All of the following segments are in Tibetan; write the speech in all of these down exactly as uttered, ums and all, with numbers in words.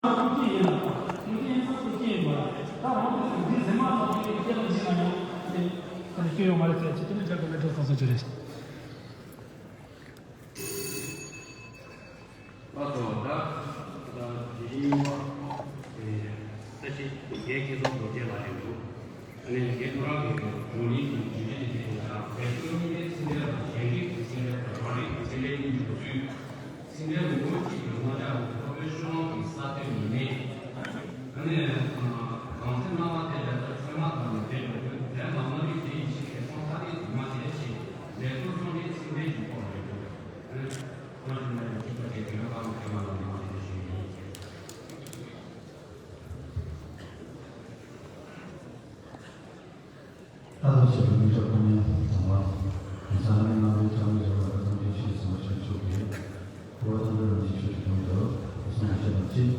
ཐུགས་རྗེ་ཡིན་ལ། ཐུགས་རྗེ་ཡིན་ས་ཐུགས་རྗེ་ཡིན་པ། ད་རང་གི་སེམས་འདི་ཟེར་མ་ཐག་གི་སྐྱེ་བ་འཇིག་ན་ཡང་དེ་དེ་སྐྱོན་ཡོང་མ་རེད་ཟེར་ཅི་དེ་ནི་འཇར་གོ་མེད་འགྲོ་ཐག་སོང་ཆུ་རེད། ལགས་སོ། ད་ད་དེ་རིང་ད་ཅི་ངས་ཁྱེད་ཚོ་རྡོ་རྗེ་ལ་ཡོང་འདུག་ཨ་ནི་ངས་ཁོ་རང་གི་བགྲོ་གླེང་གི་རྒྱུ་རྐྱེན་དེ་ཡིན་ན་ཡང་བོད་སྐད་ཀྱི་ཚིག་འགྲེལ་དང་རྒྱ་སྐད་ཀྱི་ཚིག་འགྲེལ་དང་རང་རིགས་ཀྱི་ཚིག་འགྲེལ་གཉིས་ཀྱི་འགོ་ཚུལ། ཚིག་འགྲེལ་ངོ་བོ་གཅིག་གི་རྣམ་གཞག་ནི་ཁོ་བོའི་ཤོ་ལོ་ཀའི་ས་དོན་ཡིན་མིན། ཨ་ནི་གང་ཚེ་སྣང་བ་དེ་ལས་ཚད་མ་དང་ནི་འབྲེལ་བའི་དོན་དེ་ལ་མ་རིག་དེ་ཡི་ཕྱིར་ཁེ་སང་ཐ་དད་དུ་མ་བྱས་ཤིང་ལས་ཚུལ་སོང་གི་ཚིག་འགྲེལ་གྱི་སྐོར་རེད་འདུག་ཨ་ནི་ཁོ་རང་ཚོ་ནས་གཅིག་པ་བྱས་དེ་ལ་ཁ་མ་ལ་མ་དེ་ཞུ་ཡིན། ད་ལྟ་ཆེད་དུ་མི་ཚོགས་ཕོ་ཉ་དང་བ། ཡིན་ཚང་མའི་ནང་དུ་ཚང་མའི་རེ་བ་དང་ཐམས་ཅད་ཆེད་སོང་བ་ཆོས་ཕྱོགས་ཀྱི། གོ་བ་དང་པོའི་རང་བཞིན་ཆོས་ཀྱི་དོན་དུ་གསུང་བཤད་པ་གཅིག་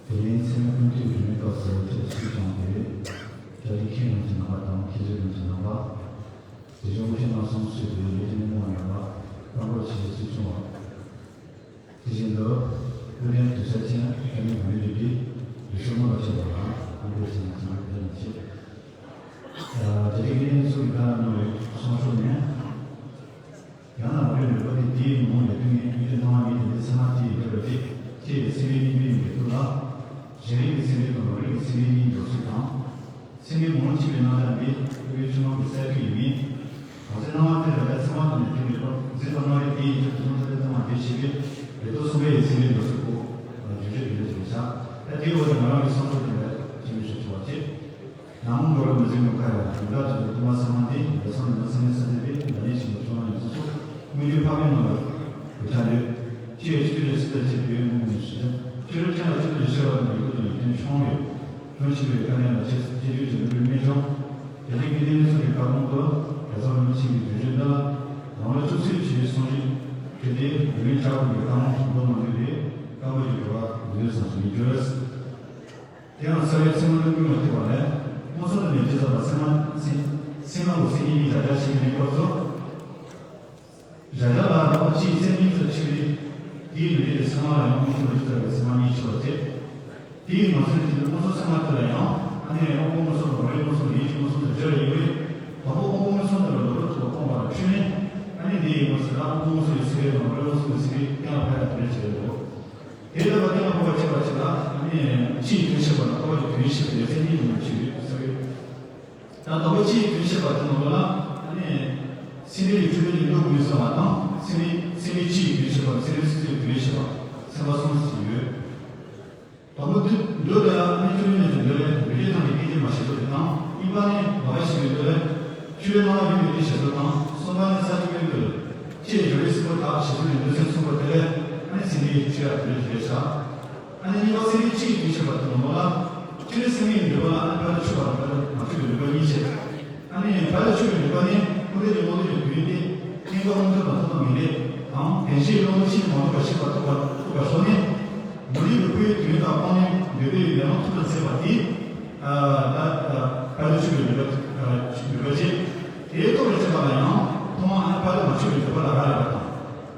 དེ་ཡིན་ཚེ་མི་ཀུན་གྱི་རིག་གནས་སྐབས་སུ་ཆེད་ཞུས་བྱུང་སྟེ། རྒྱ་རིགས་མཁན་རྣམས་ཀྱི་རྣམ་པ་དང་མཁས་བཙུན་རྣམས་ཀྱི་རྣམ་པ། དེ་བཞིན་དབུ་ཆེན་ནང་གསུང་སྲོལ་དུ་ལས་ཀྱི་སྣེ་མོ་རྣམ་པ་དང་པོར་ཆེད་སྲིད་སྐྱོང་བ། དེ་བཞིན་དུ་དབུ་ལྡན་དུ་ས་ཆེན་ཨ་ནི་བོད་མི་རིགས་ཀྱི་ལུས་ཤུགས་མང་ལ་ཆེ་བ་ལ་དབུ་འབོད་ཟིན་ཚང་མ་དེ་ནས་བྱེད། རྒྱ་རིགས་ཀྱི་ཚོགས་ཀྱི་ཁ་ལ་གནང་བའི་གསུང་སྲོལ་ནས། ཡང་ན་བོད་མི་རིགས་དེའི་ངོ་བོ་ལས་དོན་ནི་ཡུལ་སྣང་བ་ཉིད་དེ་ཚད་མ་དེའི་འབྲེལ་བ་དེ་ཅེས་སེམས་པའི་གཉིས་པའི་འབྲེལ་གཏུག་ལ། གཞན་རིག་གི་སེམས་པའི་དང་རང་རིག་གི་སེམས་པའི་གཉིས་འགྲོ་ཚུལ་དང་། སེམས་པའི་ངོ་བོ་གཅིག་པའི་རྣམ་གཞག་འདི་དབུས་ཆུ་ནང་གི་ས་ཁུལ་ཡིན་མིན། གང་ཚེ་སྣང་བ་དེ་རེ་རེ་ཚད་མ་དང་ནི་དེ་འདྲ་འཛིན་པ་སྣང་རིག་དེ་ཡི་རྒྱུ་དུ་མ་ཐ་དད་ཚད་མ་འདི་ཞེས་པའི་རེ་དོགས་གསུམ་པའི་ཡི་ཚིག་ལས་འགྲོ་ཚུལ་གོ། རྒྱུ་འབྲས་དེ་འདྲ་ཞིག་བྱ། ད་དེའི་འོག་ཏུ་ང་རང་གི་བསམ་ཚུལ་དེ་ལས་ཅི་མི་ཞིག་བྱུང་བ་ཅེས། ནམ་མཁའ་ལ་མི་ཟིན་པ་ཁ་ཡ་ཡིན་ད་དུ་དུ་མ་ཚང་མ་འདི་འདི་ཚང་ནི་མ་ཚང་ནི་ས་དེ་བས་ལ་ནི་ཞིག་མ་བྱུང་བ་ཡིན་ཚུལ་སོགས་དངོས་བརྒྱུད་འཕགས་པའི་ནང་ལ་གོ་ཆ་ལེ། ཅི་ཡོད་ཅི་ཡོད་སྲིད་དང་བཅས་པའི་དངོས་གནས་ཞི་བདེ། ཅི་རིགས་ཅན་ལ་ཅི་ལྟར་ཞི་བ་དང་ཡོད་དོ་ཡོད་དོན་ཆུང་ཡོད། ལྷུན་ཆེ་བའི་དཀའ་གནད་ལ་ཅི་ཅི་ཡོད་ཅི་ལུས་རྨད་བྱུང་། རྒྱ་རིགས་ཀྱི་གནས་ཚུལ་གྱི་བཀའ་དགོངས་དུ་རྒྱ་ཚོགས་རིན་པོ་ཆེ་གི་བརྗོད་བྱ་འདི་ལ་ལང་ལོ་བཅུ་གསུམ་བྱས་གསུང་རིགས་དེ་དེ་བོད་མིའི་བྱ་བ་གི་བཀའ་དགོངས་སུ་འདོམས་མ་ནུས་པའི་བཀའ་བབས་ཀྱི་འགྲོ་བ་འདུལ་བསམ་སུ་མི་འགྱུར། དེ་ཡང་རྩ་བའི་ཚད་མ་ལ་ཀུན་ལ་ཐུག་པ་ལས། སྔོ་སོགས་དང་ནི་ཇི་ལྟ་བ་ཚད་མ་ཚད་མ་ལུགས་ཚད་མ་གཉིས་ཀྱི་བཞག་བྱ་ཞིག་ཡིན་པར་གཟོ། བཞག་བྱ་ལ་རང་གཅིག་ཚད་མིན་དུ་ཆུད་པའི། དེའི་ལུས་ཀྱི་ཚད་མ་ལ་ཡང་སྔོ་སོགས་ཇི་ལྟ་བའི་ཚད་མ་གཉིས་ཆེ་བ་སྟེ། དེའི་ངོས་ཟིན་གྱི་སྔོ་སོགས་ཚད་མ་དེ་ལ་ཡང་ཨ་ནི་དབང་པོ་སྔོ་སོགས་དང་རིག་སྔོ་སོགས་ཡིད་ཀྱི་སྔོ་སོགས་དང་སྦྱར་བ་ཡིན་པས། དང་པོ་དབང་པོ་སྔོ་སོགས་དེ་ལ་ལོ་ལོ་ཐུག་པ་སྤོང་བ་ལ་འཁྲུལ་ནས། ཨ་ནི་དེའི་ངོས་ཟིན་ལ་དབང་པོ་སྔོ་སོགས་ཀྱི་ཚིག་རེ་དང་རིག་སྔོ་སོགས་ཀྱི་ཚིག་རེ་གཏན་ལ་ཕབ་ཡ་དེ་འདྲ་བྱེད་པའི་ལོ། དེ་ལྟ་བུ་གཏན་ལ་ཕབ་པར་བྱེད་པ་ཅིག་ལ་ནི་སྤྱི་ཡི་དོན་བཤད་པ་དང་འཁོར་བ་གྱི་དོན་བཤད་པ་ཡོད་ཚད་གཉིས་ཡོད་པར་བྱེད་ཡོད་ཟེར་བས། ད་ལྟ་བུ་སྤྱི་ཡི་དོན་བཤད་པ་དེ་ནང་ལ་ནི་སེམས་ཅན་གྱི་འཁྲུལ་པའི་གནས་ལུགས་ཀུན་བསལ་བ་དང་སེམས་ཅན་སེམས་ཅན་སྤྱི་ཡི་དོན་བཤད་པ་སེམས་ཅན་སོ་སོའི་དོན་བཤད་པ་ཚན་པ་གསུམ་ཞིག་ཡོད། དང་པོ་འདི་མདོ་དེ་ལ་ནི་བཅུ་གཉིས་ཀྱི་མདོ་ལས་མི་རྒྱུད་ཐམས་ཅད་སྐད་ཅིག་མ་ཞེས་སོགས་ཀྱི་དང་གཉིས་པ་ནི་མ་པ་ཞིག་གི་མདོ་ལས། ཆོས་རྣམ་པ་ཡིན་པའི་དེ་ཞེས་སོགས་དང་གསུམ་པ་ནི་ས་བཅུ་པའི་མདོ་ལས། ཅེས་སྦྱོར་བའི་སྲིད་པ་དག་ཞེས་སོགས་ཀྱི་མདོ་ཚན་གསུམ་པོ་དེ་ལས་ཨ་ནི་ཚིག་འདི་ཡི་ཆོས་ཡག་དེ་ལས་བརྗོད་བྱ། ཨ་ནི་གཉིས་པ་སེམས་ཅན་སྤྱི་ཡི་དོན་བཤད་པ་དེ་ནང་ལོགས་ལ། སྤྱིར་སེམས་ཅན་གྱི་འདོད་པ་ལ་ཨ་ནི་ཕར་ལ་ཆོད་པ་དང་ཕར་ལ་མ་ཆོད་པའི་འདོད་པ་གཉིས་བྱས། ཨ་ནི་ཕར་ལ་ཆོད་པའི་འདོད་པ་ནི་ཀུན་རྟོག་གི་བློ་འདོད་ཀྱི་དོན་ཏེ། སྙིང་པོ་རླུང་རྟ་དང་ཐོག་མཐའ་མེད་ལས་དང་བདེན་བཞིའི་བློ་འདོད་ཕྱིར་མ་ལྡོག་པར་ཤེས་པ་ཐུག་པ་ཐུག་པ་སོགས་ནི། མ་རིག་པའི་ཁུ་བའི་དོན་དག་སྤང་ནས་འདོད་པའི་ཡན་ལག་ཐོབ་པར་མཛད་པ་དེ། ད་ཕར་ལ་ཆོད་པའི་འདོད་པ་འདོད་པ་བྱེད། དེའི་རྟོགས་པར་བྱེད་པ་ལ་ཡང་ཐོག་མར་ཨ་ནི་ཕར་ལ་མ་ཆོད་པའི་འདོད་པ་ལ་རག་ལས་པ་དང་།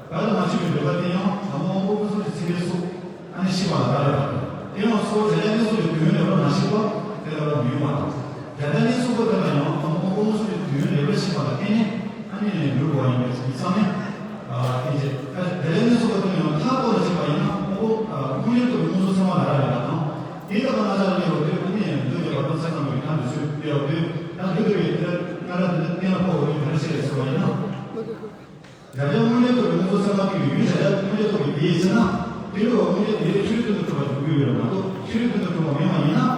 ཕར་ལ་མ་ཆོད་པའི་འདོད་པ་དེ་ཡང་དང་པོ་དབང་པོ་ཀུན་གསུམ་གྱི་ཚིག་རེ་སོགས་ཨ་ནི་ཤེས་པ་ལ་རག་ལས་པ་དང་། དེ་ཡང་སོ་སོ་བྱ་བྱེད་གནས་སོགས་ཀྱི་དོན་ལས་པར་མ་ཤེས་པ་དེ་ལ་བ་མི་གཡོ་བ་དང་། བྱ་བྱེད་གནས་སོགས་པོ་དེ་ལ་ཡང་དང་པོ་དབང་པོ་ཀུན་གསུམ་གྱི་དོན་ལས་པར་ཤེས་པ་ལ་བརྟེན་ནས་ཨ་ནི་འགྱུར་བ་ཡིན་པའི་ཚིག་ཚང་ནས། དེ་རྗེས་བྱ་བྱེད་གནས་སོགས་པོ་དེ་ལ་ཡང་མཐའ་སྐོར་ལ་བྱེད་པ་ཡིན་ན་དབང་པོ་དངོས་གནས་རྟོགས་པའི་མངོན་སུམ་ཚད་མ་ལ་རག་ལས་པ་དང་། དེ་ལྟ་བུ་རྣམ་གཞག་ལ་གནས་པ་དེ་ཨ་ནི་མདོ་སྡེ་པ་དང་ས་ཚང་བའི་གྲངས་འདི་ཚོས་སྤེལ་བ་དེ་ད་མདོ་སྡེ་པའི་དེ་ལ་རྣམ་གཞག་འདི་ལ་གཏན་ལ་ཕབ་པ་དེ་ག་རེ་བྱས་ཟེར་བ་ཡིན་ན། བྱ་བྱེད་དངོས་གནས་རྟོགས་པའི་མངོན་སུམ་ཚད་མ་གཉིས་ཀྱི་ཡུལ་བྱ་བྱེད་དངོས་གནས་རྟོགས་པའི་དེ་ཡིན་ཟེར་ན། དེ་ལུགས་པ་དངོས་གནས་དེ་ཆོས་རིག་སྟོང་ཉིད་རྟོགས་པ་ཡོང་གི་ཡོད་རེད་མ་གཏོགས་ཆོས་རིག་སྟོང་ཉིད་རྟོགས་པ་མིན་པ་ཡིན་ན།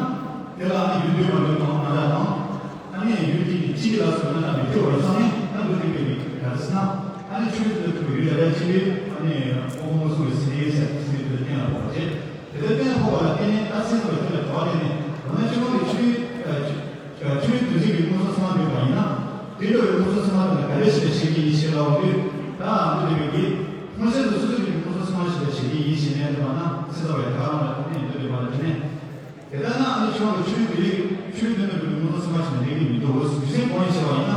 དེ་ལ་ཨ་ནི་ཡུལ་དུས་མ་ལུས་དང་རྣམ་གཞག་དང་། ཨ་ནི་ཡུལ་དེ་གི་སྤྱི་ལ་སོགས་རྣམ་གཞག་མི་འདྲ་བ་ཡིན་ཙང་ནི་ད་མདོ་སྡེ་པའི་ག་རེ་ཟེར་ན། ཨ་ནི་ཆོས་རིག་སྟོང་ཉིད་རྟོགས་པའི་ཡུལ་བྱ་བྱེད་གཅིག་པའི་ཨ་ནི་དབང་པོ་མངོན་སུམ་གྱི་ཚིག་ཡིན་ཟེར་ཚིག་དེ་གཏན་ལ་ཕབ་པ་བྱས། དེ་ལྟར་གཏན་ལ་ཕབ་པ་ལ་བརྟེན་ནས་ད་ཚིག་དང་དེ་ལ་གྲགས་པ་དེ་ནི་འོ་ན་ཆོས་ལུགས་ཀྱི་ཆོས་ཆོས་དོན་གཅིག་གི་མངོན་སུམ་ཚད་མ་འདོད་པ་ཡིན་ན། དེ་འདྲ་བའི་མངོན་སུམ་ཚད་མ་དེ་ལ་ག་རེ་ཞིག་ལ་བྱེད་ཀྱི་ཡིན་ཞེས་ལབ་འོང་དུས། ད་མདོ་སྡེ་པའི་གིས་མངོན་སུམ་དུ་སོ་སོ་ཀྱི་མངོན་སུམ་ཚད་མ་ཞིག་ལ་བྱེད་ཀྱི་ཡིན་ཞེས་ནས་འདོད་པ་ན་སེམས་ཙམ་པའི་ད་ག་རང་ལ་དེ་ནས་མདོ་སྡེ་པ་ལ་དེ་ནས། དེ་ལྟར་ན་ཨ་ནི་ཆོས་ལུགས་ཆོས་དེ་ལས་ཆོས་དོན་དུ་འགྲོ་བའི་མངོན་སུམ་ཚད་མ་ཞིག་ལ་འགྲིག་གི་མི་འདུག་རྒྱུ་མཚན་གང་ཡིན་ཞེས་པ་ཡིན་ན།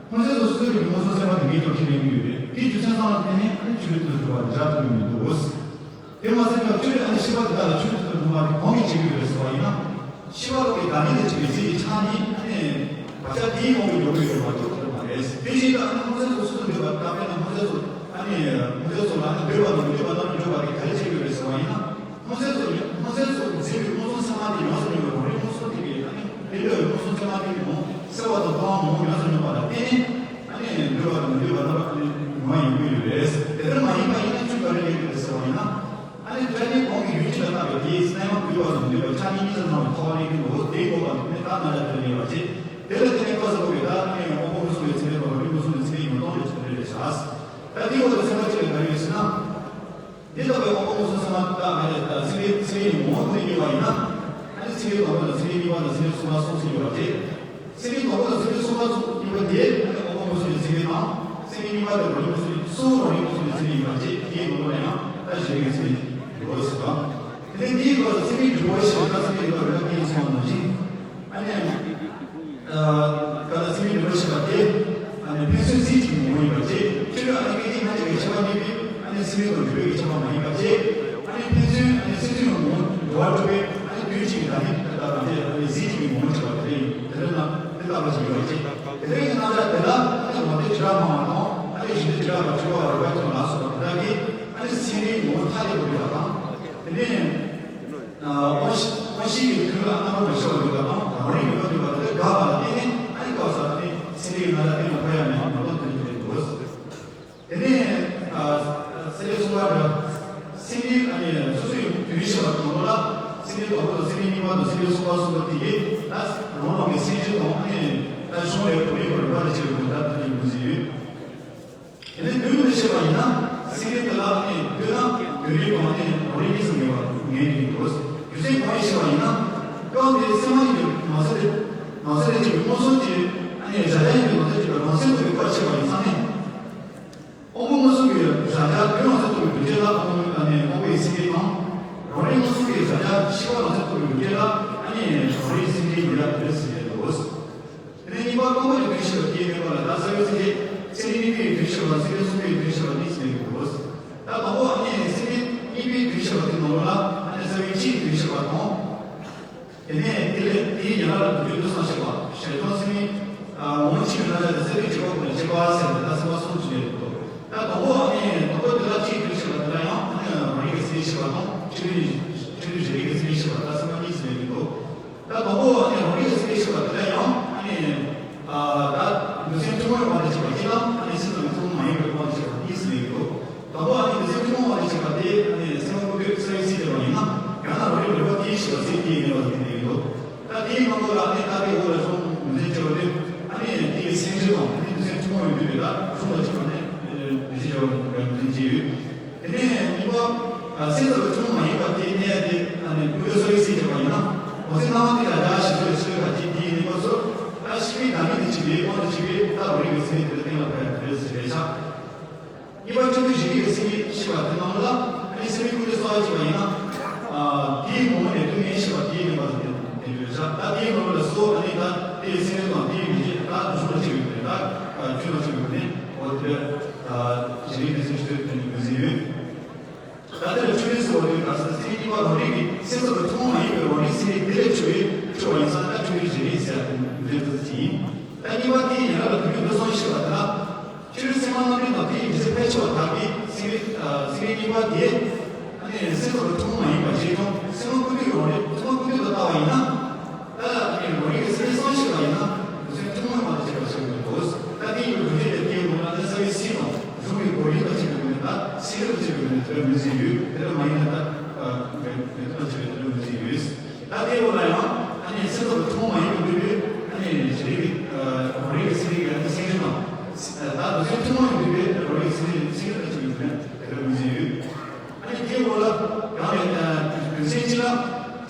མངོན་སུམ་དུ་སོ་སོ་ཀྱི་མངོན་སུམ་ཚད་མ་དེ་ངེས་ཀྱང་ཁས་ལེན་གྱི་ཡོད་རེད། དེའི་རྒྱུ་མཚན་ཙམ་ལ་བརྟེན་ནས་ཨ་ནི་ཆོས་དོན་དུ་འགྲོ་བ་འདི་འདྲ་ཐུབ་ཀྱི་མི་འདུག་དེ་མ་ཟད་ཀྱང་ཆོས་ཨ་ནི་ཤེས་པ་དེ་དག་ལ་ཆོས་ཀྱི་ཐུགས་ལ་མ་རེད་གང་གིས་བྱེད་ཀྱི་ཡོད་ཟེར་བ་ཡིན་ན། ཤེས་པ་ལོག་གི་བདག་ཉིད་དུ་བྱེད་པའི་རྫས་ཀྱི་ཆ་ནི་ཨ་ནི་བག་ཆགས་དེའི་དབང་གིས་འགྲོ་གི་ཡོད་པ་གཅིག་ཏུ་མ་རེད། དེ་བཞིན་དུ་ཨ་ནི་སྔོ་ཚལ་སོགས་སོ་སོར་འདོད་པ་དང་དཔེར་ན་སྔོ་ཚལ་སོགས་ཨ་ནི་སྔོ་ཚལ་སོགས་ལ་ཨ་ནི་འདོད་པ་དང་མི་འདོད་པ་རྣམས་ལ་འཇོག་པ་དེ་ག་རེ་བྱེད་ཀྱི་ཡོད་རེད་ཟེར་བ་ཡིན་ན། སྔོ་ཚལ་སོགས་སྔོ་ཚལ་སོགས་འཛིན་པའི་སྔོ་བསངས་མཚན་མ་དེ་ཡོངས་སུ་མྱོང་བའི་རང་རིག་སྔོ་སོགས་དེ་གའི་ཨ་ནི་དེ་འདྲ་བའི་སྔོ་བསངས་མཚན་མ་དེ་གའི་ངོ་བོ་གསལ་བ་དང་མཐོང་བ་ངོ་བོ་ཡོངས་སུ་མྱོང་བ་ལ་བརྟེན་ནས་ཨ་ནི་འདོད་པ་དང་མི་འདོད་པ་རྣམས་ལ་ཨ་ནི་མྱོང་བ་ཡོང་གི་ཡོད་རེད། དེ་ལྟར་མ་ཡིན་པ་ཡིན་ན་ཆོས་ག་རེ་ཡོད་རེད་ཟེར་བ་ཡིན་ན། ཨ་ནི་དེ་ནི་གོང་གི་ཡུལ་ཅན་ལ་ལྟ་བའི་དེའི་སྣང་བ་གུས་པ་དང་འདོད་པའི་ཆ་གཉིས་གཉིས་སུ་སྣང་བའི་ཐོག་ལས་ཀྱི་ལོ་དེའི་འགོག་པ་དང་ནི་ད་ན་ལ་དོན་ཡོད་པ་བྱེད། དེ་ལ་བརྟེན་ནས་ཀ་ས་གོ་བའི་ད་ནི་དབང་པོ་སོགས་པའི་ཚེ་རིང་དང་རང་རིག་སོགས་ཀྱི་ཚེ་རིང་ཡོད་སྟོང་ལས་ཚོགས་འདྲེན་ལས་བྱ། ད་དེའི་འོག་ཏུ་སེམས་པ་གཅིག་ལས་ག་རེ་ཡོད་ཟེར་ན། འདི་ལྟ་བུའི་དབང་པོ་སོགས་སེམས་པ་ད་ང་ལས་ད་ཚེ་རིང་ཚེ་རིང་ངོ་བོ་དེ་ཉིད་པ་ཡིན་ན། ཨ་ནི་ཚེ་རིང་དང་པོ་དང་ཚེ་རིང་གཉིས་པ་དང་ཚེ་རིང་གསུམ་པ་སོགས་སུ་ཡོད་པ་སྟེ། ཚེ་རིང་དང་པོ་དང་ཚེ་རིང་གསུམ་པ་སོགས་ཡིན་པ་དེ་ཨ་ནི་དབང་པོ་སོགས་ཀྱི་ཚེ་རིང་དང་། ཚེ་རིང་གཉིས་པ་དེ་རང་རིག་སོགས་ཀྱི་གཙོ་བོ་རང་རིག་སོགས་ཀྱི་ཚེ་རིང་ཡིན་པ་བཅས་དེའི་ནང་ལ་ཡང་ད་གཞན་གྱི་ཚེ་རིང་ཡོད་ཟེར་བ། དེ་ནས་འདིའི་སྐབས་སུ་ཚེ་རིང་སྒྲུབ་པ་ཞེས་པ་ཚེ་རིང་སྒྲུབ་པ་རིག་པ་གཉིས་སོང་བ་ནང་བཞིན། ཨ་ནི། ཀ་ལ་ཚེ་རིང་སྒྲུབ་པ་ཞེས་པ་དེ། ཨ་ནི་ཕན་ཚུན་རྫས་གཅིག་གི་ངོ་བོ་ཡིན་པ་བཅས་ཕྱི་རོལ་ཨ་ནི་སྐད་ཅིག་སྣང་བྱེད་ཀྱི་ཁྱབ་པ་གཉིས་པོས་ཨ་ནི་ཚེ་རིང་དང་སྒྲུབ་པའི་ཁྱབ་པ་མ་ཡིན་པ་བཅས་ཨ་ནི་ཕན་ཚུན་ཨ་ནི་སེམས་ཅན་ཡང་ངོ་བོ་འགྲོ་བ་སྒྲུབ་པའི་ཨ་ནི་དུས་གཅིག་གི་བདག་ཉིད་དེ་དག་དང་དེ་ཨ་ནི་རྫས་གཅིག་གི་ངོ་བོ་ཆགས་པ་དེ་ཡིན། དེ་ལྟར་ན་དེ་ལྟ་བུ་ཞིག་ཡོད་པ་བཅས་དེ་ལྟར་གྱི་རྣམ་གཞག་དེ་ལ་ཨ་ནི་ངོ་བོ་དེ་བྱེ་བྲག་སྨྲ་བ་དང་ཨ་ནི་གཞི་དེ་བྱེ་བྲག་པ་སྤྲོས་པ་རིགས་པ་ཅན་ལ་སོགས་པ་དེ་དག་གིས་ཨ་ནི་ཚེ་རིང་ངོ་བོ་ཐ་དད་པ་ཡོད་པ་དང་། དེ་ནས། དབང་ཤེས་དབང་ཤེས་ཀྱི་དོན་ལ་རྣམ་པར་མི་འཆར་བ་ཡོད་པ་དང་རང་རིག་མི་འདོད་པ་དེ་དགག་པ་ལ་བརྟེན་ནས་ཨ་ནི་སྐབས་སུ་ཨ་ནི་ཚེ་རིང་ང་ལ་བརྟེན་ལ་འཕོ་ཡ་མེད་པ་མ་གཏོགས་དོན་གྱི་རེད་འདུག་དེ་ནས་ཚེ་རིང་གསུམ་པ་དེ་ཚེ་རིང་ཨ་ནི་སོ་སོའི་དོན་ཤེས་པ་དང་པོ་ལ་ཚེ་རིང་དང་པོ་དང་ཚེ་རིང་གཉིས་པ་དང་ཚེ་རིང་གསུམ་པ་གསུམ་པ་དེ་ཡིས་ད་རང་རང་གི་སེམས་ཅན་དང་ཨ་ནི་ད་གཞུང་ལས་བུ་རིགས་པར་འབའ་ལ་ཆེ་བའི་དོན་དག་དེ་ཉིད་མི་ཟིན་ཡོད། དེ་ནས་དོན་དུ་བཤད་པ་ཡིན་ན། སེམས་ཅན་དེ་ལ་ནི་དོན་ན་དོན་རིག་དང་ནི་རང་རིག་གཉིས་སུ་ངེས་པ་ངེས་ཀྱི་འདུག་རྒྱུ་མཚན་གང་ཡིན་ཞེས་པ་ཡིན་ན། སྐབས་དེའི་སེམས་མ་ཡིན་པའི་ནང་གསེས་ལས་ནང་གསེས་ལས་ཀྱི་མངོན་སུམ་གྱི་ཨ་ནི་གཞལ་བྱ་ཡིན་པའི་ནང་གསེས་ཀྱི་རང་སེམས་ཀྱི་བཀོད་ཆེ་བ་ཡིན་ཙང་ནི། དབང་པོ་མངོན་སུམ་གྱི་གཞལ་བྱ་དོན་རང་སེམས་རྟོགས་པའི་སྒྲུབ་བྱེད་ལ་དབང་པོ་ཨ་ནི་དབང་པོའི་སེམས་ཅན་དང་། རང་རིག་མངོན་སུམ་གྱི་གཞལ་བྱ་ཤེས་པ་རང་སེམས་རྟོགས་པའི་སྒྲུབ་བྱེད་ལ་ཨ་ནི་རང་རིག་སེམས་ཅན་ཡིན་ཡ་དེ་ཟེར་ཡ་འདུག་དེ་ནས་གཉིས་པ་དབང་པོའི་དོན་ཤེས་པ་དེའི་མེད་པ་ལ་ད་རྩ་བའི་ཚིག་གིས་སེམས་ཅན་གཉིས་པོའི་དོན་ཤེས་པ་སེམས་ཅན་གསུམ་པོའི་དོན་ཤེས་པ་གཉིས་སུ་མེད་པའི་སྐོར། ད་དང་པོ་ཨ་ནི་སེམས་ཅན་གཉིས་པོའི་དོན་ཤེས་པ་དེ་ནང་ལོགས་ལ་ཨ་ནི་རྩ་བའི་གཅིག་གི་དོན་ཤེས་པ་དང་། དེ་ནས་དེ་ལས་དེའི་ཡན་ལག་ལ་དུ་རྒྱུ་འདུ་སང་ཤེས་པ་ཞེས་དང་སེམས་ཅན་ངོ་བོ་ཕྱི་མའི་རྣམ་གཞག་དང་རྩ་བའི་དྲི་བ་ཁོ་ནས་དྲི་བ་ཟེར་ཏེ་ད་སེམས་པ་གསུམ་ཅིག་ཡོད་འདུག་ད་དང་པོ་ཨ་ནི་དང་པོ་དེ་ལ་གཅིག་གི་དོན་ཤེས་པ་དེ་ལ་ཡང་ཨ་ནི་རང་རིག་གི་སེམས་ཤེས་པ་དང་ཕྱི་རོལ་ཕྱི་རོལ་གྱི་སེམས་ཤེས་པ་ད་སེམས་པ་གཉིས་སུ་ཡོད་འདུག་ད་དང་པོ་ཨ་ནི་རང་རིག་གི་སེམས་ཤེས་པ་དེ་ལ་ཡང་ཨ་ནི་ད་འདུ་བྱེད་ཐུན་མོང་བའི་དབང་དུ་བྱས་པ་གཅིག་དང་ཨ་ནི་སེམས་ཙམ་པའི་ཐུན་མོང་མ་ཡིན་པའི་དབང་དུ་བྱས་པ་གཉིས་སུ་ཡོད་འདུག་དང་པོ་ཨ་ནི་འདུ་བྱེད་ཐུན་མོང་བའི་དབང་དུ་བྱས་པ་དེ་ཨ་ནི་སེམས་ཀྱི་ཀུན་འདུས་རྩ་བའི་སེམས་ཅན་ཡིན་ན་ཡང་ན་རང་རིག་རིག་པ་དེའི་ཤེས་པ་ཟེར་དེའི་ངེས་པ་ཟེར་དེ་ཡིན་འདུག་ད་དེའི་སྔོན་ལ་ཨ་ནི་ད་དེའི་འོག་ལ་གསུངས་འདུ་བྱེད་ཆེ་བ་དེ་ཨ་ནི་དེའི་སེམས་ཅན་དང་ཨ་ནི་འདུ་བྱེད་ཐུན་མོང་བའི་འདུས་པའི་ད་གསུམ་ལ་གཅིག་པ་ནི་འདུ་བྱེད་ཆེ་བ་འདུ་བྱེད་ཡོད། དེ་ནས་གཉིས་པ། སེམས་ཙམ་པའི་ཐུན་མོང་མ་ཡིན་པ་དེའི་གནས་དེ་ནི་ཀུན་འདུས་རྩ་བའི་སེམས་ཅན་པ་ཡིན་ན། འོ་ཚེ་སྣང་བ་དེ་ལ་བཞག་ཞིང་འདུས་ཤེས་པ་དེ་དེའི་ནུས་པ་ཚོར། ད་ཤེས་པའི་བདག་ཉིད་དུ་བྱེད་པའི་དབང་དུ་བྱས་པའི་ད་རང་རིག་གི་སེམས་དེ་ལ་གཏན་ལ་ཕབ་ཡ་དེ་རེད་ཟེར་བས་ཆགས། གཉིས་པ་ཀུན་འདུས་གཞི་རིག་གི་སེམས་ཉིད་ཤེས་པ་དེ་རྣམས་ལ་ཨ་ནི་སེམས་ཀྱི་ཀུན་འདུས་རྩ་བ་གཅིག་པ་ཡིན་ན། དེའི་ངོ་བོ་ནས་དུ་མའི་ཤེས་པ་དེའི་ནུས་པ་དེ་དེ་འདྲ་བཞག་ད་དེའི་ངོ་བོ་ལ་སོ་ཨ་ནི་ད་དེའི་སེམས་དང་དེའི་མི་རྗེས་ད་གཞུང་ལ་ཆེ་བའི་ནས་ད་རྒྱུད་ལ་ཆེ་བའི་ནས་འོ་དེ་གཞི་རིག་གི་སེམས་ཤེས་དེ་ནི་མི་ཟིན་ཡོད། ད་ལྟར་ཆོས་རིག་གསུངས་པ་དེ་ག་ས་སེམས་གཉིས་པ་རང་རིག་གི་སེམས་ཙམ་པའི་ཐུན་མོང་མ་ཡིན་པའི་རང་རིག་སེམས་རིག་དེ་ལས་ཆོས་རིག་ཆོས་པ་ཡིན་ཙང་ད་ཆོས་རིག་གཞི་རིག་ཟེར་ཡ་དེ་འདྲ་ཙམ་ཅིག་ཡིན། ད་གཉིས་པ་དེའི་ཡན་ལག་ལ་དུ་རྒྱུ་འདུ་སང་ཤེས་པ་དེ་ལ་ཆོས་རིག་སེམས་ཁམས་རྣམ་འགྲེལ་དང་དེའི་མི་ཚེ་ཕལ་ཆེ་བ་དག་གིས་སེམས་རིག་སེམས་རིག་གཉིས་པ་དེ་ཨ་ནི་སེམས་ཙམ་པའི་ཐུན་མོང་མ་ཡིན་པ་ཞིག་དང་སེམས་ཁམས་ཀུན་འདུས་རང་རིག་སེམས་ཁམས་ཀུན་འདུས་ལ་ལྟ་བ་ཡིན་ན། ད་ཨ་ནི་རང་རིག་གི་སེམས་སང་ཤེས་པ་ཡིན་ན་འདུ་བྱེད་ཐུན་མོང་མ་དང་བཅས་པ་ཞིག་ཡིན་དགོས། ད་དེ་ཡི་འདུ་བྱེད་དེ་དེའི་ངོ་ན་ནི་རྩ་བའི་སེམས་དང་གཟུགས་ཀྱི་གོ་རིམ་དང་བཅས་པའི་ངོས་ནས་ད་སེམས་རིག་བཅས་པའི་ངོས་ནས་དེ་འདྲ་མི་ཟིན་ཡོད། དེ་འདྲ་མ་ཡིན་ན་ད་མེད་མེད་དུ་བཅས་པའི་དེ་འདྲ་མི་ཟིན་ཡོད། ད་དེའི་འོག་ལ་ཡང་ཨ་ནི་སེམས་ཙམ་པའི་ཐུན་མོང་མ་ཡིན་པའི་འདུས་པའི་ཨ་ནི་གཞི་རིག་གི་རང་རིག་གི་སེམས་རིག་གི་ཨ་ནི་སེམས་རིག་དང་། ད་འདུ་བྱེད་ཐུན་མོང་མ་ཡིན་པའི་འདུས་པའི་རང་རིག་གི་སེམས་རིག་སེམས་རིག་དང་བཅས་པའི་ངོས་ནས་དེ་འདྲ་མི་ཟིན་ཡོད། ཨ་ནི་དེའི་འོག་ལ་ཡང་ནས་རྒྱུ་མཚན་གཅིག་ལ་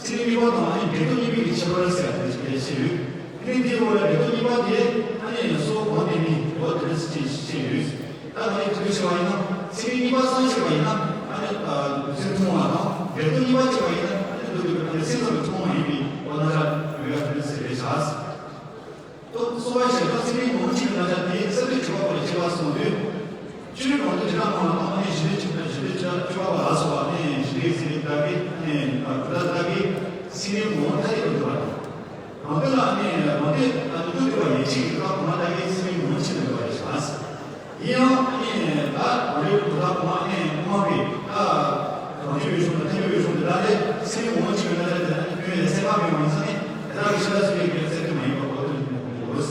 ཚིག་གཉིས་པ་དང་ཨ་ནི་འབྲས་རྟོག་གཉིས་པའི་ཁྱད་པར་ཟེར་ཡ་དེ་ཞིག་བཤད་ཡོད། ཨ་ནི་དེའི་འོག་ལ་འབྲས་རྟོག་གཉིས་པ་དེ་ཨ་ནི་སོ་གོང་དེ་ནི་འོ་དེ་འདྲ་ཞིག་བཤད་ཡོད། ད་ང་ནི་དེ་འདྲ་བྱས་པ་ཡིན་ན་ཚིག་གཉིས་པ་སང་ཕྱེ་བ་ཡིན་ན་ཨ་ནི་འདུ་བྱེད་ཐུན་མོང་བ་དང་འབྲས་རྟོག་གཉིས་པ་བྱས་པ་ཡིན་ན་ཨ་ནི་འདུ་བྱེད་ཨ་ནི་སེམས་ཙམ་པའི་ཐུན་མོང་མ་ཡིན་པའི་འོ་ན་ར་འོས་ཡ་དེ་འདྲ་ཟེར་བས་བྱ། གསུངས་པ་ཞིག་ད་ཚིག་གཉིས་མང་ཆེ་བའི་རྣམ་གཞག་དེ་གསར་གཏོད་བྱེད་པ་པོ་ལ་དཔྱད་པ་སོང་དུས། སྤྱིར་གང་དུ་དྲི་བ་མང་བ་དང་ཨ་ནི་གཞི་རིག་གཞི་རིག་དྲི་བ་ལ་སོགས་པ་ཨ་ནི་གཞི་རིག་ སེམས་ལ་བདག་གི་ཨ་ནི་ཨ་གྲུབ་མཐའ་བདག་གི་སེམས་ལ་ངོ་བོ་ཐ་དད་དུ་འདུ་བ་དང་། རང་དོན་ལ་ཨ་ནི་རང་དོན་ཨ་ནི་ལུགས་འདུ་བ་ཡིད་ཆེས་ཀྱི་སྐབས་གོང་མ་བདག་གི་སེམས་ལ་ངོ་བོ་ཆེད་དུ་འདུ་བ་རེད་ཤག་ཡིན་ཡང་ཨ་ནི་ད་རང་རེའི་གྲུབ་མཐའ་གོང་མ་ཨ་ནི་དབུ་མ་པའི་ད་རང་རྒྱུད་པའི་གཞུང་དང་ཐལ་འགྱུར་བའི་གཞུང་དེ་དག་ལས་སེམས་ལ་ངོ་བོ་ཆེད་དུ་འདུ་བ་དེ་ནི་སྐྱོན་ཡང་སེམས་པ་མེད་པ་ཡིན་ཙང་ནི་དེ་དག་གི་ཕྱི་ལ་སོགས་པའི་སྐྱོན་སེལ་ཐབས་མ་ཡིན་པ་གོ་དོན་ནི་མོ་གོ་དགོས།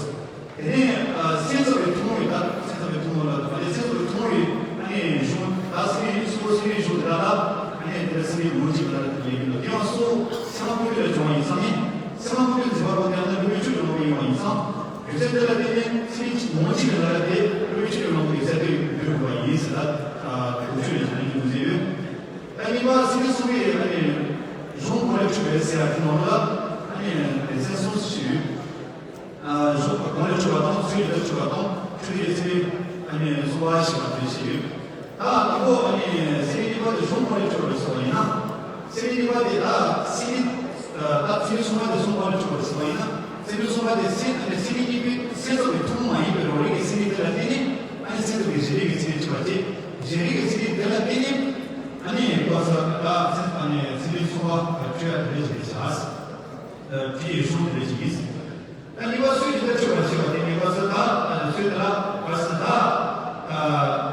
དེ་ནས་སེམས་ཙམ་པའི་ཐུན་མོང་བའི་ད་སེམས་ཙམ་པའི་ཐུན་མོང་ལ་ད་ནས་སེམས་ཙམ་པའི་ཐུན་མོང་བའི་ཨ་ནི་གཞུང་ད་སེམས་ཡིན་གཙོ་བོ་སེམས་ཡིན་གཞུང་དེ་དག་ལ་ཨ་ནི་དེ་ལ་སེམས་ཡིན་ངོ་བོ་གཅིག་ལ་དེ་ལས་ཡིན་ལ་དེ་ཡང་སོ་སེམས་ལ་ཀུན་འདུས་ལ་བྱུང་བ་ཡིན་ཙང་ནི་སེམས་ལ་ཀུན་འདུས་འཛིན་པ་པོ་དེ་ལ་བློ་ཡུལ་ཆོས་ཀྱི་ངོ་བོ་ཡིན་པ་ཡིན་ཙང་རྒྱུ་མཚན་དེ་ལ་བརྟེན་ནས་སེམས་ཡིན་ངོ་བོ་གཅིག་ལ་དེ་བློ་ཡུལ་ཆོས་ཀྱི་ངོ་བོ་ཡིན་ས་དེ་ཡོད་དགོས་པ་ཡིན་ཟེར་ལ་དགོས་ཆོས་ལས་བྱུང་ཡིན་འདུག་ཟེར་ཡོད། ད་གཉིས་པ་སེམས་ཡིན་གསུམ་པའི་ཨ་ནི་གཞུང་གོང་ལས་འཕྲོས་པའི་ཟེར་ཡ་དེ་ནང་ལ་ཨ་ནི་སྡེ་ཚན་གསུམ་ཞིག་ཡོད། གཞུང་གོང་ལས་འཕྲོས་པ་དང་ཚུལ་ལས་འཕྲོས་པ་དང་འཕྲོས་ཏེ་ཚེ་ཨ་ནི་གསུམ་པ་ཞེས་པ་དེ་ཞིག་ཡོད། ད་དང་པོ་ཨ་ནི་སེམས་གཉིས་པ་དེ་གཞུང་གོང་ལས་འཕྲོས་པ་ཞེས་པ་ཡིན་ན། སེམས་གཉིས་པ་དེ་ད་སེམས་ད་ཚེ་གསུམ་པ་དེ་གཞུང་གོང་ལས་འཕྲོས་པ་ཞེས་པ་ཡིན་ན། སེམས་གསུམ་པ་དེ་སེམས་ཨ་ནི་སེམས་གཉིས་པའི་སེམས་ཙམ་པའི་ཐུན་མོང་མ་ཡིན་པའི་རང་རིག་གི་སེམས་དེ་ལ་བརྟེན་ནས་ཨ་ནི་སེམས་ཙམ་པའི་གཞན་རིག་གི་སེམས་དེ་ཆགས་པ་སྟེ་གཞན་རིག་གི་སེམས་དེ་ལ་བརྟེན་ནས་ཨ་ནི་ལོགས་སུ་ད་སེམས་ཨ་ནི་སེམས་གསུམ་པ་འཕྲོས་ཡ་དེ་ཞིག་བྱ། འཕྲོས་ཡའི་གཞུང་དེ་ཞིག་ཡིན། ད་གཉིས་པ་སུས་དེ་ལྟར་ཆོས་པར་བྱེད་པ་དེ་གཉིས་པ་སུ་དག་སུས་དེ་ལ་བར་སུ་དག་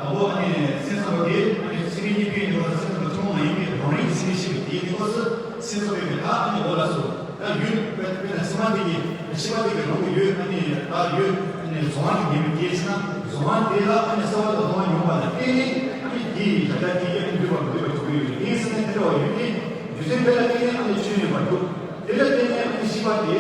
མ་འོ་ཨ་ནི་སེམས་ཙམ་པ་དེ་ཨ་ནི་སེམས་གཉིས་པའི་གཉིས་པ་སེམས་ཙམ་པ་ཐུན་མོང་མ་ཡིན་པའི་རང་རིག་གི་སེམས་ཤེས་པའི་དེའི་གཉིས་པ་སུ་སེམས་ཙམ་པའི་མེད་ད་ཨ་ནི་འོ་ལ་སོ་ད་ཡུལ་དཔེར་ན་སེམས་པ་དེ་གཉིས་ཤེས་པ་དེ་གི་རང་གི་ཡུལ་ཨ་ནི་ད་ཡུལ་ཨ་ནི་གཟུང་བ་གི་ཉེ་བའི་དེའི་ཕྱིར་ན་གཟུང་བ་དེ་ལ་ཨ་ནི་གསལ་བ་དང་མཐོང་བ་མྱོང་བ་ལ་བརྟེན་ནས་ཨ་ནི་དེའི་བྱ་བྱ་དེའི་ཨ་ནི་འདུས་པ་མི་འདུས་པ་འཇོག་གི་ཡོད་དེའི་ཕྱིར་ན་དེ་འདྲ་བ་ཡུལ་དེ་རྒྱུ་མཚན་དེ་ལ་བརྟེན་ནས་ཨ་ནི་ཆོས་ཡིན་པར་འདུག་དེ་ལ་བརྟེན་ནས་ཨ་ནི་ཤེས་པ་དེ་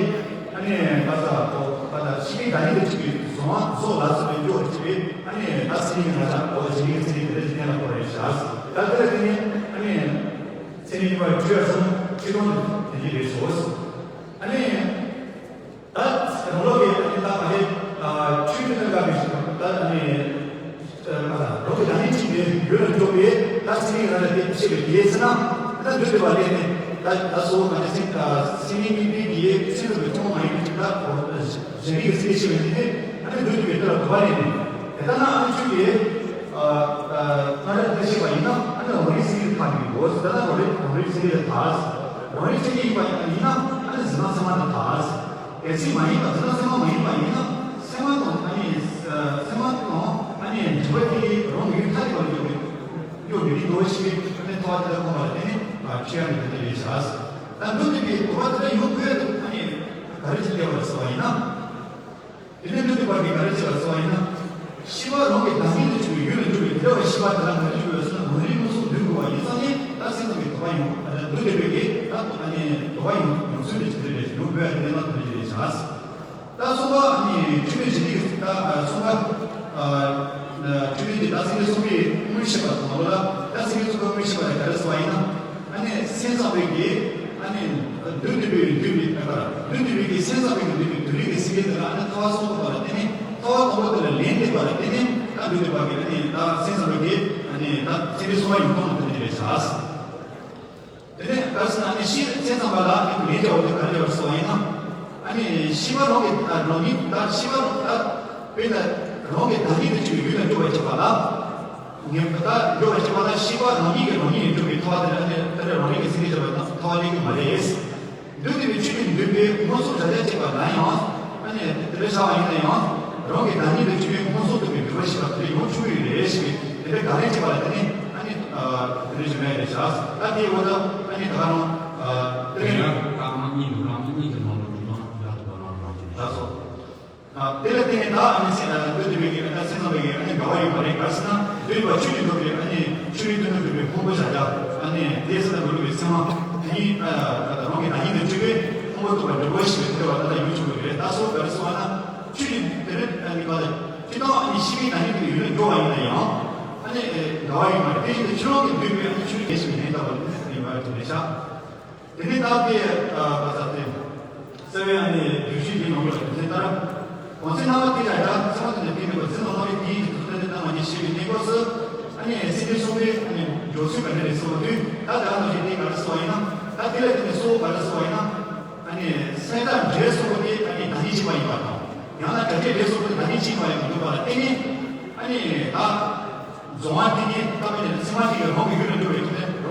ཨ་ནི་ད་ལྟ་གོ་ད་ལྟ་ཤེས་པའི་བདག་ཉིད་དུ་གཅིག་པའི་གཟུང་བ་གཟུགས་ལ་སོགས་པའི་འཇོག་གཅིག་པའི་ཨ་ནི་ད་སེམས་ཉིད་ང་ཅག་གོ་ད་ཞི་བའི་ཚེ་རིང་དེ་ལ་ཇི་ལྟར་ལ་གོ་རེ་བཞག་ད་དེ་ལ་བརྟེན་ནས་ཨ་ནི་ཚེ་རིང་གཉིས་པ་ཆོས་གསུམ་ཆོས་སྟོང་དུ་དེ་ཉིད་རེད་སོ། ཨ་ནི། ད་རང་ལོག་གི་ཨ་ནི་ད་མ་རེད། ཆོས་ཀྱི་གནད་འགག་གི་ཞིག་ད་ཨ་ནི་རང་གི་བདག་ཉིད་ཅིག་ནས་ཡུལ་ལ་འཇོག་པའི་ད་སེམས་ཉིད་རང་ལ་དེ་ཤེས་པའི་དེའི་ཚེ་ན་ད་འདོད་དེ་བ་ལས་ནས་ད་ད་གཙོ་བོ་ང་ཚོ་སེམས་སེམས་ཉིད་གཉིས་པའི་དེའི་སེམས་ལ་མི་མཐོང་བ་ཡིན་གྱི་ད་གཞན་རིག་གི་སེམས་ཤེས་པའི་དེ་ནས་ཨ་ནི་འདོད་དེ་བའི་དེ་ལ་དོ་བ་ལས་ནས་དེ་ལྟ་ན་ཨ་ནི་ཆོས་ཀྱི་སྔ་རབས་འདི་ཤེས་པ་ཡིན་ན་ཨ་ནི་རང་རིག་སེམས་ཉིད་ཐག་ཉེ་དགོས་ཟེར་ན་རང་རིག་རང་རིག་སེམས་ཉིད་ཐག་རང་རིག་སེམས་ཉིད་ཡིན་པ་ཡིན་ན་ཨ་ནི་གཟིགས་སྣང་ཚད་མ་དེ་ཐག་གལ་སྲིད་མ་ཡིན་པ་འཛིན་སྟངས་ཚད་མ་མ་ཡིན་པ་ཡིན་ན་ཚད་མ་དང་ཨ་ནི་ཚད་མ་དང་ཨ་ནི་འབྲེལ་བ་དེ་རང་གི་ཡུལ་ཐ་དད་པ་ལ་ཡོད་རེད། ཡོད་མི་རིགས་འདུག་ཞེས་ཨ་ནི་ཐོག་དེ་ལ་གོ་བ་ལ་བརྟེན་ནས་ཁྱེད་ཡང་མི་འདོད་རེད་བྱ། ད་འདོད་དེ་པའི་གོ་བ་དེ་ལ་ཡོང་དགོས་ཨ་ནི་ག་རེ་བྱེད་དགོས་པ་རེད་ཟེར་བ་ཡིན་ན། དེ་ནས་འདོད་དེ་པ་གི་ག་རེ་བྱེད་པ་ཟེར་བ་ཡིན་ན། ཤེས་པ་རང་གི་བདག་ཉིད་དུ་གྱུར་པའི་ཡུལ་ལ་འགྱུར་བའི་དེ་འདྲ་བའི་ཤེས་པ་དེ་ལ་ག་རེ་འགྱུར་བའི་ཟེར་ན་ངོས་རིག་མངོན་སུམ་འདུས་དགོས་པ་ཡིན་ཙང་ནི་ད་སེམས་ཙམ་གྱི་དོགས་པ་ཡོང་འདོད་དེ་པའི་གི་ད་ཨ་ནི་དོགས་པ་ཡོང་ཡོང་ཚུལ་དེ་ཇི་ལྟར་རེད་ཡོང་དགོས་ཡ་དེ་ལ་དོན་ཅི་རེད་བྱ། ད་གསུམ་པ་ཨ་ནི་འཁྲུལ་པའི་བྱེད་ལས་ད་གསུམ་པ་འཁྲུལ་པའི་གི་ད་སེམས་ལས་གསུམ་པའི་དངོས་ཤེས་པ་དང་ལོ་ལ་ད་སེམས་ལས་གསུམ་པའི་དངོས་ཤེས་པ་ལ་ག་རེ་ཟེར་བ་ཡིན་ན། ཨ་ནི་སེམས་ཙམ་པའི་གི་ཨ་ནི་འདོད་དེ་པའི་འདོད་པའི་ཨ་འདོད་དེ་པའི་གི་སེམས་ཙམ་པའི་གི་འདོད་པའི་འདོད་རིགས་ཀྱི་སེམས་ཅན་དེ་ལ་ཨ་ནི་ཐ་བ་གསུམ་པ་ལ་བརྟེན་ནས་ཐ་བ་དང་པོ་དེ་ལ་ལན་འདེབས་པ་ལ་བརྟེན་ནས་ད་འདོད་དེ་པ་གི་ཨ་ནི་ད་སེམས་ཙམ་པའི་གི་ཨ་ནི་ད་སེམས་ལས་གསུམ་པ་ཡོང་སྟངས་ལ་བརྟེན་ནས་རེད་བྱ། དེ་ནས་ག་རེ་ཟེར་ན་ཨ་ནི་ཤེས་སེམས་ཙམ་པ་ལ་ཨ་ནི་ལན་འདེབས་པ་དེ་ག་རེ་ཡོད་ཟེར་བ་ཡིན་ན། ཨ་ནི་ཤེས་པ་རང་གི་རང་ཉིད་ད་ཤེས་པ་རང་ད་དཔེར་ན་རང་གི་བདག་ཉིད་དུ་གྱུར་པའི་ཡུལ་ལ་འགྱུར་བ་བྱེད་པ་ལ། ངས་ད་འགྱུར་བ་བྱེད་པ་ལ་ཤེས་པ་རང་ཉིད་ཀྱིས་རང་ཉིད་ལ་འགྱུར་བའི་ཐ་བ་དེ་ལ་ཨ་ནི་ད་རེས་རང་རིག་གི་སེམས་ཅན་འགྱུར་བའི་ཐ་བ་ལེན་གྱི་མ་རེད། འདོད་དེ་པའི་ཆོས་ཀྱི་འདོད་པའི་མངོན་སུམ་བྱ་བྱ་བྱེད་པ་ན་ཡང་། ཨ་ནི་དེ་འདྲ་བྱ་བ་ཡིན་ན་ཡང་། རང་གི་བདག་ཉིད་དུ་གྱུར་པའི་མངོན་སུམ་རྟོགས་པའི་འགྱུར་བ་ཞེས་པ་དེ་ཡོང་ཆོག་གི་རེད་ཞེས་པའི་དེ་འདྲ་ག་རེ་བྱེད་པ་ལ་དེ་ནི་ཨ་ནི་དེ་འདྲ་ཞུ་ཡ་རེད་བྱ། ད་དེའི་འོག་ཏུ་ཨ་ནི་ད་ག་རང་དེ་རིང་རྐང་གཉིས་ནི་རང་གཉིས་ཀྱི་ནང་དུ་འདུས་པ་ཡག་ཏུ་བ་ལང་རང་གི་ད་སོ། དེ་ལ་བརྟེན་ནས་ད་ཨ་ནི་སེམས་ལ་འདོད་དེ་པའི་གི་ཨ་ད་སེམས་ཙམ་པའི་གི་ཨ་ནི་འགལ་བ་ཡོད་པ་རེད། ག་རེ་ཟེར་ན་འདོད་པ་ཆོས་ཀྱི་འདོད་པའི་ཨ་ནི་ཆོས་ཀྱི་འདོད་པའི་འདོད་པའི་ཕུང་པོ་བཞག་རྒྱ་ཨ་ནི་དེ་སེམས་ལ་འགྲོ་བའི་སེམས་དེ་ཉིད་ཨ་ད་རང་གི་བདག་ཉིད་དུ་གྱུར་པའི་ཕུང་པོ་རྟོགས་པ་འགྲུབ་པ་ཞེས་པའི་དེ་བ་ད་ལྟ་ཡོང་ཆོག་གི་རེད། ད་སོ་ག་རེ་ཟེར་བ་ན་ཆོས་ཀྱི་དེ་རེད་ཨ་ནི་ག་ད་སྤྱིར་བཏང་ཨ་ནི་ཤེས་པའི་བདག་ཉིད་དུ་ཡུལ་ལ་འགྱུར་བ་ཡིན་ན་ཡང་ཨ་ནི་འགལ་བ་ཡོད་མ་རེད། དེ་བཞིན་དུ་ཕྱི་རོལ་གྱི་འདོད་པའི་ཨ་ནི་ཆོས་ཀྱི་ལས་ཤིག་ལེན་ལྟ་བུ་ནི་ཡིན་པ་དེ་རེད་ཤག་དེ་ནས་ད་དེ་ཨ་བ་ས་དེ། རྩ་བའི་ཨ་ནི་བསྡུས་གཞི་འདི་ནང་ལ་དེ་ལྟར། གོང་ཚེ་སྣང་བ་དེ་ཡང་ཡང་ཚེ་མ་དེ་ནས་དེ་ནས་བ་ཚེ་ནང་བའི་དེའི་དུས་ཚོད་དེ་ལྟ་མ་ཉིད་ཤེས་པའི་གནས་སྐབས་སུ། ཨ་ནི་སེམས་ཅན་གསུམ་པའི་ཨ་ནི་འཇོག་ཚུལ་ག་འདྲ་རེད་ཟེར་བ་དུས་ད་དེ་ཨ་ནི་ཞིག་དེ་ག་རེ་ཟེར་བ་ཡིན་ན། ད་དེ་ལ་དེ་ནས་གཙོ་བོ་ག་རེ་ཟེར་བ་ཡིན་ན། ཨ་ནི་སེམས་དང་འབྲེལ་སོགས་པ་དེ་ཨ་ནི་བདག་ཉིད་གཅིག་པ་ཡིན་པ་དང་། ཡང་ན་དགྲ་འབྲེལ་འབྲེལ་སོགས་པ་དེ་བདག་ཉིད་གཅིག་པ་ཡང་མི་འདུག་པ་ལ་བརྟེན་ནས། ཨ་ནི་ད། གཟུང་བ་དེ་ཉིད་ལྟ་བུ་ནི་ཚད་མ་གཅིག་གིས་རང་གི་ཡུལ་ལ་འགྱུར་བའི་དེ་ནས་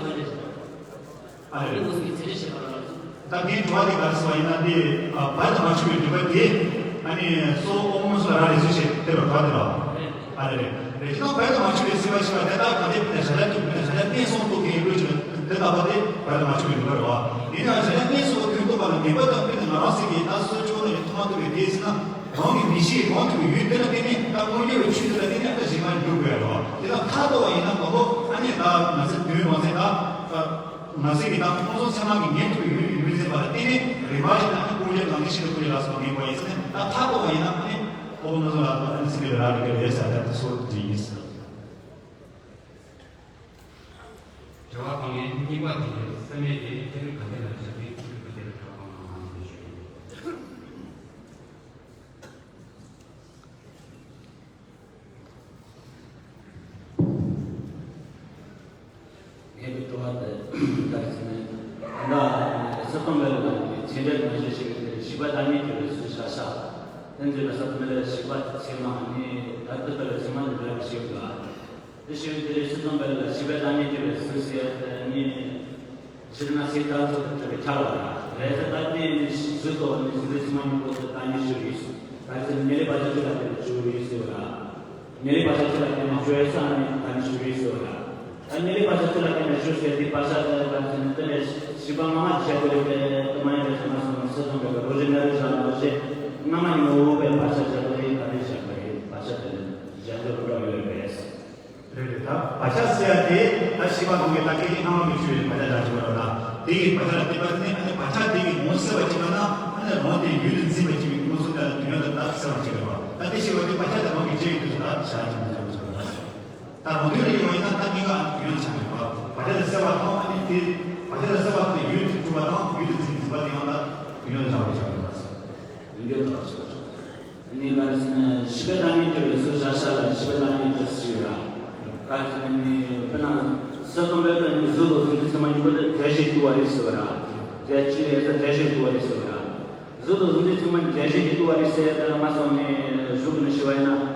ལ་ཐོན་རེད། ཨ་རེ། ཨ་ནི་ང་ཚོ་གི་ཚན་རིག་ཤེས་པ་ལ་ལ་ད་ངའི་དྲི་བ་དེ་ག་རེ་ཟེར་བ་ཡིན་ན་དེ། ཨ། བར་དུ་མ་ཆོད་པའི་སྒྲིབ་པ་དེ། ཨ་ནི་སོ་ཨོ་མོ་སོ་ར་རེ་ཚུལ་བྱེད་དེ་རོ་ག་དེ་རོ། ཨ་རེ་རེ། རེ་ཅི་ན་བར་དུ་མ་ཆོད་པའི་སྲིད་པ་ཞིག་པ་དེ་དག་ག་དེ་ཕུད་ན་ཞ་ལ་ཐུག་ཕུད་ན་ཞ་ལ་གནས་སོང་ཐུག་གི་ཡོད་ཅིག་དེ་ལྟ་བུ་དེ་བར་དུ་མ་ཆོད་པའི་སྒྲིབ་པ་རེད་བ། ཡིན་ཡང་ཞ་ལ་གནས་སོང་ཐུག་ཐུག་པ་ལ་ངེས་པ་དང་ཕུད་ན་ང་རང་སྲིད་ཀྱི་ད་སོ་ཅོག་ནས་མཐོང་མ་ཐུབ་པའི་དེ་ཟེར་ན། རང་གི་མི་ཤེས་རང་ཐུབ་ཡུལ་དེ་ལ་བརྟེན་ནས་ད་དངོས་འབྲེལ་བའི་ཆོས་དེ་ལ་བརྟེན་ནས་ད་གཞན་མ་འགྲུབ་དགོས་ཡ་རེད་བ། དེ་ལ་ཁ་དོག་པ་ཡིན་ན་མ་གོ། ཨ་ནི་ད་ང་ཚོ་དུས་མང་ཚེ་ད་ང་ཚོ་གི་ད་ཁོང་ཚོ་ཚད་མ་གི་ངེས་ཐུབ་ཡུལ་ཡུལ་མི་ཚེ་བ་ལ་བརྟེན་ནས་རིམ་པ་བཞིན་ད་ཨ་ནི་ཀུན་རྒྱལ་གང་གི་ཤིན་ཏུ་ཀུན་རྒྱལ་ལ་སོགས་ངེས་པ་ཡིན་ཟེར་ནས། ད་ཁ་དོག་པ་ཡིན་ན་ཨ་ནི་ཨོ་ནོ་ཟོ་ལ་ད་ཨ་ནི་སྲིད་པའི་ར་རི་ཀ་རེད་ཟེར་ད་དེ་ཚོ་འདི་ཡིན་ཟེར། དྲི་བ་དང་ངེས་གཉིས་པ་དེ་ཡིན། སེམས་མེད་དེ་ཐེ་རིག་ག་འདྲ་ལ་བཞག་པའི་ཐེ་རིག་ག་འདྲ་ལ་གྲགས་པ་ང་ང་ཚོ་ཞུ་ཡིན། ངས་འདི་སྤྲོ་བ་དེ་ལྟར་ཟིན་ནས། ད་ལྟ་སྲིད་སྟོང་མེད་ལ་ནི་ཚེ་འདྲེན་ནང་བཞིན་ཞིག་ཡོད་དེ་བཞི་པ་བདག་ཉིད་ཀྱི་རིགས་སུ་བྱ་ས། དེ་འཛིན་པ་སྲིད་སྟོང་མེད་ལ་བཞི་པ་ཚད་མ་ནི་ད་ལྟ་ལ་ཚད་མ་ནི་འདྲ་བ་ཞིག་ལ། དེ་ཞིག་དེ་རིགས་སྲིད་སྟོང་མེད་ལ་བཞི་པ་བདག་ཉིད་ཀྱི་རིགས་སུ་ཟེར་ནི། སྤྱིར་ན་སྲིད་ལྟར་ཚུལ་དུ་གྲུབ་པའི་ཆ་ལ་རེད་ད་དེ་ནི་གཟུགས་སོགས་ནི་སྲིད་པའི་ཚད་མ་གཉིས་པོ་དེ་བདག་ཉིད་ཞིག་རིགས་སུ། ད་ཚེ་ཉེ་ལེགས་བག་ཆགས་ཚུལ་ལ་བརྟེན་ནས་བྱུང་བའི་ཟེར་བ་ལ། ཉེ་ལེགས་བག་ཆགས་ཚུལ་ལ་བརྟེན་ནས་བྱུང་བའི་ས་ནི་ད་ནི་ཞུགས་པའི་ཟེར་བ་ལ། ད་ཉེ་ལེགས་བག་ཆགས་ཚུལ་ལ་བརྟེན་ནས་ཞུགས་ཟེར་དེ་བག་ཆགས་དེ་ལ་བརྟེན་ནས་དེ་ལས་བཞི་པ་སྔ་མ་བཞག་དགོས་རེད་དེ་དེ་མ་ཡིན་པའི་ཚང་མ་སོང་ནས་སྲིད་སྟོང་པའི་རོ་བཞི་ན་རེ་བཞག་ན་རེ་བཞི། སྔ་མ་ཉོ་བའི་བག་ཆགས་བཞག་དགོས་རེད་ད་རེ་བཞག་དགོས་རེད་བག་ཆགས་དེ་ནི་བཞག་དགོས་རེད་ཡོད་པས། རེད་རེད་ད་བག་ཆགས་ཟེར་ཡ་དེ་ད་ཤེས་པ་གང་གིས་ད་སྐད་ཅིག་སྣང་བ་མི་འཆུག་པའི་བག་ཆགས་བཞག་ཆོག་པ་རེད་ད། དེ་གི་བག་ཆགས་ལ་བརྟེན་པ་ནི་ཨ་ནི་བག་ཆགས་དེ་གི་ངོ་ཤེས་པ་ཅིག་ལ་ན་ཨ་ནི་རང་དེ་ཡུལ་དུ་འཛིན་པ་ཅིག་གི་ངོ་སོ་ལ་དུས་ཡུན་ལ་ད་གསལ་བ་ཅིག་རེད་བ། ད་དེ་ཤེས་པ་དེ་བག་ཆགས་དང་རང་གི་རྗེས་ཀྱི་དུས་སུ་ད་བྱ་ཅིག་མི་ཆོག་ཆོག་རེད། ད་རང་དོན་ལ་ཡོང་བ་ཡིན་ན་ད་གཉིས་ཀ་ཨ་ནི་དུས་ཡུན་ཆགས་མེད་པ་བག་ཆགས་ལ་གསལ་བ་དང་ཨ་ནི་དེ་བག་ཆགས་ལ་གསལ་བ་དེ་ཡུལ་དུ་གྲུབ་པ་དང་ཡུལ་དུ་འཛིན་འཛིན་པ་དེ་ཡང་ད་དུས་ཡུན་ལ་ཆགས་པ་ཆགས་མེད་པ། དུས་ཡུན་ལ་ཆགས་པ་ཆགས། ནི་ག་རེ་ཟེར་ན་ཤི་བའི་བདག་ཉིད་ཀྱི་སུ་བཞག་བཞག་ལ་ཤི་བའི་བདག་ཉིད་ཀྱི་སུ་ཡོད་ར། ག་རེ་ཟེར་ན་ནི་དཔེར་ན་ས་སྟོང་པའི་ཀ་ནི་གཟུགས་དང་གཟུགས་འཛིན་ཚད་མ་གཉིས་པོ་དེ་རྫས་གཞན་དུ་བ་རེད་ཟེར་བ་ར། རྫས་གཅིག་རེད་ཟེར་རྫས་གཞན་དུ་བ་རེད་ཟེར་བ་ར། གཟུགས་དང་གཟུགས་འཛིན་ཚད་མ་རྫས་གཞན་དུ་བ་རེད་ཟེར་ད་ལ་མ་སོང་ནི་གཟུགས་ནི་ཤི་བ་ཡིན་ན་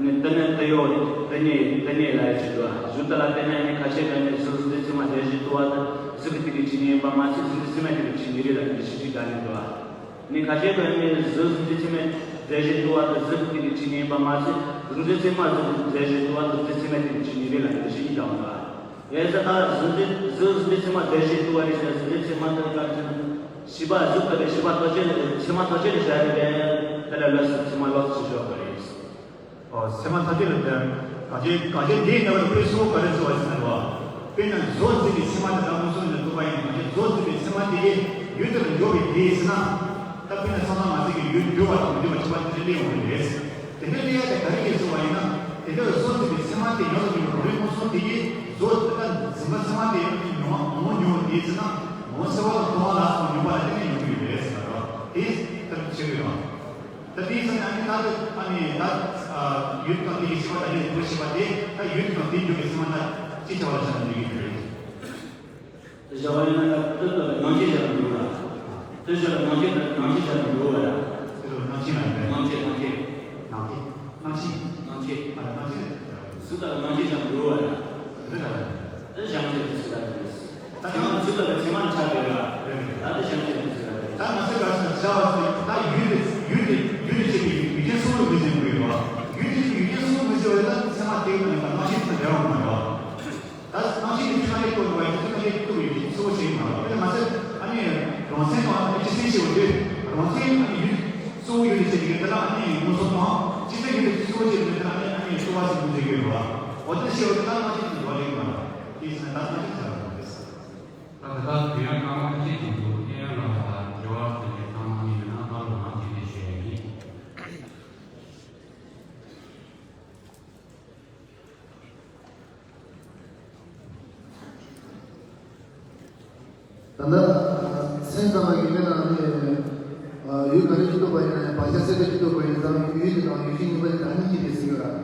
ནི་དེ་ནས་དེ་ཡོད་རེད། དེ་ནས་དེ་ནས་ལ་ཡི་ཆེད་དུ་བ་གཟུགས་དེ་ལ་བརྟེན་ནས་ནི་ཁ་ཆེ་ག་ནས་གཟུགས་གཟུགས་འཛིན་ཚད་མ་རྫས་གཞན་དུ་བ་དང་གཟུགས་ཀྱི་དེ་གི་ཆེད་ནི་ཡིན་པ་མ་ཚད་གཟུགས་འཛིན་ཚད་མ་དེ་གི་ཆེད་ནི་རེད་ལ་ནི་ཤི་ཅིག་ད་ནི་དུ་བ། ནི་ཁ་ཆེ་བས་ནི་གཟུགས་འཛིན་ཚད་མའི་རྫས་གཞན་དུ་བ་དང་གཟུགས་དེ་གི་ཆེད་ནི་ཡིན་པ་མ་ཚད་གཟུགས་འཛིན་ཚད་མ་གཟུགས་རྫས་གཞན་དུ་བ་དང་གཟུགས་འཛིན་ཚད་མའི་དེ་གི་ཆེད་ནི་རེད་ལ་ནི་ཤི་ཅིག་ད་བ། ཡིན་ཙང་ད་གཟུགས་འཛིན་གཟུགས་འཛིན་ཚད་མ་རྫས་གཞན་དུ་བ་རེད་ཟེར་གཟུགས་འཛིན་ཚད་མ་དེ་ག་རེ་ཟེར་ན་ཤེས་པ་གཟུགས་དེ་རེད། ཤེས་པ་ཐོགས་བཅས་ནི་ཚད་མ་ཐོགས་བཅས་ནི་བྱ་རེད་པས། དེ་ལ་ལོགས་སུ་ཚད་མ་ལོགས་སུ་ཞོག་པ་རེད། ཨོ། ཚད་མ་ཐ་དད་ལ་ལྟོས། གང་ཅི་གང་ཅི་འདིའི་གནས་བབ་དཔེ་གཙོ་བོ་ག་རེ་བརྩི་བ་ཟེར་ན་རེད་བ། དཔེར་ན་གཟུགས་འཛིན་པའི་ཚད་མ་དེ་ད་མངོན་སུམ་ནས་རྟོགས་པ་ཡིན་ན་གང་ཅི་གཟུགས་འཛིན་པའི་ཚད་མ་དེ་གིས་ཡུལ་དེ་ལ་འཇོག་པའི་དེ་ཟེར་ན། ད་དཔེར་ན་ཚང་མ་མ་ཟད་ཀྱི་ཡུལ་འགྱུར་བ་དང་མི་འགྱུར་བ་ཁྱད་པར་དེ་འདྲ་གླེང་ཡོང་གི་རེད། དེ་འདྲ་གླེང་ཡ་དེ་ག་རེ་ཡིན་ཟེར་བ་ཡིན་ན། དེ་འདྲ་གཟུགས་འཛིན་པའི་ཚད་མ་དེ་ཡོངས་སུ་གྱུར་པའི་རང་རིག་མངོན་སུམ་དེ་གིས་གཟུགས་དེ་ལ་འཛིན་པ་ཚད་མ་དེ་ཡོངས་སུ་མྱོང་བ་མྱོང་བ་མྱོང་བ་དེ་ཟེར་ན། ངོ་བོ་གསལ་བ་དང་སྟོང་པ་ལ་སོགས་མྱོང་བ་ལ་བརྟེན་ནས་ཡོང་གི་ཡོད་རེད་ཟེར་བ་རེད། དེ་ལྟར་བྱེད་དགོས་རེད། ད་དེའི་ཚེ་ན་ཨ་ནི་ད་ཨ་ནི་ད་ཡུལ་དང་དེ་ཡི་ཤེས་པ་དང་ཡུལ་དེ་ཤེས་པ་དེ་ད་ཡུལ་དང་དེ་འཇོག་པའི་ཚེ་ན་ད་ཅི་བྱ་བ་ལ་བྱ་ན་འདོད་ཀྱི་རེད། བྱ་བ་ཡིན་ན་ད་དེ་ལྟར་སྣང་མཆེད་བྱ་བ་འགྲོ་བ། དེ་བྱ་བ་སྣང་མཆེད་དང་སྣང་མཆེད་བྱ་བ་འགྲོ་བ་ཡ། དེ་ལྟར་སྣང་མཆེད་ལ་ཡིན་པས། སྣང་མཆེད་སྣང་མཆེད། སྣང་མཆེད་སྣང་མཆེད། སྣང་མཆེད། ཨ་སྣང་མཆེད། གཟུགས་དང་སྣང་མཆེད་བྱ་བ་འགྲོ་བ་ཡ། དེ་ལྟར། ཨེ་བྱང་ཆུབ་ཀྱི་སེམས་དང་ལྡན་པས། ད་ཡང་ན་ཆུ་ལྟ་བུའི་ཚད་མ་ནི་ཆགས་པའི་ར། ད་དེ་བྱང་ཆུབ་ཀྱི་སེམས་དང་ལྡན་པས། ད་ང་ཚོས་ག་རེ་ཟེར་ན་བྱ་བ་ཟེར་ད་ཡུལ་དེ་ཡུལ་དེ་ཡུལ་དེ་བྱེད་པའི་ཡུལ་ཅན་གསུམ་ལ་མི་འཛིན་དགོས་པ། ཡུལ་དེ་བྱེད་པའི་ཡུལ་ཅན་གསུམ་མི་འཛིན་པ་ཡིན་ན་ཚད་མ་དེ་ཡང་ད་སྣང་ཆེན་དང་འབྲེལ་བ་མ་ཡོད། ད་སྣང་ཆེན་གྱི་ཚད་མ་ཡོད་དགོས་པ་ཡིན་ན་ཚད་མ་ཡོད་དགོས་པའི་ཡུལ་ཅན་གསུམ་བྱེད་མ་ཡོད། དེ་ལ་ང་ཚོས་ཨ་ནི་རང་མཚན་དང་ཨ་ནི་སྤྱི་མཚན་ཞེས་པ་དེ་རང་མཚན་ཨ་ནི་ཡུལ་གསུམ་ཡུལ་དེ་བྱེད་ཀྱི་དེ་ལ་ཨ་ནི་མངོན་སུམ་དང་སྤྱི་མཚན་ཡུལ་དེ་གསུམ་བྱེད་ཀྱི་དེ་ལ་ཨ་ནི་ཨ་ནི་སྤྲོས་པ་ཞིག་མི་འཛིན་གྱི་ཡོད་པ། འོ་དེ་ཞེས་པ་དེ་ད་སྣང་ཆེན་གྱི་འགྲོ་ལེགས་མ་ཡོད། དེས་ན་ད་ལྟ་ཅི་བྱ་བ་རེད། ད་ལྟ་དུས་ཡུན་སྐར་མ་གཅིག་ཅིག་འདུག་གཡས་གཡོན་ལ་ཡང་དྲི་བ་དེ་འདྲའི་ཚང་མ་ཡིན་ན་ད་ལོ་མང་ཅིག་ལས་ཞུ་ཡ་ཡིན། ད་ལྟ་སེམས་ཙམ་པ་གི་དཔེར་ན་ནི་ཡུལ་ག་རེ་ཅིག་རྟོགས་པ་ཡིན་ན་ཡང་བག་ཆགས་སད་པ་ཅིག་རྟོགས་པ་ཡིན་ཙང་ཡུལ་དེ་དང་ཡུལ་ཅན་གཉིས་པ་དེ་བདག་ཉིད་ཅིག་རེད་ཟེར་གྱི་ཡོད་ར།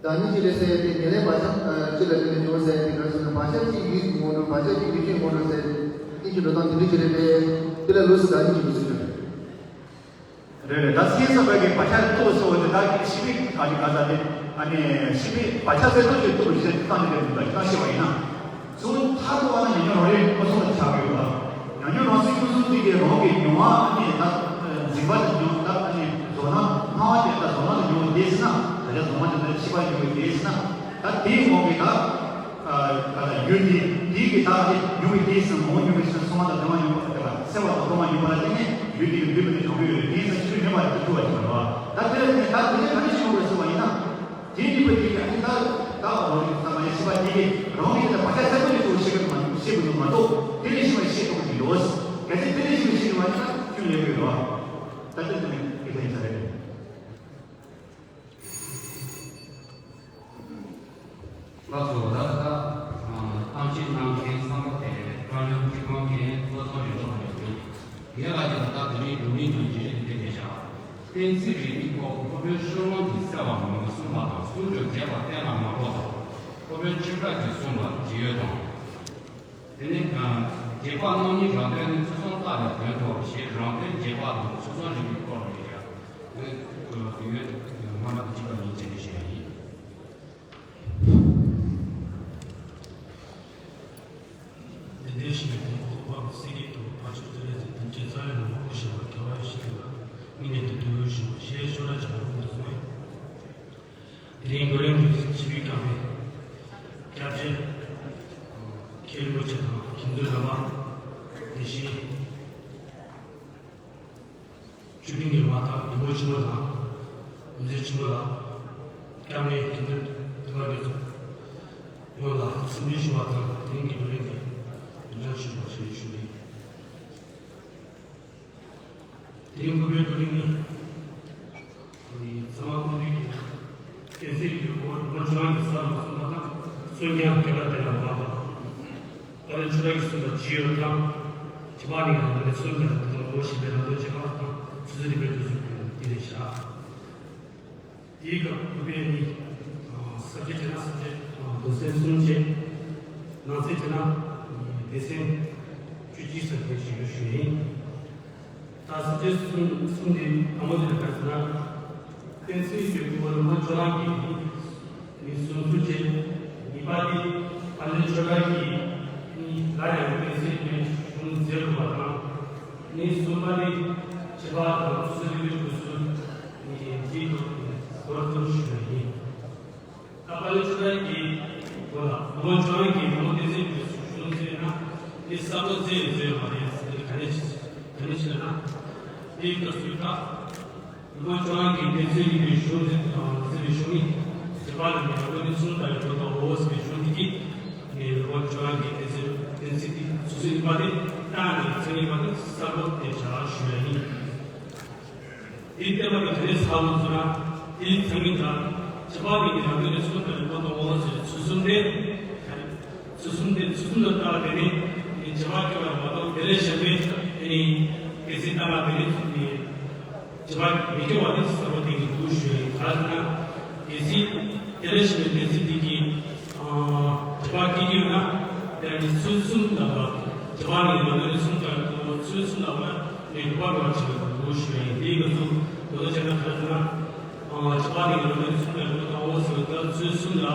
བདག་ཉིད་ཀྱི་རེད་ཟེར་ཡ་དེ་ཉེར་ལེན་བག་ཆགས་ཨ་སྤྱི་ལ་དེ་ནས་འབྱུང་ཟེར་ཡ་དེ་ག་རེ་ཟེར་ན་བག་ཆགས་ཀྱི་ཡུལ་ངོ་འགྲོ་བག་ཆགས་ཀྱི་ཡུལ་ཅན་ངོ་འགྲོ་ཟེར་ཡ་དེ་གཉིས་ཀྱི་འགྲོ་སྟངས་དེ་འདྲ་ཅིག་རེད་པས། དེ་ལ་ལོགས་སུ་བདག་ཉིད་ཀྱི་ལུགས་སྲོལ་རེད། རེད་རེད། ད་སེམས་ཙམ་པ་གི་བག་ཆགས་རྟོགས་སོ་དེ་ད་ཤེས་པའི་ག་ཅིག་ག་ས་དེ་ཨ་ནི་ཤེས་པའི་བག་ཆགས་སད་རྟོགས་ཀྱི་རྟོགས་པའི་གཞི་རྟགས་དེ་འདུག་ད་ཤེས་པ་ཡིན་ན། གཙོ་བོ་མཐར་ཐུག་པ་ན་ཉམས་མྱོང་རང་རིག་མངོན་སུམ་ལ་ཆགས་དགོས་པ། ཉམས་མྱོང་རང་སེམས་མངོན་སུམ་དེ་གའི་རང་གི་མྱོང་བ་ཨ་ནི་ད་འཛིན་པ་དང་མྱོང་ད་ཨ་ནི་རྫོགས་སྣང་སྣང་བ་དེ་ད་རྫོགས་སྣང་དུ་མྱོང་བ་དེ་ཟེར་ན་ད་ཆ་རྫོགས་སྣང་དེ་ད་ཤེས་པ་ཡོད་པའི་དེ་ཟེར་ན་ད་དེའི་ངོ་གི་ད་ད་ཡུལ་དེ་དེའི་གི་ད་དེ་མྱོང་བའི་དེ་ཟེར་ན་ངོ་བོ་མྱོང་བའི་ཟེར་ན་སོང་བ་དང་ལྡན་པ་མྱོང་བ་དེ་ལ་སེམས་པ་དང་སྟོང་པ་མྱོང་བ་ལ་བརྟེན་ནས་ཡུལ་དེ་གི་ལུས་མི་ནུས་སྦྱོང་གི་ཡོད་རེད། དེ་ཟེར་ན་ཕྱི་རོལ་མྱོང་བ་དེ་ཐུབ་པ་ཡིན་པ་རེད་བ། ད་དེ་ལ་བརྟེན་ནས་ད་དེ་ནས་ག་འདྲ་ཞིག་ཡོང་དགོས་ཟེར་བ་ཡིན་ན། དེ་གཉིས་པོ་དེ་ཡང་ད་ད་རང་རིག་ཙམ་མ་ཡིན་ཤེས་པ་དེ་གིས་རང་གིས་དེ་ལ་བག་ཆགས་གསལ་པོ་ཡོད་དོ་ཤེས་ཀྱི་མ་ཤེས་དགོས་ནོ་མ་གཏོགས་དེ་ལས་ཤེས་པ་ཤེས་ཐུབ་ཀྱི་ཡོད། གལ་སྲིད་དེ་ལས་ཤེས་པ་ཤེས་ཐུབ་པ་ཡིན་ན་ཁྱོད་ལས་དགོས་རེད་བ། ད་དེ་དེ་ནས་དེ་ལྟར་ཡིན་ས་རེད། ལགས་སོ། ད་ལྟ་ཐམས་ཅད་རྣམ་མཁྱེན་བསམ་པ་དེ་དཀའ་རྙོག་གཅིག་མང་གི་ལོ་ཙཱ་རེ་ཐོག་ནས་ཡོད། ངས་ལ་ཅིག་ད་ལྟ་དེ་རིང་ལུང་རིང་དུ་འཇིགས་རིགས་འདི་འདྲ་བྱ། གཏན་ཚིགས་རིག་གནས་ཁོག་ཁོ་པའི་ཤོ་ལོང་གི་གསལ་བ་མ་གསུངས་པ་དང་གསུང་རྒྱུ་རྒྱས་པ་གཏན་ལ་མ་ཕབ་པ། ཁོ་པའི་ཆོས་གྲགས་ཀྱིས་གསུངས་པ་ཇི་ཡོད་དང་། དེ་ནས་རྒྱས་པ་རྣམ་གཉིས་རང་དོན་ནི་ཚུལ་གསུམ་རྟགས་ལས་དོན་ཐོབ་ཞེས་རང་དོན་རྒྱས་པ་དང་ཚུལ་གསུམ་རིག་པའི་སྐོར་ལས་ཡང་ཡོད། སྔ་མ་དང་གཅིག་པ་ཉིད་ཅེས་བཤད་ཡིན། དེ་ལྟར་ཞིག་ནས་ཁོང་ཁོག་པ་སེ་གེ་དང་ཕ་ཆོས་དེ་ལས་ཟིན་དུས་ཅེས་རྩ་བའི་ནང་ཁོག་ཞེས་པ་ག་བ་ཡི་ཞིག་ལ་མི་ནས་དུ་དུ་ཞིང་ཞེས་ཤོ་ར་ཅང་ཁོང་དུ་སོང་བས། དེ་རིང་གོ་རིམ་གྱི་སྤྱི་པའི་སྐབས་ནས་སྐྱབས་རྗེ་མཁན་རིན་པོ་ཆེ་དང་མཁན་ཟུར་རྣམ་པ་དེ་བཞིན། ཆོས་སྤྲིན་གྱི་མ་དག་མགོན་པོ་ཆེན་པོ་དང་། འོད་ཟེར་ཆེན་པོ་ལགས། སྐྱབས་གནས་དགེ་འདུན་དེ་ག་དེ་ཚོ་སྔོན་ལ་འཚམས་འདྲི་ཞུ་བ་དང་དེ་རིང་གི་བགྲོ་གླེང་འདི་འདྲ་ཞུ་བ་ཞུ་ཞུ་གི་ཡིན། དེ་རིང་གི་བགྲོ་གླེང་འདི་ཚང་མ་ཀུན་གྱིས་ཀྱི་གལ་སྲིད་ཀྱི་སྐོར་སྐོར་བྱུང་བའི་ས་ལ་གསུངས་པ་དང་གསུང་རྐྱང་ག་ལ་དེ་ལ་མ་བབ། ཨ་ནི་ཆོས་ལ་གསུངས་པ་ཇི་ཡོད་དང་། ཇི་མ་ནི་ཡང་ནི་གསུངས་ཀྱང་དེ་དང་ངོ་ཤེས་པའི་ལམ་དུ་བྱེད་པ་དང་ཆུ་ཚོད་རིག་པའི་དུས་སུ་དེ་ལས་བཞག་དེའི་སྐབས་ཀུ་པའི་ནི་ས་བཅད་བྱས་ན་ས་བཅད་མདོ་སེམས་གསུམ་བྱས། ནང་གསེས་བྱས་ན་སྡེ་ཚན་བཅུ་གཅིག་ཙམ་བྱས་ཞེས་ཞུ་ཡིན། ད་ས་བཅད་གསུམ་གསུམ་དེ་དང་པོ་དེ་ལ་ག་ཟེར་ན། གཏན་ཚིགས་ཀྱི་སྐོར་ལ་ཁྱོད་རང་གིས་ནི་གསུང་ཚུལ་བྱས། གཉིས་པ་དེ་ཨ་ནེ་ཆོས་གྲགས་ཀྱིས་ནི་སླར་ཡང་གཏན་ཚིགས་ཀྱི་གཞུང་མཛད་དགོས་པ་དང་། ནི་གསུམ་པ་ནི་བྱེད་པ་དང་ཚུལ་གྱི་དགོས་ཚུལ་ནི་འདིའི་སྐོར་དུ་ཞུ་བ་ཡིན། ད་ཨ་ནེ་ཆོས་གྲགས་ཀྱིས་གོ་ལ་ལོ་ཆོས་གྲགས་ཀྱིས་ལོ་གཏན་ཚིགས་ཀྱི་གཞུང་མཛད་ན་ནི་ས་ལོ་མཛད་མཛད་མ་རེད་ཟེར་ག་ནས་ག་ནས་བྱས་ན་དེའི་སྐབས་སུ་ད། ལུང་པ་ཁྱོད་རང་གིས་གཏན་ཚིགས་ཡིན་པའི་གཞུང་འཛིན་དང་འཛིན་པའི་གཞུང་ནི་བྱེད་པ་ལ་ནི་རང་ལུགས་ནི་གསུམ་ལྟར་ཡོད་དོ་འོ་ཟེར་བའི་གཞུང་འདི་གིས་ནི་ལུང་པ་ཁྱོད་རང་གིས་གཏན་ཚིགས་གཏན་ཚིགས་འདི་སོ་སོའི་ཡིན་པ་དེ་བཏང་ནས་མཚན་ཉིད་པ་དེ་གསར་བུ་དེ་བྱ་ཞུ་ཡ་ཡིན། དེའི་བསྟན་པ་གི་དོན་ནི་ས་ལུགས་ཟེར་ན་དེའི་མཚན་ཉིད་དང་བྱེད་པ་ནི་རང་ལུགས་ནི་གསུམ་ལྟར་ཡོད་དོ་འོ་ཟེར་བའི་ཚུལ་གསུམ་སྟེ། ཚུལ་གསུམ་དེ་ཚུལ་གསུམ་ལ་བལྟ་བ་དེ་ནི་བྱེད་པ་སྐྱེ་བ་མ་གཏོགས་དེ་ལས་གཞན་པའི་དེ་ནི་གལ་སྲིད་ལྟ་བ་དེ་ནི་བྱེད་པ་མི་སྐྱེ་བ་ནི་གསལ་པོ་དེ་ནི་འདུག་ཞུ་ཡིན། ག་ཟེར་ན་གལ་སྲིད་དེ་ལས་གཞན་པའི་གལ་སྲིད་དེ་གི་བྱེད་པ་སྐྱེ་གི་ཡོད་ན་དེ་ནི་ཚུལ་གསུམ་ལ་བལྟ་བ་བྱེད་པ་ནི་མ་ནི་གསུམ་ལ་ཚུལ་གསུམ་ལ་བལྟ་བ་ནི་རིགས་པ་འགལ་བ་ཆེ་བ་འདུག་ཞུ་ཡིན། དེའི་སྐབས་སུ་དོ་དོ་བྱས་ན་ག་ཟེར་ན། བྱེད་པ་ནི་ཡོད་མེད་གསུམ་ལ་ཡོད་དང་འོ་ཟེར་བའི་སྐབས་ཚུལ་གསུམ་ལ་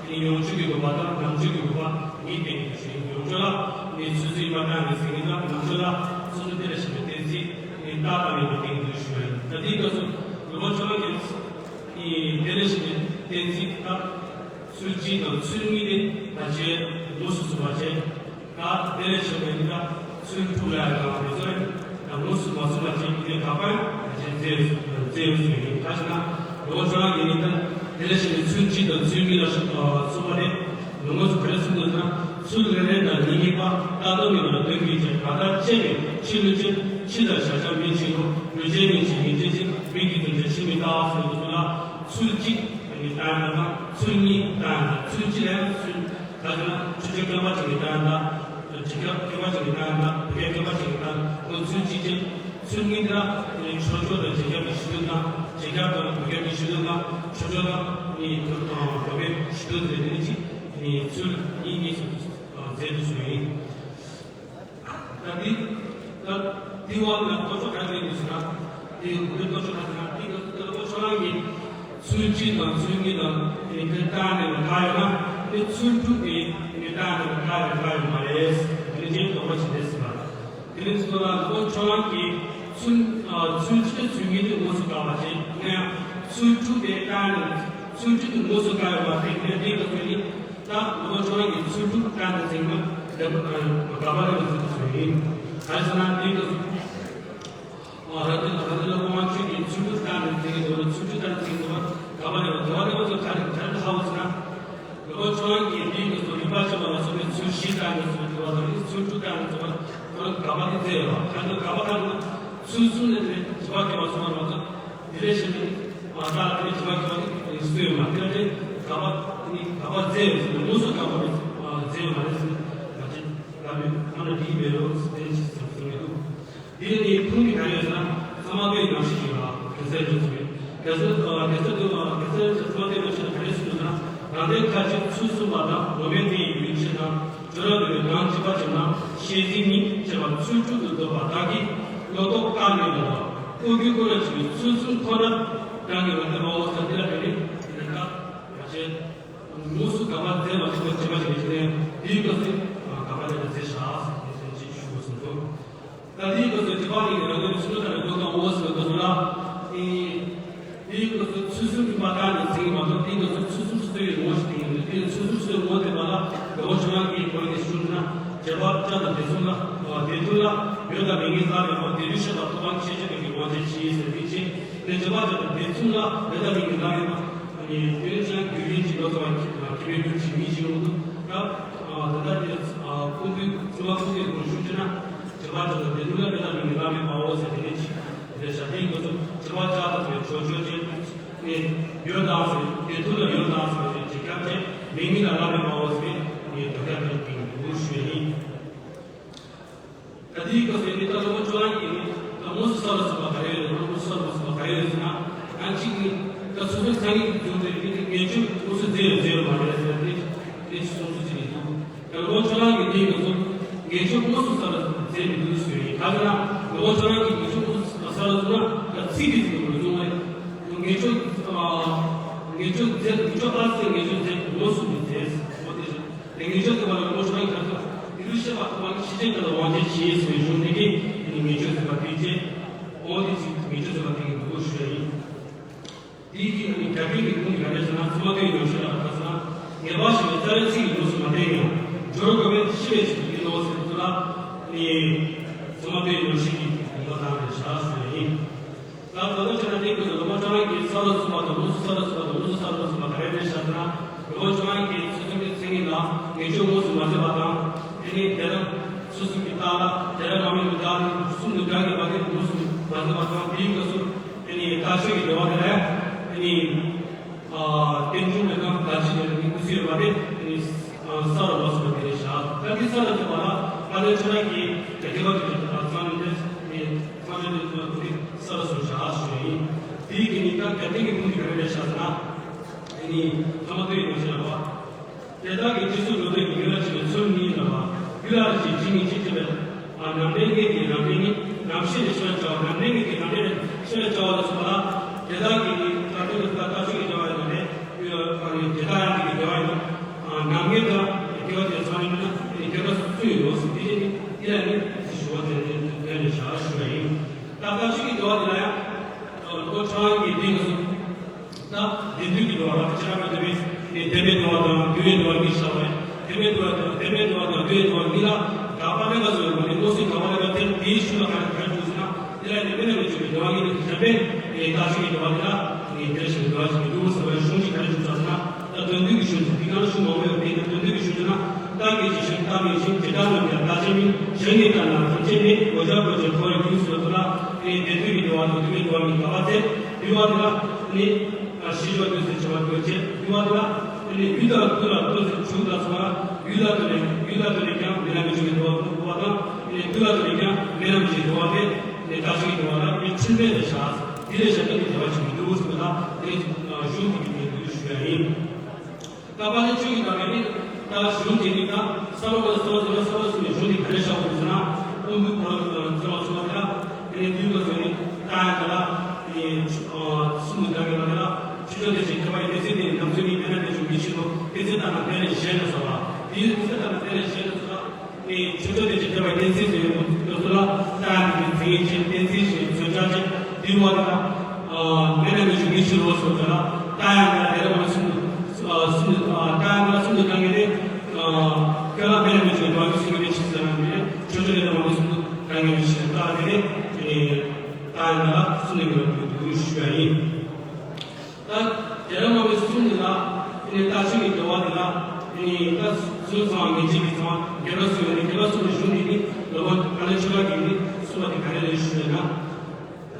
ནི་ཡོངས་གཅོད་ཀྱི་དགོས་པ་དང་ནམ་གཅོད་ཀྱི་དགོས་པ་གཉིས་བསྟན་གྱི་ཞིང་ཡོངས་གཅོད་ལ་ནི་ཚུལ་གསུམ་ཡིན་པར་བཏང་ནས་ཟིན་གྱི་ན་ནམ་གཅོད་ལ་ཚུལ་གསུམ་དེ་ལ་ཞེན་པའི་གཏན་ཚིགས་ནི་རྟག་པ་ཡིན་པར་བསྟན་གྱི་ཞུ་བ་ཡིན། ད་དེའི་སྐབས་སུ་ལུང་པ་ཁྱོད་རང་གིས་ནི་དེ་ལ་ཞེན་པའི་གཏན་ཚིགས་ལྟར། ཚུལ་གཅིག་དང་ཚུལ་གཉིས་དེ་ཕལ་ཆེར་དངོས་སུ་གསུངས་པ་བྱས། ད་དེ་ལས་བྱུང་བའི་ནི་ད་ཚུལ་དྲུག་ལ་ཡང་དེ་ཚོ་ཡང་དངོས་སུ་མ་གསུངས་པ་བྱས་ཀྱི་དེ་ག་པར་ཡང་བྱས་མཛད་མཛད་ཡོད་ཟེར་ཡིན། ད་ཅི་ན་ལོ་ཙཱ་བ་གིས་ནི་ད་དེ་ལས་བྱུང་བའི་ཚུལ་གཅིག་དང་ཚུལ་གཉིས་ལ་གསུངས་པ་དེ་དངོས་སུ་ག་རེ་གསུངས་འདུག་ཟེར་ན། ཚུལ་རེ་རེ་དང་ཉིད་གཉིས་པ་རྟག་ཏུ་ངེས་པར་དོན་གྱིས་ཀྱང་གང་ལྟར་དཔྱད་པའི་ཕྱིར་ལུས་ཅན་ཕྱི་ལ་བཞག་བྱ་མིན་ཕྱིར་རོ། ལུས་ཅན་མིན་ཕྱིར་ཉིད་ཅན་ཕྱིར་མིག་གི་དོན་ཅན་ཕྱིར་མི་ལྟ་ཟེར་བ་ལ་ཚུལ་གཅིག་ནི་བཏང་ཡང་དང་ཚུལ་གཉིས་བཏང་ཡང་དང་ཚུལ་གཅིག་ལ་ཡང་ཚུལ། ད་ཅི་ན་ཆོས་ཅན་སྐྱོན་པ་ཅན་གྱི་བཏང་ཡང་དང་། རྗེས་ཁྱབ་སྐྱོན་པ་ཅན་གྱི་བཏང་ཡང་དང་བོད་ཁྱབ་སྐྱོན་པ་ཅན་གྱི་བཏང་ཡང་དང་ཚུལ་གཅིག་ཅན། ཚུལ་གཉིས་དེ་ལ་ནི་ཆོས་སྐྱོན་དང་རྗེས་ཁྱབ་ཀྱི་གཞི་མཐུན་དང་རྗེས་ཁྱབ་དང་བོད་ཁྱབ་ཀྱི་གཞི་མཐུན་དང་ཆོས་སྐྱོན་དང་ནི་དོན་དང་བོད་པའི་གཞི་མཐུན་ཟེར་དེ་ནི་གཅིག་ནི་ཚུལ་གཉིས་གཉིས་སུ་མཛད་དུ་གསུངས་ཡིན། ད་འདི་ད་འདི་བ་ལ་ལྟོ་ཆོག་ག་རེ་ཡིན་ཟེར་ན། འདི་འདི་ལྟོ་ཆོག་ག་རེ་ཟེར་ན་འདི་ལ་ལྟོ་ཆོག་རང་གི་ཚུལ་གཅིག་དང་ཚུལ་གཉིས་དང་ནི་འདི་བཏང་ནས་ལ་བཏགས་ཡོད་ན་འདི་ཚུལ་དྲུག་གི་ནི་བཏང་ནས་ལ་བཏགས་ཡོད་པ་ཡོད་མ་རེད། འདི་ནི་རྗེས་ལྡོག་པ་ཞིག་རེད་ཟེར་བ། དེ་ནི་ཚུལ་ལ་ལྟོ་ཆོག་རང་གི་ཚུལ་ཚུལ་གཅིག་དང་ཚུལ་གཉིས་འདི་དངོས་སུ་བཀག་པ་བྱས་ན་ཡང་ཚུལ་དྲུག་དེ་བཏང་ནས་ཚུལ་གཅིག་དེ་དངོས་སུ་བཀག་ཡོད་པ་དེ་ནི་འདི་ལ་ཚུལ་གཉིས། ད་ལོ་ཆོས་ཀྱི་ཚུལ་དྲུག་བཀའ་འདི་ཚིག་མ་འདི་ག་པ་ལ་ཚིག་ཚུལ་ཡིན། ག་ཟེར་ན་འདི་གི་ཨ་ར་ཏི་ར་ཏི་ལ་དབང་ཆོས་ཀྱི་ཚུལ་དྲུག་བཀའ་འདི་ཚིག་གི་ཚུལ་དྲུག་བཀའ་འདི་ཚིག་གི་ག་པ་ལ་ག་པ་ལ་ཚིག་ག་རེ་ག་རེ་ཧ་བ་ཟེར་ན། ལོ་ཆོས་ཀྱི་འདི་གི་ཚུལ་རིག་པ་ཆེན་པོ་ལ་སོགས་པའི་ཚུལ་བཞི་བཀའ་འདི་ཚིག་གི་ཚུལ་དྲུག་བཀའ་འདི་ཚིག་ག་པ་ལ་ཚིག་ཡོད་ག་འདི་ག་པ་ལ་ཚུལ་གསུམ་ནི་དེ་ཚིག་པ་གི་བ་སོགས་པ་ལ་དེ་ལས་གཞན་པའི་མ་རྟགས་དེ་བྱེ་བྲག་གི་བ་གི་སུ་ཡོད་མ་དེ་ལས་ག་པ་ནི་ག་པ་རྫས་ཡོད་ཟེར་ན་དངོས་སུ་ག་པ་རྫས་ཡོད་མ་རེད་ཟེར་ན་མ་བྱེད་ལ་མེད་ང་ལ་འདི་མེད་རོགས་ཟེར་ཅི་ཟེར་ཟེར་མི་འདུག་དེ་ནི་ཁུངས་ཀྱི་ག་ཡོད་ཟེར་ན་ས་མ་པའི་ཉམས་ཤིག་ཡོད་ལ་གེ་སར་ཡོད་ཟེར་མེད་གེ་སར་གེ་སར་དུ་གེ་སར་ས་མ་པའི་ཉམས་ཤིག་ལ་ག་རེ་ཟེར་ན་རང་ལྡན་ཁ་ཅིག་ཚུལ་གསུམ་པ་དང་ལོ་མའི་དེ་ཡི་ཡུལ་ཕྱིར་དང་། སྦྱོར་བ་མེད་པའི་གང་གཅིག་པ་ཅིག་ན་ཤེས་འཛིན་གཉིས་བྱེད་པ་ཚུལ་དྲུག་ཏུ་འདོད་པ་དག་གིས་བློ་ལྡོག་བཀག་མེད་པ་ལ་ཀུན་རྒྱུ་ཀུན་ལ་བྱེད་པའི་ཚུལ་གསུམ་ཁོ་ན་རང་གི་ངོ་དེ་མ་འོངས་ས་འདི་ལ་བརྟེན་ནས་འདི་ལ་བཀག་མ་བྱེད། དངོས་སུ་ག་པར་མཛད་མ་བྱུང་བར་བྱེད་པ་ཞིག་ཡིན་ཕྱིར་དེའི་སྐབས་སུ་ག་པར་ལས་མཛད་བཞག་ཟེར་ཞེས་ཞུ་དགོས་སུ་འདུག་ད་དེའི་སྐབས་སུ་དྲི་བ་ནི་རང་ངོས་ཚུལ་ལྟར་དགོས་དང་འོ་ཟེར་བའི་སྐབས་སུ་ལ། དེའི་སྐབས་སུ་ཚུལ་གསུམ་གྱི་མ་བཏགས་ནས་ཚིག་མ་གཏོགས་དེའི་སྐབས་སུ་ཚུལ་གསུམ་སུ་ཡི་ངོ་ཞིག་དེ་ཡིན་ནོ། དེ་ཚུལ་གསུམ་སུ་ཡི་ངོ་དེ་མ་ལ་དགའ་བོ་བྱུང་བ་གིས་གོང་ནས་གསུངས་ན་བྱེད་པ་བྱ་དང་དེ་མཚུངས་ལ་དེ་མཐུན་ལ་ཡོད་དང་མེད་ངེས་ལ་མེད་པ་དེ་དུས་ཤེས་པ་རྟོག་པ་ཤེས་བྱེད་པའི་དབང་ཆེན་ཕྱིན་ཟེར་བའི་ཕྱིན་ནས་བྱེད་པ་བྱ་དང་དེ་མཚུངས་ལ་ཡོད་དང་མེད་ངེས་ལ་མེད་པ། དེ་ནི་ཅང་རྒྱུ་ཡིན་གྱི་ལོ་ཙཱ་བ་མཁས་པའི་རྒྱུ་ཆེན་མི་ཞིག་འོང་དུས་ད་ད་ལྟ་དེ་ཀུན་འདུས་ཚུལ་བ་ཀུན་འདུས་དགོངས་ཞུ་བྱས་ན། བྱེད་པ་དེ་དང་དེ་དུས་ལ་དེ་དང་མི་ལ་མེད་པའོ་ཟེར་དེ་ནས་ཅི་རེད་བྱ་དེའི་སྐབས་སུ་བྱེད་པ་བྱ་དང་ཟེར་ཆོས་ཆོས་ཅན། ནས་ཡོད་དང་ཟེར་དེ་དུས་ལ་ཡོད་དང་ཟེར་ཞེས་བྱེད་སྐབས་ཅན་མིང་མིང་ལ་ལ་མེད་པའོ་ཟེར་ནས་དོ་ཁ་དེ་ཀིང་དུ་ཞུ་ཡིན། ད་དེའི་སྐབས་སུ་ནི་ད་ལོ་ངོ་བཅོ་ལྔ་གི་ནི་ད་དངོས་སུ་ས་ལ་སོགས་པ་ག་རེ་ཡོད་རེད། དངོས་སུ་ས་ལ་སོགས་པ་ག་རེ་ཡོད་ཟེར་ན་ཡང་གཅིག་ནི་ད་ སོ་སོའི་མཚན་ཉིད་ཀྱི་རྒྱུ་དེ་ཡིན་ཏེ་ངེས་བྱུང་དངོས་སུ་རྫས་ཡང་རྫས་ཡོད་མ་རེད་ཟེར་ཏེ་དེ་གསུངས་སུ་ཅི་རེད་འདུག་ད་ལོ་ཆོས་རང་གི་དེའི་སྐབས་སུ་ངེས་བྱུང་དངོས་སུ་ས་ལ་རྫས་མི་འདུག་ཟེར་ཡིན། ག་ཅི་ན་ལོ་ཆོས་རང་གི་ངེས་བྱུང་དངོས་སུ་ས་ལ་བཟུང་ན་ད་ཚིག་དེ་ཚིག་མི་བཟུང་བས་ངེས་བྱུང་ངེས་བྱུང་རྫས་ངེས་བྱུང་ཨ་སེ་ངེས་བྱུང་རྫས་དངོས་སུ་མི་རྫས་འོ་དེ་བཞིན་དེ་ངེས་བྱུང་ཟེར་བ་ལ་ལོ་ཆོས་རང་གི་ཁ་ཐུག་དེ་ལུས་ཤེས་པ་ཐོག་མ་གི་ཤེས་བྱའི་ཁ་ལ་དབང་ཆེན་ཞེས་ཟེར་བའི་གཞུང་དེ་གིས་དེ་ནི་ངེས་བྱུང་ཟེར་བ་དེའི་ཆེད་འོ་དེ་ཚིག་ངེས་བྱུང་ཟེར་བ་དེ་གི་འདུག་ཞུ་ཡ་ཡིན། དེའི་རྒྱ་རྒྱུད་ཀྱི་ཁུངས་ཀྱི་ག་རེ་ཟེར་ན་ཚད་མ་ལྟ་བའི་ཉམས་ཞིབ་ལ་ཁ་ས་ངེས་པ་ཞིག་ལ་རྩ་བའི་ཚིག་གི་ལུགས་སུ་མ་བསྟན་ཀྱང་སྦྱོར་དགོས་པས་ཤེས་པའི་ཆེད་དུ་ཡིན་ནོ་ཟེར་ཚུལ་ལ་ནི་ཚད་མ་ལྟ་བའི་ཉམས་ཞིབ་ཀྱི་དགོངས་པ་དང་རེ་བཞག་ཞུ་ཡ་ཡིན། ད་ད་ལྟ་བྱས་ན་དེའི་སྐབས་སུ་ལོ་མ་ཅོ་རང་གིས་ས་ལ་སོགས་པ་དང་ལུགས་སུ་ས་ལ་སོགས་པ་དང་ལུགས་སུ་ས་ལ་སོགས་པ་ག་རེ་རེད་བཞག་ན་ལོ་མ་ཅོ་རང་གིས་སོ་སོ་གི་མཚན་ཉིད་ལ་ངེས་བྱུང་དངོས་སུ་མ་ཟད་པ་དང་དེ་ནི་དེ་ལ་སོ་སོ་གི་རྟགས་ལ་དེ་ལ་མ་དམིགས་པའི་རྟགས་ནི་གསུམ་དུ་བགྲང་དགོས་པ་དེ་དངོས་སུ་མ་ཟད་པ་དང་དེའི་སྐབས་སུ། ཨ་ནི་རྟགས་ཆོས་ཀྱི་འགྲེལ་པ་དེ་ལ་ཨ་ནི་རྟེན་འབྱུང་མེད་ན་བདག་གཅིག་ཡོད་པའི་གནས་ཚུལ་ཡོད་པ་དེ་ཨ་ནི་ས་རུ་མ་སོང་བ་དེ་རེད་བཞག་ད་འདི་ས་ལ་ཐེབས་པ་ལ་དཔལ་ལྡན་ཆོས་གྲགས་ཀྱིས་དེ་ཐེག་པ་ཆོས་ཀྱི་རྟགས་ཚང་ནས་དེ་ཨ་ནི་ཚང་ནས་དེ་ཚོ་དེ་ས་ལ་སོང་བཞག་ཞུ་ཡིན། དེའི་གི་ནི་ད་རྒྱབ་རྟེན་གྱི་ཁུངས་དེ་ག་རེ་རེད་བཞག་ཟེར་ན་ཨ་ནི་ཐ་མ་ལྟོས་ཡོད་ཞེས་ལབ་པ། དེ་དག་གི་རྗེས་སུ་འགྲོ་དོན་གྱི་ཡུལ་ལ་བྱེད་པའི་ཚུལ་གཉིས་ལ་བ། ཡུལ་ལ་ཞེས་བྱེད་ཉིད་ཅེས་བྱ་བའི། ཨ་རྣམ་འདྲེན་བརྒྱད་ཀྱི་རྣམ་འདྲེན་ནི་རྣམ་ཤེས་ལས་ཤེས་པར་བྱ་བ་རྣམ་འདྲེན་བརྒྱད་ཀྱི་རྣམ་འདྲེན་ལས་ཤེས་པར་བྱ་བ་ལ་སོགས་པ་ལ། དེ་དག་གི་ནི་ད་དུས་ཀྱི་ད་ལྟ་ཆོས་ཀྱི་འབྲེལ་བ་ཡིན་ནོ་དེ། ཡུལ་ལ་ཨ་ནི་དེ་དག་ཡང་དེ་ཀྱི་འབྲེལ་བ་ཡིན་ནོ། ཨ་རྣམ་ངེས་དང་དེ་བ་དེ་ཚང་ཡིན་ན་དེ་ནི་དེ་དག་སུ་ཡིན་ནོ་ཟེར་དེ་ནི་དེ་ལ་ནི་དེ་ཞུ་བ་དེ་ནི་དོན་ལས་བྱ་ཞུ་བ་ཡིན། ད་ལྟ་ཆོས་ཀྱི་འབྲེལ་བ་དེ་ལ་ཡང་། ལོ་ཆོས་རང་གི་དེ་ག་སོ། ད་དེ་དུས་ཀྱི་འགྲོ་བ་རང་ཆ་མེད་དུ་བས་ནི་དེ་མེད་འགྲོ་བ་དང་དུས་ཡུན་འགྲོ་བ་གཉིས་བྱ་བས་དེ་མེད་འགྲོ་བ་དང་དེ་མེད་འགྲོ་བ་དང་དུས་ཡུན་འགྲོ་བ་གཉིས་ལ་དགག་པ་ལས་ཀ་བཟོ་བའི་སྒོ་ནས་མནོ་སྲིད་དགག་པ་ལས་ཀ་དེ་དེའི་ཤུལ་ལ་ག་རེ་ག་རེ་འདུག་ཟེར་ན་དེ་ལ་ནི་མི་ལ་མི་འཇུག་པའི་འགྲོ་བ་གཉིས་ནི་གཞན་པས་ནི་བདག་གཅིག་གི་འགྲོ་བ་དེ་ལ་ནི་དེ་ལ་ཞིག་འགྲོ་བ་གཉིས་འདུག་ཟེར་བའི་གཞུང་གཅིག་ག་རེ་བྱུང་ཟེར་ན་ད་དོན་བསྡུས་ཀྱི་གཞུང་ཟེར་དེ་ག་ལ་གཞུང་མང་པོ་ཡོད་པས་ན་དོན་བསྡུས་ཀྱི་གཞུང་ཟེར་ན་བདག་གི་ཇི་བཞིན་བདག་མེད་བཞིན་དེ་ལྟར་ལ་ཡང་བདག་ཅན་མིན་གཞན་གྱི་ལྟར་ན་ཐམས་ཅད་ནི་གོ་ཆ་གོ་ཆེན་ཐོ་རེ་ཡིན་ཟེར་བ་ལ་ནི་དེ་དུས་ཀྱི་འགྲོ་བ་དང་དུས་མེད་འགྲོ་བ་གཉིས་དགག་པ་སྟེ་འདུལ་བ་དེ་ལ་ནི། ཨ་ཤེས་བྱ་དུས་སུ་བྱ་བ་དགོས་ཆེད་འདུལ་བ་དེ་ལ་ཨ་ནི་ཡུལ་དང་དུས་ལ་ལྟོས་ཟེར་བྱུང་ལ་སོགས་ལ་ཡུལ་ལ་ལྟོས་ནས་ཡུལ་ལ་ལྟོས་ནས་ཀྱང་མི་ལ་མི་འཇུག་པའི་འདུལ་བ་དང་ཨ་ནི་དུས་ལ་ལྟོས་ནས་ཀྱང་མི་ལ་མི་འཇུག་པའི་འདུལ་བ་སྟེ་ཨ་ནི་བདག་གཅིག་གི་འདུལ་བ་ལ་ཨ་ནི་ཁྲིམས་ལྡན་དུ་བཞག་དེ་ལས་གཞན་དུ་ནི་འདུལ་བ་ཞིག་མི་འདུག་ཟེར་བ་ལ་ཨ་ནི་གཞུང་དེ་གི་ནི་འདུལ་ཞུ་ཡ་ཡིན། ད་པ་ལས་ཆོས་ཀྱི་བདག་མེད་ནི་ད་གཞུང་དེ་ནི་ད་ས་བ་ག་ས་བ་ཟེར་བ་ས་བ་གསུམ་ནས་གཞུང་དེ་ག་རེ་བཞག་དགོས་ཟེར་ན་ཀུན་འདུས་བར་ལ་ཟེར་བ་ཚོ་བ་དེ་ལ་ཨ་ནི་འདུས་པ་ཟེར་ནི་ད་ཡང་དེ་ལ། གསུམ་དུ་བགྲང་དགོས་པ་དེ་ལ་ཆོས་ཕྱོགས་དེ་བཞིན་ཐེག་པ་ཡི་གཏན་ཚིགས་དེ་ནི་ནམ་ཚུན་ནི་མེད་ན་མེད་ཆུང་མི་ཕྱིར་རོ་གཏན་ཚིགས་ལྟར་ན་དེ་ལས་གཞན་ལ་ཟ་བ། དེའི་གཏན་ཚིགས་ལྟར་ན་དེ་ལས་གཞན་ལ་ཟ་བ། ནི་ཆོས་ཕྱོགས་དེ་བཞིན་ཐེག་པ་ཡི་གཏན་ཚིགས་ཟེར་བའི་སྐབས་སུ་ལ་ལྟ་བ་དེ་གི་མཚན་ཉིད་ཅན་གཏན་ཚིགས་ཤིང་མཚོན་བྱ་ཅན་དེའི་བ་དེ་ལ་མེད་ན་མེད་ཆུང་མི་ཕྱིར་རོ་སོགས་དེ་ལ་ལྟ་ཡང་དེ་ལ་མ་གསུམ་དུ་གསུམ་དུ་ལྟ་ཡང་དེ་ལ་གསུམ་དུ་བགྲང་གི་རེད། ཁྱོད་ལ་མེད་ན་མེད་ཆུང་འགྲོ་བ་མི་སྲིད་པའི་ཕྱིར་ཟེར་ན་མེད་ཆོས་ཕྱོགས་དེ་ལ་མ་གསུམ་དུ་བགྲང་གི་མི་ཕྱིར་ལྟ་དེ་རེད། ད་ཡང་ད་གསུམ་ནས་ངེས་པར་དུ་འདུག་ཞུ་བ་ཡིན། ད་དེ་ར་མ་བའི་གསུམ་ནི་ལ་ཨ་ནི་ལྟ་ཆོས་ཀྱི་འགྲོ་བ་དེ་ལ་ཨ་ནི་ད་གསུམ་ཚང་བ་ངེས་བྱེད་ཀྱི་ཚང་བ་རྒྱལ་བ་གསུམ་ཡོད་ནི་རྒྱལ་བ་གསུམ་ནི་གཞུང་འདི་ནི་ལོ་མ་ཀ་ལེ་ཆོས་ལ་གི་ནི་གསུམ་པ་དེ་ག་རེ་རེད་ཞུ་ན།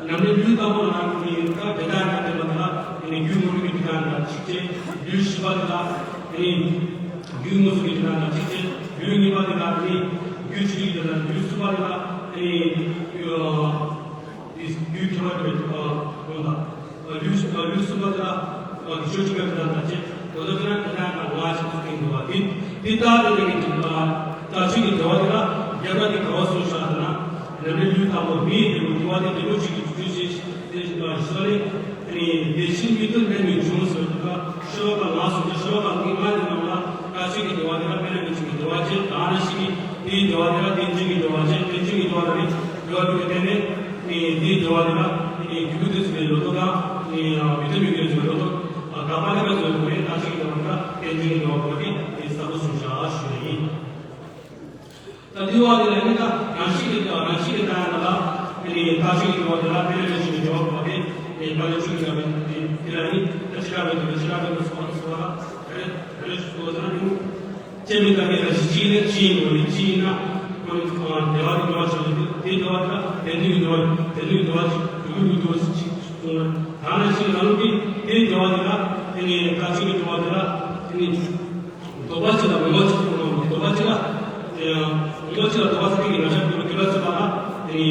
ནམ་ནི་ལུས་དང་པོ་ལ་ནི་ད་དེ་དག་ཀྱང་དེ་མ་དེ་ལ་ཨ་ནི་རྒྱུ་དངོས་པོའི་གི་དེ་དག་ལ་གཅིག་བྱས་ལུས་བཞི་པ་དེ་ལ་ཨ་ནི་རྒྱུ་དངོས་སུ་གི་དེ་དག་ལ་གཅིག་བྱས་ལུས་གཉིས་པ་དེ་ལ་ཨ་ནི་རྒྱུ་ཆོས་ཀྱི་དེ་དག་ལུས་གསུམ་པ་དེ་ལ་ཨ་ནི། དེ་རྒྱུའི་ཁྱད་པར་མེད་དུ་ཡོང་ལ། ལུས་ལུས་གསུམ་པ་དེ་ལ་ཆོས་ཀྱི་དགའ་སྟོན་དང་བཅས་མདོ་སྡེ་ན་དེ་དག་ལ་ང་ཞིག་ཏུ་བསྟན་དགོས་པ་དེ་དེ་ལྟ་སྟེ་དེ་ནི་ལྟ་ཆོས་ཀྱི་འགྲོ་བ་དེ་ལ་རྒྱལ་བ་དེ་ག་བ་སོང་ཤག་ཟེར་ན། ནམ་ནི་ལུས་དང་པོ་མི་ཡི་འབྲས་བུ་དུ་བ་དེ་འབྲས་བུ་གཅིག་གི་དུས་ཤེས་ཤེས་ཤེས་ལས། དེ་ཕྱིར་མི་ལྟོས་ལས་མི་འབྱུང་ཟེར་བ་དེ་ལ་ཤེས་པ་ལ་ང་སོང་ཅི་ཤེས་པ་ལ་ངའི་ང་དེ་རྣམས་ལ་ལྟ་ཆོས་ཀྱི་འགྲོ་བ་དེ་ལ་དཔེར་ན་མི་གཅིག་གི་འགྲོ་བ་ཅན་ད་ནི་ཞིག་གིས་དེའི་འགྲོ་བ་དེ་ལ་རྟེན་ཅན་གྱི་འགྲོ་བ་ཅན་རྟེན་ཅན་གྱི་འགྲོ་བ་ལ་ནི་འགྲོ་བ་དེ་ལ་བརྟེན་ནས། ནི་འདིའི་འགྲོ་བ་དེ་ལ་ནི་རྒྱུ་དུས་ཚོད་ཀྱི་ལོ་ཏོག་དང་ནི་མི་མཐུན་མི་འགལ་གྱི་ལོ་ཏོག་དགག་པ་ལས་ཀ་བཟོ་དགོས་པས་ལྟ་ཆོས་ཀྱི་འགྲོ་བ་དེ་ལ་རྟེན་འབྲེལ་གྱི་འགྲོ་བ་དེ་ནི་ས་ལོ་གསུམ་བཞག་ཞུ་ཡིན། ད་འདི་བ་དེ་ལ་ནི་ད་རང་བཞིན་གྱི་རང་བཞིན་གྱི་ལྟ་ཡང་ལ་ནི་ལྟ་ཆོས་ཀྱི་འགྲོ་བ་དེ་ལ་དཔེ་ལས་ཆོས་ཀྱི་འགྲོ་བ་དེ་ནི་པ་ལས་ཆོས་ཀྱི་འགྲོ་བ་དེ་ལ་ནི་ད་ཕྱི་ར་བའི་དོན་ཕྱི་ར་བའི་དོན་སོགས་སོགས་ལ་དེ་ལས་དེ་ལས་ཆོས་ཀྱི་འགྲོ་བ་དེ་ལ་ནི། ཅེས་མི་ལྟ་མཁན་རང་བཞིན་གཅིག་ནི་གཅིག་ཡིན་དགོས་ནི་གཅིག་ཡིན་ན། ཁོ་ནི་བདེ་བ་དེ་འགྲོ་བ་ཆགས་ཀྱི་འདུག་དེ་འགྲོ་བ་དེ་ལ་བདེ་སྡུག་གི་འགྲོ་བ་དེ་སྡུག་གི་འགྲོ་བ་ཅིག་སྡུག་གི་འགྲོ་བ་ཅིག་གསུངས་ན། ད་ནི་ཞིག་རང་ལུགས་ཀྱིས་དེ་འགྲོ་བ་དེ་ལ་དེ་ནི་ལྟ་ཆོས་ཀྱི་འགྲོ་བ་དེ་ལ་དེ་ནི་ལྡོག་པ་ཅིག་དང་མི་ལྡོག་པ་ཅིག་གསུངས་ན་ལྡོག་པ་ཅིག་ལ་མི་ལྡོག་པ་ཅིག་ལ་ལྡོག་པ་ཟེར་གྱི་ང་ཅག་གི་དེ་ལ་ཟེར་བ་ལ་དེ་ནི་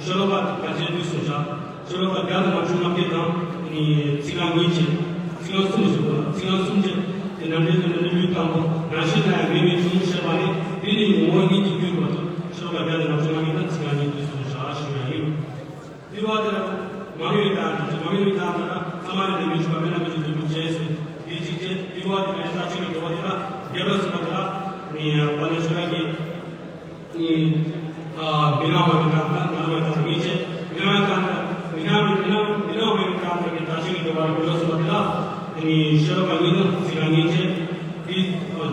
ཤོ་ལོ་ཀ་ག་ཅན་དུས་སུ་བཞག་ཤོ་ལོ་ཀ་བརྒྱ་དང་ལྔ་བཅུ་ང་བརྒྱད་དང་། ཚིག་རྐང་གཉིས་བྱས། ཚིག་རྐང་གསུམ་བྱས་པ་དང་ཚིག་རྐང་གསུམ་བྱས། དེ་ནམ་འདྲེན་དུ་ནི་ལུས་དང་པོ་རང་བཞིན་ལ་ཡང་མེད་པའི་ཆོས་ཉིད་བཤད་པ་ནི། འདི་ནི་ངོ་བོ་ཉིད་ཀྱི་རྒྱུད་པར་དུ་ཤེས་པ་བརྒྱ་དང་ལྔ་བཅུ་ང་གཉིས་དང་ཚིག་རྐང་གཉིས་དུ་གསུངས་བཞག་ཞུ་ཡ་ཡིན། དེ་བ་དེ་ལ་མ་རྨོས་པའི་རྟགས་དང་མ་རྨོས་པའི་རྟགས་དང་། ས་མ་རེ་ནས་མི་འཇུག་པ་མེད་ན་མི་འཇུག་ཏུ་འཇུག་བྱས་ཟེར། དེ་གཅིག་བྱས། དེ་བ་དེ་ལ་རྟགས་ཆོས་ཀྱི་འགྲོ་བ་དེ་ལ་རྒྱས་པར་གསུངས་པ་དེ་ལ་ནི་དཔལ་ལྡན་ཆོས་གྲགས་ཀྱིས། ཨ། མི་སྣང་བའི་རྟགས་དང་སྣང་བའི་རྟགས་གཉིས་བྱས། མི་སྣང་བའི་རྟགས་དང་མི་སྣང་བའི་མི་སྣང་མི་སྣང་བའི་རྟགས་དང་གི་རྟགས་ཆོས་ཀྱི་འགྲོ་བ་རིགས་པས་གསུངས་པ་དེ་ལ། དེ་ནི་ཤེས་རབ་པ་གཉིས་དང་ཚིག་རྐང་གཉིས་བྱས། དེ་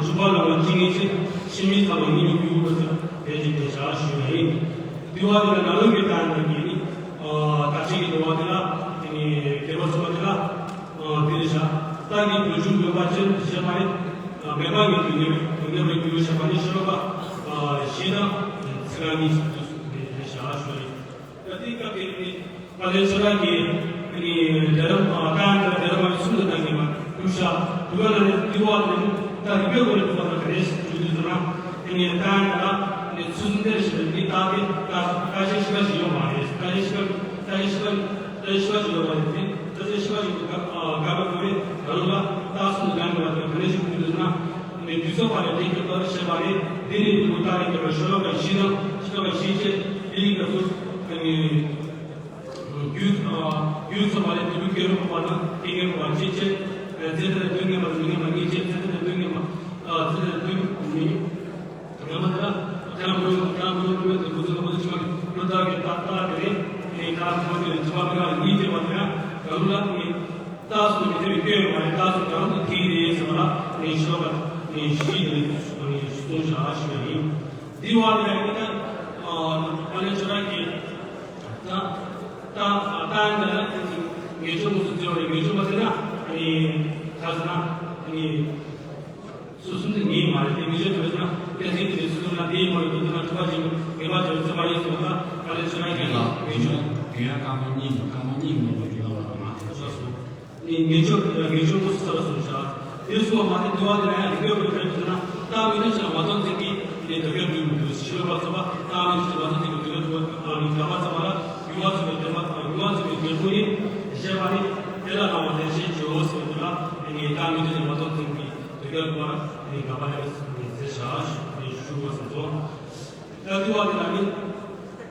འཇུག་པ་ལ་ང་གཅིག་གཉིས་བྱས། ཕྱི་མའི་ཚང་བ་གཉིས་ནི་རྒྱུ་དགོས་ཀྱང་དེ་གཅིག་དེ་བཞག་ཞུ་བ་ཡིན། དེ་བ་དེ་ལ་ནང་ལུགས་ཀྱི་རྟགས་དང་གི་ནི། ཨ། རྟགས་ཆོས་ཀྱི་འགྲོ་བ་དེ་ལ་དེ་ནི་རྒྱས་པར་གསུངས་པ་དེ་ལ། ཨ། དེ་ནི་བཞག་རྟགས་ཀྱི་རྒྱུ་འཇུག་མེད་པ་ཅན་ཞེས་པ་ནི། ཨ། མེད་པ་ཉིད་དུ་ངེས་པའི་ངེས་པའི་རྒྱུ་ཞེས་པ་ནི་ཤེས་རབ་པ་བཞི་དང་ཚིག་རྐང་གཉིས་སུ་དེ་བཞག་ཞུ་ཡིན། ད་དེའི་སྐབས་དེ་ནི་དཔལ་ལྡན་ཆོས་གྲགས་ཀྱིས་ནི་སྡེ་ར། ཨ། རྟགས་ཡང་དག་སྡེ་ར་མ་ཡིག་གསུམ་དུ་གཏང་གིན་པ་བསྒྲུབས་བཞག་བསྒྲུབས་པ་ལ་ནི་དེ་བ་ནི་ད་རིགས་པའི་སྒོ་ནས་བསྒྲུབས་པ་དང་ག་རེ་ཞིག་བསྒྲུབས་དུས་ཟེར་ན། དེ་ནི་རྟགས་ཡང་དག་ནི་ཚུལ་གསུམ་དེར་ཞེས་པའི་རྟགས་དེ་རྟགས་རྟགས་ཆོས་བཞི་པ་ཞིག་ཡོད་མ་རེད། རྟགས་ཆོས་བཞི་པ་རྟགས་ཆོས་བཞི་པ་རྟགས་ཆོས་བཞི་པ་ཞིག་ཡོད་མ་རེད་དེ། རྟགས་ཆོས་བཞི་པ་ཞིག་ཏུ་དགག་དགག་པའི་སྒོ་ནས་རང་ལ་རྟགས་གསུམ་དུ་གཏང་གིན་པ་དེ་ག་རེ་ཞིག་བསྒྲུབས་དུས་ཟེར་ན། ནི་དུས་ཚོད་པ་ལས་དེ་ཀྱི་བར་ཞེས་པ་ནི་འདི་ནི་འདི་མོ་ལྟ་རེ་གྱུར་པའི་ཤེས་རབ་པ་བཞི་དང་ཤེས་རབ་པ་བཞི་བཅས་དེའི་སྐབས་སུ་ནི་རྒྱུད་རྒྱུད་ཚང་བ་ལས་དེ་ལུགས་སྐྱེ་རུང་པོ་པ་དང་སྐྱེ་ངན་པ་བཅས་བཅས། ཚེ་འདི་ལ་དོན་ངན་པ་དང་མི་ངན་པ་གཉིས་བཅས། ཚེ་འདི་ལ་དོན་ངན་པ། ཚེ་འདི་ལ་དོན་མི་ངན་པ་དེ་ལ་ཐལ་མོ་ཡོང་ཐལ་མོ་ཡོང་དུས་དེ་ཁོ་ཚོ་ཁོ་ཚོ་ཕྱི་མ་གི་བློ་ཐག་གི་ཏག་ཏག་དེ་རེད། དེ་ནས་ད་ཁོ་ཚོ་ཕྱི་མ་གི་ང་གཉིས་བཅས་པ་དེ་ཡང་རང་ལ་ནི། རྟགས་གསུམ་གྱི་དེ་བས་སྐྱོན་ཡོད་མ་རེད། རྟགས་གསུམ་རང་དུ་དེའི་རེད་ཟེར་བ་ལ་ནི་ཤེས་རབ་པ་ནི་བཞི་ནི་གསུངས་བཞག་ཞུ་བ་ཡིན། འདི་བ་ལས་ནི་ད་ཨ་ནི་ཆོས་གྲགས་ཀྱིས་ད་ད་ད་ཡང་འདི་ལ་དེ་ཚོ་ངེས་བྱུང་དངོས་སུ་བརྗོད་པ་རེད། ངེས་བྱུང་མ་ཟེར་ན་ནི་ད་ཟེར་ན་ནི། སོ་སོ་འདི་ངེས་མ་རེད་དེ་མི་ཆོས་དེ་ཚོ་ན་གལ་སྲིད་དེ་སོ་སོ་ན་དེའི་མ་རེད་དེ་ན་གྲུབ་པ་ཅན་ངེས་པ་ཅན་བརྩི་བ་ཡིན་ཟེར་བ་ལ་ག་ལས་ཆོས་རང་ཡིན་ལ་ངེས་བྱུང་དེ་ཡང་རྐང་པ་གཉིས་ནས་རྐང་པ་གཉིས་ནས་ངོ་བོ་ཡོད་པ་མ་ཟེར་སོ། ནི་ངེས་བྱུང་ངེས་བྱུང་དངོས་སུ་ཚར་སོང་བཞག་དེ་སོང་བ་མ་དེ་དུ་བ་དེ་ན་ཡང་རིག་པའི་སྒོ་ནས་ཕན་ཚུན་ན་རྟགས་མི་འདྲ་ཞིག་ལ་མ་ཚང་ཚིག་གིས་ནི་དོ་གལ་འདུས་མི་འདུག་ཤེས་པ་ཚོ་བ་རྟགས་མི་འདྲ་ཞིག་མ་ཚང་ཚིག་གིས་དོ་གལ་འདུས་པ་ནི་དགག་པ་ཚང་བ་ལ་ཡུལ་བ་ཚོ་བའི་དོན་པ་དང་ཡུལ་བ་ཚོ་བའི་དོན་པོ་ཡིན་ཞེས་པ་ནི་དེ་ལ་སྣང་བ་ལྡན་ཞེས་བརྗོད་འོ་ཟེར་བ་དེ་ལ་ནི་རྟགས་མི་འདྲ་ཞིག་མ་ཚང་ཚིག་གིས། དེ་ག་ལ་ནི་དགག་པ་ཡང་ཟེར་བཞག་ཞུ་དགོས་སོང་ཙང་། ད་དུ་བ་དེ་ལ་ནི་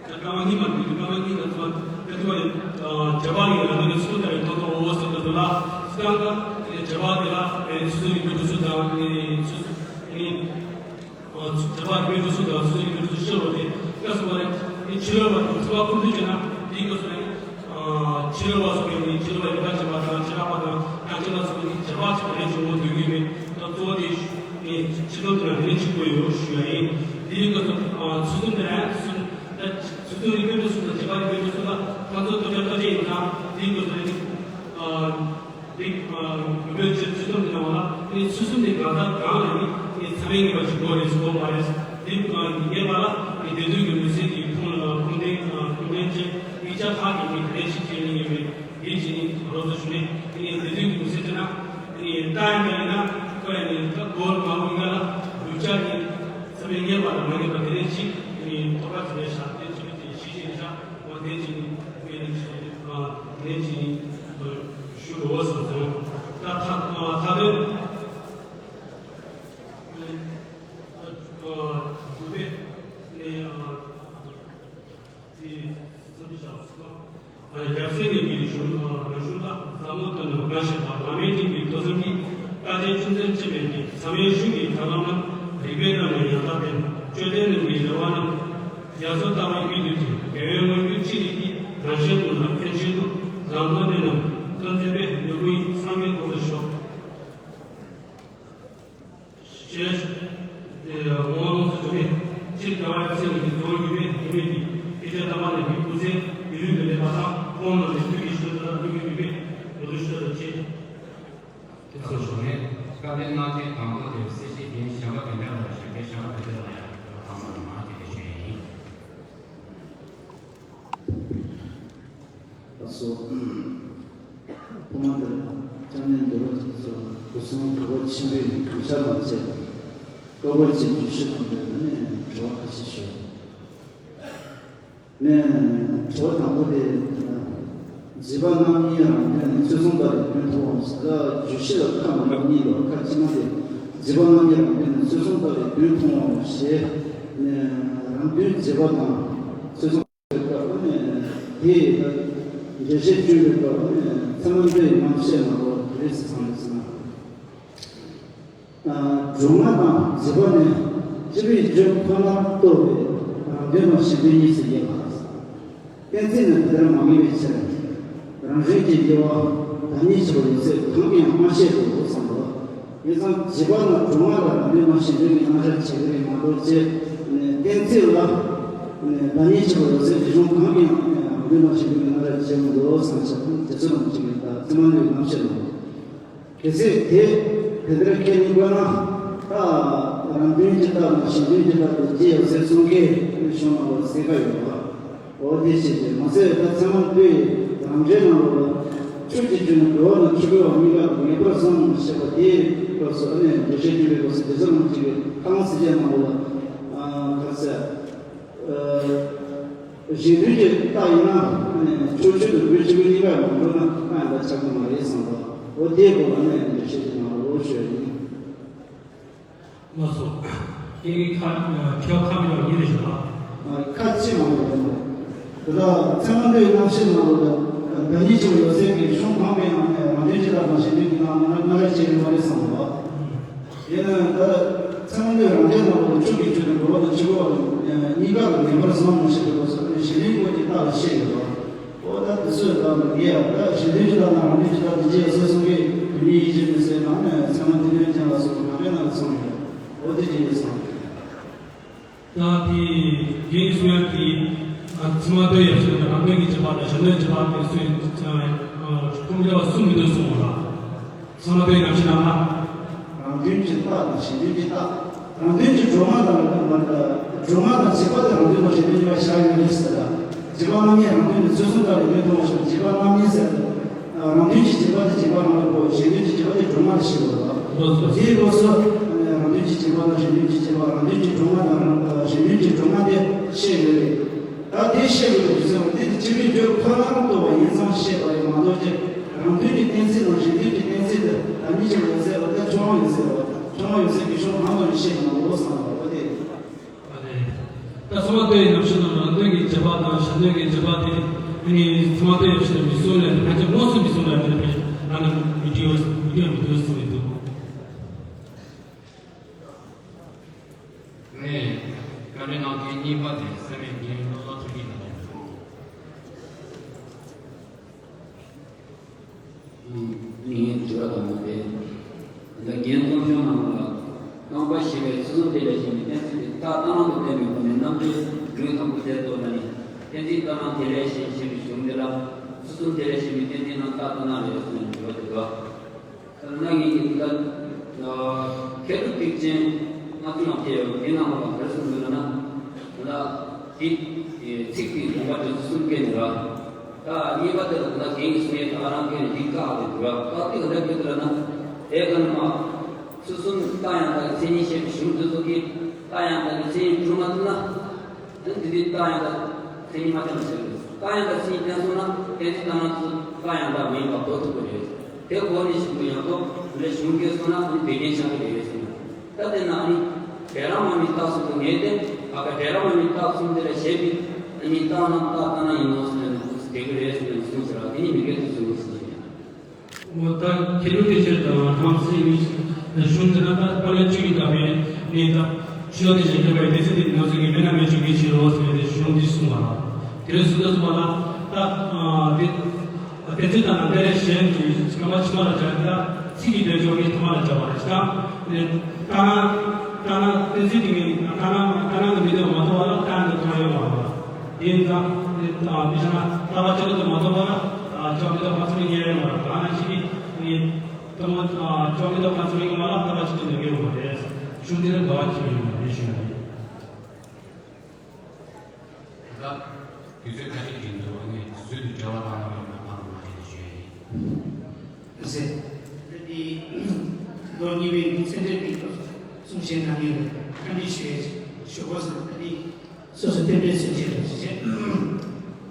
རྐང་པ་གཉིས་མ་འདུག་རྐང་པ་གཉིས་ལ་ཚོ་ད་དུ་བ་ནི་བྱ་བ་ནི་ལ་ནི་ཚུལ་ལྟར་ཡང་ཐོག་ཐོག་འོ་ཟེར་དུ་ལ་སྟངས་ཀ་ནི་བྱ་བ་དེ་ལ་ནི་ཚུལ་ཚུལ་ཡིན་པའི་འགྲོ་ཚུལ་དང་ནི་ཚུལ་ནི། བྱ་བ་རིགས་པའི་འགྲོ་ཚུལ་དང་ཚུལ་རིགས་པའི་འགྲོ་ཚུལ་ཤེས་རོགས་ཏེ། སྐབས་སུ་བ་རེ། དེ་ཕྱི་རོལ་བ་དང་ཚུལ་བ་ཀུན་བཏུས་བྱས་ན་དེའི་སྐབས་སུ་རེ། ཕྱི་རོལ་བ་སོགས་ཀྱི་ནི་ཕྱི་རོལ་བ་ཡིད་ལ་བྱེད་པ་དང་ཕྱི་རོལ་བ་དང་ཡང་ཅིག་ལ་སོགས་ཀྱི་བྱ་བ་ཅིག་རེ་བྱུང་བ་འདོད་ཀྱི་མེད། ད་གཙོ་བོ་དེ་ནི་ཕྱི་དོན་དུ་ཡང་དེ་ནི་གཅིག་པོ་ཡོད་ཞུ་ཡ་ཡིན། དེའི་སྐབས་སུ་ཚུལ་གསུམ་དེ་ཡང་ཚུལ་ད་ཚུལ་གསུམ་རིགས་པའི་འགྲོ་ཚུལ་དང་བྱེད་པ་རིགས་པའི་འགྲོ་ཚུལ་ལ་ཁ་ཚོན་ཐོབ་ཀྱང་ཐོབ་ཅན་ཡིན་ཙང་དེའི་སྐབས་སུ་རེ། རིགས་རིགས་པའི་ཆོས་ཚུལ་གསུམ་དེ་ནང་ལ་ནི་ཚུལ་གསུམ་དེ་གང་ཟག་གང་ལ་ནི་ནི་ཚད་མས་ངེས་པ་ཞིག་དགོས་རེད་ཟེར་དགོས་མ་རེད། དེ་ངེས་པ་ལ་ནི་བདེན་དོན་གྱི་མུན་སེལ་གྱི་ཁུངས་ལ་ཁུངས་ལྡན་ཁུངས་ལྡན་བཅས་ཡིག་ཆ་ཁག་གིས་ནི་ག་རེ་ཞིག་བྱས་ནས་ངེས་པའི་དེ་བཞིན་ནི་རོབ་ཏུ་ཞུ་ནས་དེ་ནི་བདེན་དོན་གྱི་མུན་སེལ་བྱས་ན་དེ་ནི་རྟགས་ཡང་མེད་ན་ཁོ་ཡང་ནི་ད་གོལ་མ་འོང་ཡ་ལ་བསྒྲུབ་བྱ་ནི་ཚད་མས་ངེས་པ་དང་མ་ངེས་པ་དེ་རེ་ཞིག་ནི་དོགས་པ་དེ་རེ་བཞག་དེ་ཆོས་ཅན་ཞི་ཞིང་བཞག་འོ་དེ་བཞིན་ནི་དེ་ནི་ཞི་དེ་བཞིན་ནི། ཞུ་རོགས་སོང་ཙང་། ད་ཐ་ཐ་དོན། རྒྱུ་བས་ནི་དེ་བསམ་བྱ་བ། རྒྱལ་སྲས་ཉིད་ཀྱི་གཞུང་རང་གཞུང་ལ་ཟབ་མོ་དོན་རྣམས་འགའ་ཞིག་པ་བླ་མེད་ཀྱི་ཐོས་བསམ་གྱིས་རྟག་ཆད་ཅུང་ཟད་ཕྱེ་བའི་གི་ཚད་མའི་གཞུང་གི་ཐབས་ལམ་རྣམས་རིགས་པའི་གནམ་ནས་ཡང་དག་པའི་དཔྱོད་ལྡན་རྣམས་ཀྱི་རེ་བ་རྣམས་རྒྱ་མཚོ་ལྟ་བུའི་ཡུལ་དུས་ཀྱི་དགེ་བའི་དངོས་རྒྱུ་ཅི་རིགས་ཀྱི་རང་གཞན་ཀུན་ལ་ཕན་ཕྱིར་དུ་ལམ་སྟོན་ནས་རྣམས་སྟོན་མཛད་པའི་ལེའུ་ཡི་ཚང་མའི་སྐོར་དུ་ཞོག་ཞེས་དབང་ལུང་སུ་བྱུང་ནས་སྤྱིར་རྒྱལ་བ་ཡབ་སྲས་ཀྱི་གཙོ་བོ་ཡུལ་མེད་ཡུལ་མེད་ཀྱི་སྐད་ཆ་ལྟ་བ་ནས་ཀྱི་སྐུ་ཚེ་ཡུན་རིང་དུ་གནས་པ་དང་ཁོང་རྣམས་ནས་དུས་ཀྱི་ཤུལ་དུ་ཀླུ་ཡུལ་ཡུལ་མེད་ལོ་དུས་ཤུལ་དུ་ཕྱིན། དེ་ཚོ་བྱུང་ནས་བཀའ་བསྟན་གནང་མཁན་དང་པོ་དེ་སྲས་བཅས་རྒན་གཞན་པ་དེ་འདྲ་ལ་ཞབས་རྒན་གཞན་པ་དེ་འདྲ་ལ་ཡང་ཐོག་མར་མ་དེ་འདྲ་བྱས་ཡིན། ལགས་སོ། ཐོག་མ་དེར་སྐྱབས་གནས་འདུལ་བ་ཅན་ཚོ་སྐུ་གསུང་ཐུགས་རྗེ་ཆེན་པོའི་གུས་ཕྱག་དང་བཅས་བཀའ་བསྒོ་ཅིག་བརྒྱུད་ཞུ་དང་འབྲེལ་ནས་དྲི་བ་ཁ་ཤས་ཞུ། ནས་དྲི་བ་དང་པོ་དེ་ད་ བརྗེད་པ་རྣམ་གཉིས་རང་དོན་ནི། ཚུལ་གསུམ་ལྟ་བས་དོན་མཐོང་བའོ། ཟེར་ད་བརྗོད་གཞི་ལ་ཁ་མང་པོ་གཉིས་འདུག་ཁ་ཕྱི་མ་དེ། བརྗེད་པ་རྣམ་གཉིས་རང་དོན་ནི། ཚུལ་གསུམ་ལྟ་བས་དོན་མཐོང་བའོ་ཞེས་ནས། རང་དོན་བརྗེད་པ་དང་ཚུལ་གསུམ་ལྟ་བའི་སྐབས་ནས་དེའི་འགྲེལ་བཤད་སྐྱོན་པའི་སྐབས་ནས་ཚད་མ་མདོའི་རྣམ་བཤད་ནང་ལོགས་དེ་རེད་ཟེར་བསམ་པའི་ཚེ་ན། སྒྲུབ་ངག་དང་བརྗེད་པ་ནི། སྤྱི་པའི་རྒྱུ་ཁོ་ནར་རྟོགས་པའི་རང་དོན་དང་གཞན་དོན་གཉིས་སུ་དབྱེ་བ། གཏན་ཚིགས་ནི་དེ་ལྟར་མ་ངེས་པའི་ཕྱིར། རང་བཞིན་གྱིས་དབྱེ་བ་བདག་ཉིད་ཕྱི་པོ་ཡོད་ཚད་གང་གིས་ཡང་མ་ཤེས་པའོ་གསུངས་པ། དེ་ཙམ་བརྗེད་པ་ནི་སྒྲུབ་ངག་ལ་རང་དོན་དང་གཞན་དོན་གྱི་རྣམ་གཞག་བྱེད་ཀྱི་རེད་མ་གཏོགས་ཅེས། གཏན་ཚིགས་ལ་བདག་ཉིད་ཕྱི་པོ་ཡོད་ཚད་རྗེས་འཇུག་གང་གིས་ཡང་རང་དོན་དང་གཞན་དོན་གྱི་རྣམ་གཞག་བྱེད་མི་འདུག་གསུངས་ཤག་དེ་ཚོ་དང་གཅིག་རེད། ད་ཚད་མ་ལུགས་རྣམ་བཤད་ནང་། གལ་སྲིད་དེ་དེ་ལྟར་ཁས་ལེན་དགོས་ན། ད་རང་དོན་གྱི་རྟགས་དང་གཞན་དོན་གྱི་རྟགས་དེ་ཅི་ཡང་ཟེར་གསུང་མཁན་གཞུང་ནང་ལ་གསལ་ཁ་ཡོད་པ། འོ་དེ་བྱས་ཏེ་མ་ཟད་ད་ཚད་མ་པས་རང་འགྲེལ་ནང་ལོགས་ལ། ཆོས་ཀྱི་རྒྱུ་ནི་འགྲོ་བ་དང་འཆི་འཕོ་བ་གཉིས་ཀ་ངེས་པར་བསམ་ཞེས་པ་དེའི་སྐབས་སུ། ཨ་ནི་འགྲེལ་བཤད་སྐྱོན་པའི་སྐབས་སུ་དེ་ཚོ་རང་གཅིག་གི་ཁ་ལང་སྲིད་ཅན་ནང་ལོགས་ལ། ག་རེ་ཟེར། གཞན་དོན་གྱི་རྟགས་ཡིན་ན། ཕྱོགས་ཆོས་དང་དགོས་ཆེད་དུ་གཉིས་ཀ་མ་འགྲོ་ན་རྟགས་ཡང་དག་ཆགས་ཀྱི་མ་རེད་བསམ་པ། འོ་དེའི་སྐོར་ལ་ནི་འགྲེལ་བཤད་ཀྱི་ནང་ལོགས་ཤོད་ཡིན། ལགས་སོ། ཁྱེད་ཀྱིས་ཁ་ཁྱེད་ཁ་མི་ལ་ཡིན་རེད་ཤག་ཁ་ཅི་མ་རེད་མོ། དེ་ལ་ཚད་མ་མདོའི་རྣམ་བཤད་ནང་ལོགས་ལ་བདག་ཉིད་ཕྱི་པོ་ཡོད་ཚད་ཀྱི་གཞུང་གང་གི་ནང་ནས་རང་དོན་གྱི་རྟགས་དང་གཞན་དོན་གྱི་རྟགས་སྣ་ལ་བཅད་ཡོད་མ་རེད་བསམ་པ། ཡིན་ན་ད་ཚད་མ་མདོའི་རང་འགྲེལ་ནང་ལ་ཆོས་ཀྱི་རྒྱུ་དང་འགྲོ་བ་དང་འཆི་འཕོ་བ་གཉིས་ཀ་ལ་ངེས་པར་བསམ་མི་ཤེས་པའི་སྐབས་སུ་གཞན་དོན་སྐོར་གྱི་རྟགས་ལ་བཤད་ཡོད་པ། འོ་ད་དེ་ཚོས་ད་མི་དགེ་ཡ། ད་གཞན་དོན་གྱི་རྟགས་དང་རང་དོན་གྱི་རྟགས་དེ་ཅི་ཡང་ཟེར་གསུང་གི་དོན་གཉིས་ཡིད་ཆེས་མི་སྲིད་ནང་ནས་ཚད་མ་དེ་དོན་ཅན་ལ་སོགས་པ་གང་འདྲ་ན་ལ་གསུངས་ཡོད། འོ་དེ་ཅི་ཡིན་གསུངས་ཡོད། ད་དེ་རྒན་གསུང་ཡ་དེ་ཚད་མ་མདོ་ཡི་ཕྱོགས་ནས་རང་དོན་གྱི་བྱེད་པ་དང་གཞན་དོན་གྱི་བྱེད་པ་དེ་ཚོའི་ཁུངས་འདྲ་བ་གསུམ་མི་འདུག་གསུངས་པ་ལ། ཚད་མ་མདོའི་རྣམ་བཤད་ནང་ལ། རང་དོན་གྱི་རྟགས་དང་གཞན་དོན་གྱི་རྟགས། རང་དོན་གྱི་སྒྲོ་འདོགས་དང་། སྒྲོ་འདོགས་དང་བརྗེད་པ་དེ་རང་དོན་དང་གཞན་དོན་གཉིས་ཀ་བཞག་ཡོད་རེད་ཟེར་ལ། བརྗེད་པ་རྣམ་གཉིས་རང་དོན་ནི། ཚུལ་གསུམ་ལྟ་བས་དོན་མཐོང་བ་ཞེས་པ། བརྗེད་པ་རྣམ་གཉིས་ཟེར་ལ། རང་དོན་གྱི་བརྗེད་པ་དེ་བརྗེད་པ་རང་ལ་གོ། གཞན་དོན་གྱི་བརྗེད་པ་དེ་སྒྲོ་འདོགས་ལ་ཞིག་ཡོད་ལ། དེའི་སྐབས་སུ་རང་དོན་གྱི་བརྗེད་པ་དང་གཞན་དོན་གྱི་བརྗེད་པ། རང་དོན་གྱི་སྒྲོ་འདོགས་དང་རང་གཞན་དོན་གྱི་སྒྲོ་འདོགས་དེ་བཤད་ཡོད་རེད། ད་དེ་བཤད་དགོས་པའི་རྒྱུ་མཚན་བ་དེ་དེ་སྤྱི་པའི་རྒྱུ་ཁོ་ནར་རྟོགས་པ་ཡིན་ཙང་བཤད་པ་ཡིན་མ་གཏོགས་ཀྱི། རང་དོན་གྱི་གཏན་ཚིགས་དང་གཞན་དོན་གྱི་གཏན་ཚིགས་དེ་བདག་ཉིད་ཀྱི་འོད་གསལ་བ་དེ་ཁྱོད་རང་ཡོད་ཟེར་བ། ཁྱོད་རང་ཡོད་ཟེར་གྱི་ཕྱོགས་གང་དུ་ནས་བཤད་ཀྱི་མ་རེད་བསམ་པ་འོ་དེ། ཨ་ནི། ད་ཚད་མ་མདོ་ཡི་རྣམ་བཤད་ནང་རང་དོན་གྱི་བྱེད་པ་དང་གཞན་དོན་གྱི་བྱེད་པ་དེ། ཨ་ནི་ཚད་མ་མདོ་ཡི་རྣམ་བཤད་ནང་མི་གསུང་ལས་ཕལ་ཆེར་དངོས་སུ་མི་གསུང་ལས་དེ་ཕལ་ཆེར་རང་ནས་མི་འགྲིག་མི་འགྲིག་མི་འདུག་གསུངས་ཡོད་འདུག་ངས་བཀའ་འདྲི་གནང་མཁན་གཉིས་པ་དེ་སེམས་མེད་རྒན་བློ་བཟང་ཐུགས་ཀྱི་ནང་དུ། ངས་དྲི་བ་དང་མ་སྦྲགས། འདི་རྒན་སྟོང་གཞུང་ནང་ལ། རྐང་པ་བཞི་པའི་ཚུལ་གསུམ་དེ་ལས་གཞན་པའི་གཏན་ཚིགས་དེ་རྟགས་རྟགས་སྣང་དུ་བསྟན་པའི་སྒོ་ནས་རྣམ་འགྲེལ་ལུགས་དང་པོ་དེ་རྟོགས་ན་ནི། གཏན་ཚིགས་རྟགས་སྣང་དེ་ལས་གཞན་ཞེས་པའི་གཞུང་འདི་ལ། ཚུལ་གསུམ་དེ་ལས་གཞན་པའི་གཏན་ཚིགས་རྣམས་རྟགས་རྟགས་སྣང་ལས་གསུངས་པའི་འགྲེལ་པ་དེ་འདུག་ད་ནང་གི་འདི་ལ། མཁས་གྲུབ་ཐེག་ཆེན་ལྔ་བཅུ་ང་བརྒྱད་ཡོད་པ་དེའི་ནང་ལ་ག་རེ་གསུངས་འདུག་ལབ་ན། ད་འདི་ཚིག་དེ་དགོངས་པ་འགྲེལ་ཚུལ་གསུམ་བཀོད་ནས་ར། ད་གཉིས་པ་དེ་ལ་ད་རྒན་གྱིས་གསུངས་ཡས་ད་རང་བཀོད་ནས་འདི་བཀག་སྟེ་འདུག་ར། བཀག་སྟེ་ག་འདྲ་བཀོད་འདུག་ལབ་ན། དེ་ག་ནི་མ། ཚུལ་གསུམ་རྟགས་ཡང་དག་གི་མཚན་ཉིད་བཤད་པའི་གཞུང་འདི་ཚོ་གིས་རྟགས་ཡང་དག་གི་མཚན་ཉིད་གྲུབ་མ་ཐུབ་ན། ཨ་ནི་འདི་དུས་རྟགས་ཡང་དག་མཚན་ཉིད་མ་བསྟན་པ་ཟེར་གི་འདུག་རྟགས་ཡང་དག་མཚན་ཉིད་བསྟན་སོང་ན་གཏན་ཚིགས་རྟགས་སྣང་ཚུལ་རྟགས་ཡང་དག་མ་ཡིན་པ་རྟོགས་ཐུབ་ཀྱི་རེད། དེ་གོ་ནས་གཞུང་གི་ཡང་ཐོག་འདི་འདྲ་གཞུང་བཀོད་སོང་ན་ཨ་ནི་བདེ་སྐྱིད་ཆགས་ཀྱི་རེད་ཟེར་ན། ད་དེ་ན་ཨ་ནི་འབྲས་རང་མ་ནི་རྟགས་གསུམ་དུ་ངེས་ཏེ། ཨ་ཀ་འབྲས་རང་མ་ནི་རྟགས་གསུམ་དེ་ལ་བཞེད་པའི་ཨ་ནི་རྟགས་རྣམས་རྟགས་རྟགས་སྣང་ཡིན་ནོ་ཟེར་ནས་འདུག་དེ་གི་རེད་ཟེར་ནས་གསུངས་ཟེར་བ་དེ་ནི་མི་འགལ་དུ་གསུངས་ཟེར་ནས། འོ་ད་མཁས་གྲུབ་ཐེག་ཆེན་དང་ཁམས་སྲིད་གཞུང་དེ་ན་ད་དཔལ་ལྡན་བཅུ་ཡི་བདག་པོའི་གནས་ད་ཆོས་ཐེག་ཆེན་མཁས་པའི་སྡེ་ཚན་དེ་ང་ཚོ་གི་མི་སྣ་མི་བཅུ་གི་ཕྱི་རོལ་ཟེར་བའི་གཞུང་འདི་གསུངས་པ་ལ། དེ་རིང་སུ་འདི་གསུངས་པ་ལ་ད་དེ་དེ་ཚོའི་ད་ན་དེ་ལས་གཞན་གྱི་སྐར་མ་ཕྱི་མ་ལ་སྦྱར་ད་ཚིག་གི་དོན་འཇོག་མི་ཐ་མ་ལ་སྦྱར་བ་རེད། ད་ནི་ད་ན་ད་ན་དེ་ཚིག་གི་ད་ན་ད་ན་གི་མི་དོན་མ་ཐོགས་པ་ལ་ད་ནི་དོན་ཡོད་མ་རེད། དེ་ཡིན་ཙང་དེ་ད་མི་ཤ་ན་ལྟ་བ་ཅི་རིགས་དུ་མ་ཐོགས་པ་ལ་ཅོག་མི་དོན་མ་ཚིག་གི་ཉེ་རེད་མ་རེད། ད་ན་ཞིག་གི་ད་ནི་ད་ཅོག་མི་དོན་མ་ཚིག་གི་མ་ལ་ལྟ་བ་ཅི་དོན་ཡོད་མ་རེད། ཤུགས་དེ་ལ་དགའ་བ་ཅི་ཡོད་མ་རེད་ཞུ་ཡ་རེད། ད་དུས་ཚོད་ཁ་ཤས་ཀྱི་འདུག་ཨ་ནི་དུས་ཚོད་དུ་འབྲེལ་བ་བཏང་ཡོད་ན་བཏང་རོགས་གནང་ཞེས་ཞུ་ཡ་ཡིན། ཟེར། ད་དེ་ལོ་གཉིས་པའི་ཚན་རིག་གི་གསུང་བཤད་གནང་མཁན་ལ་བཀའ་འདྲི་ཞུ་ཡ་ཞུ་དགོས་བསམ། ད་དེ་སོ་སོ་རྟེན་འབྲེལ་ཚུལ་བཞིན་རེད་ཞེས་བཤད།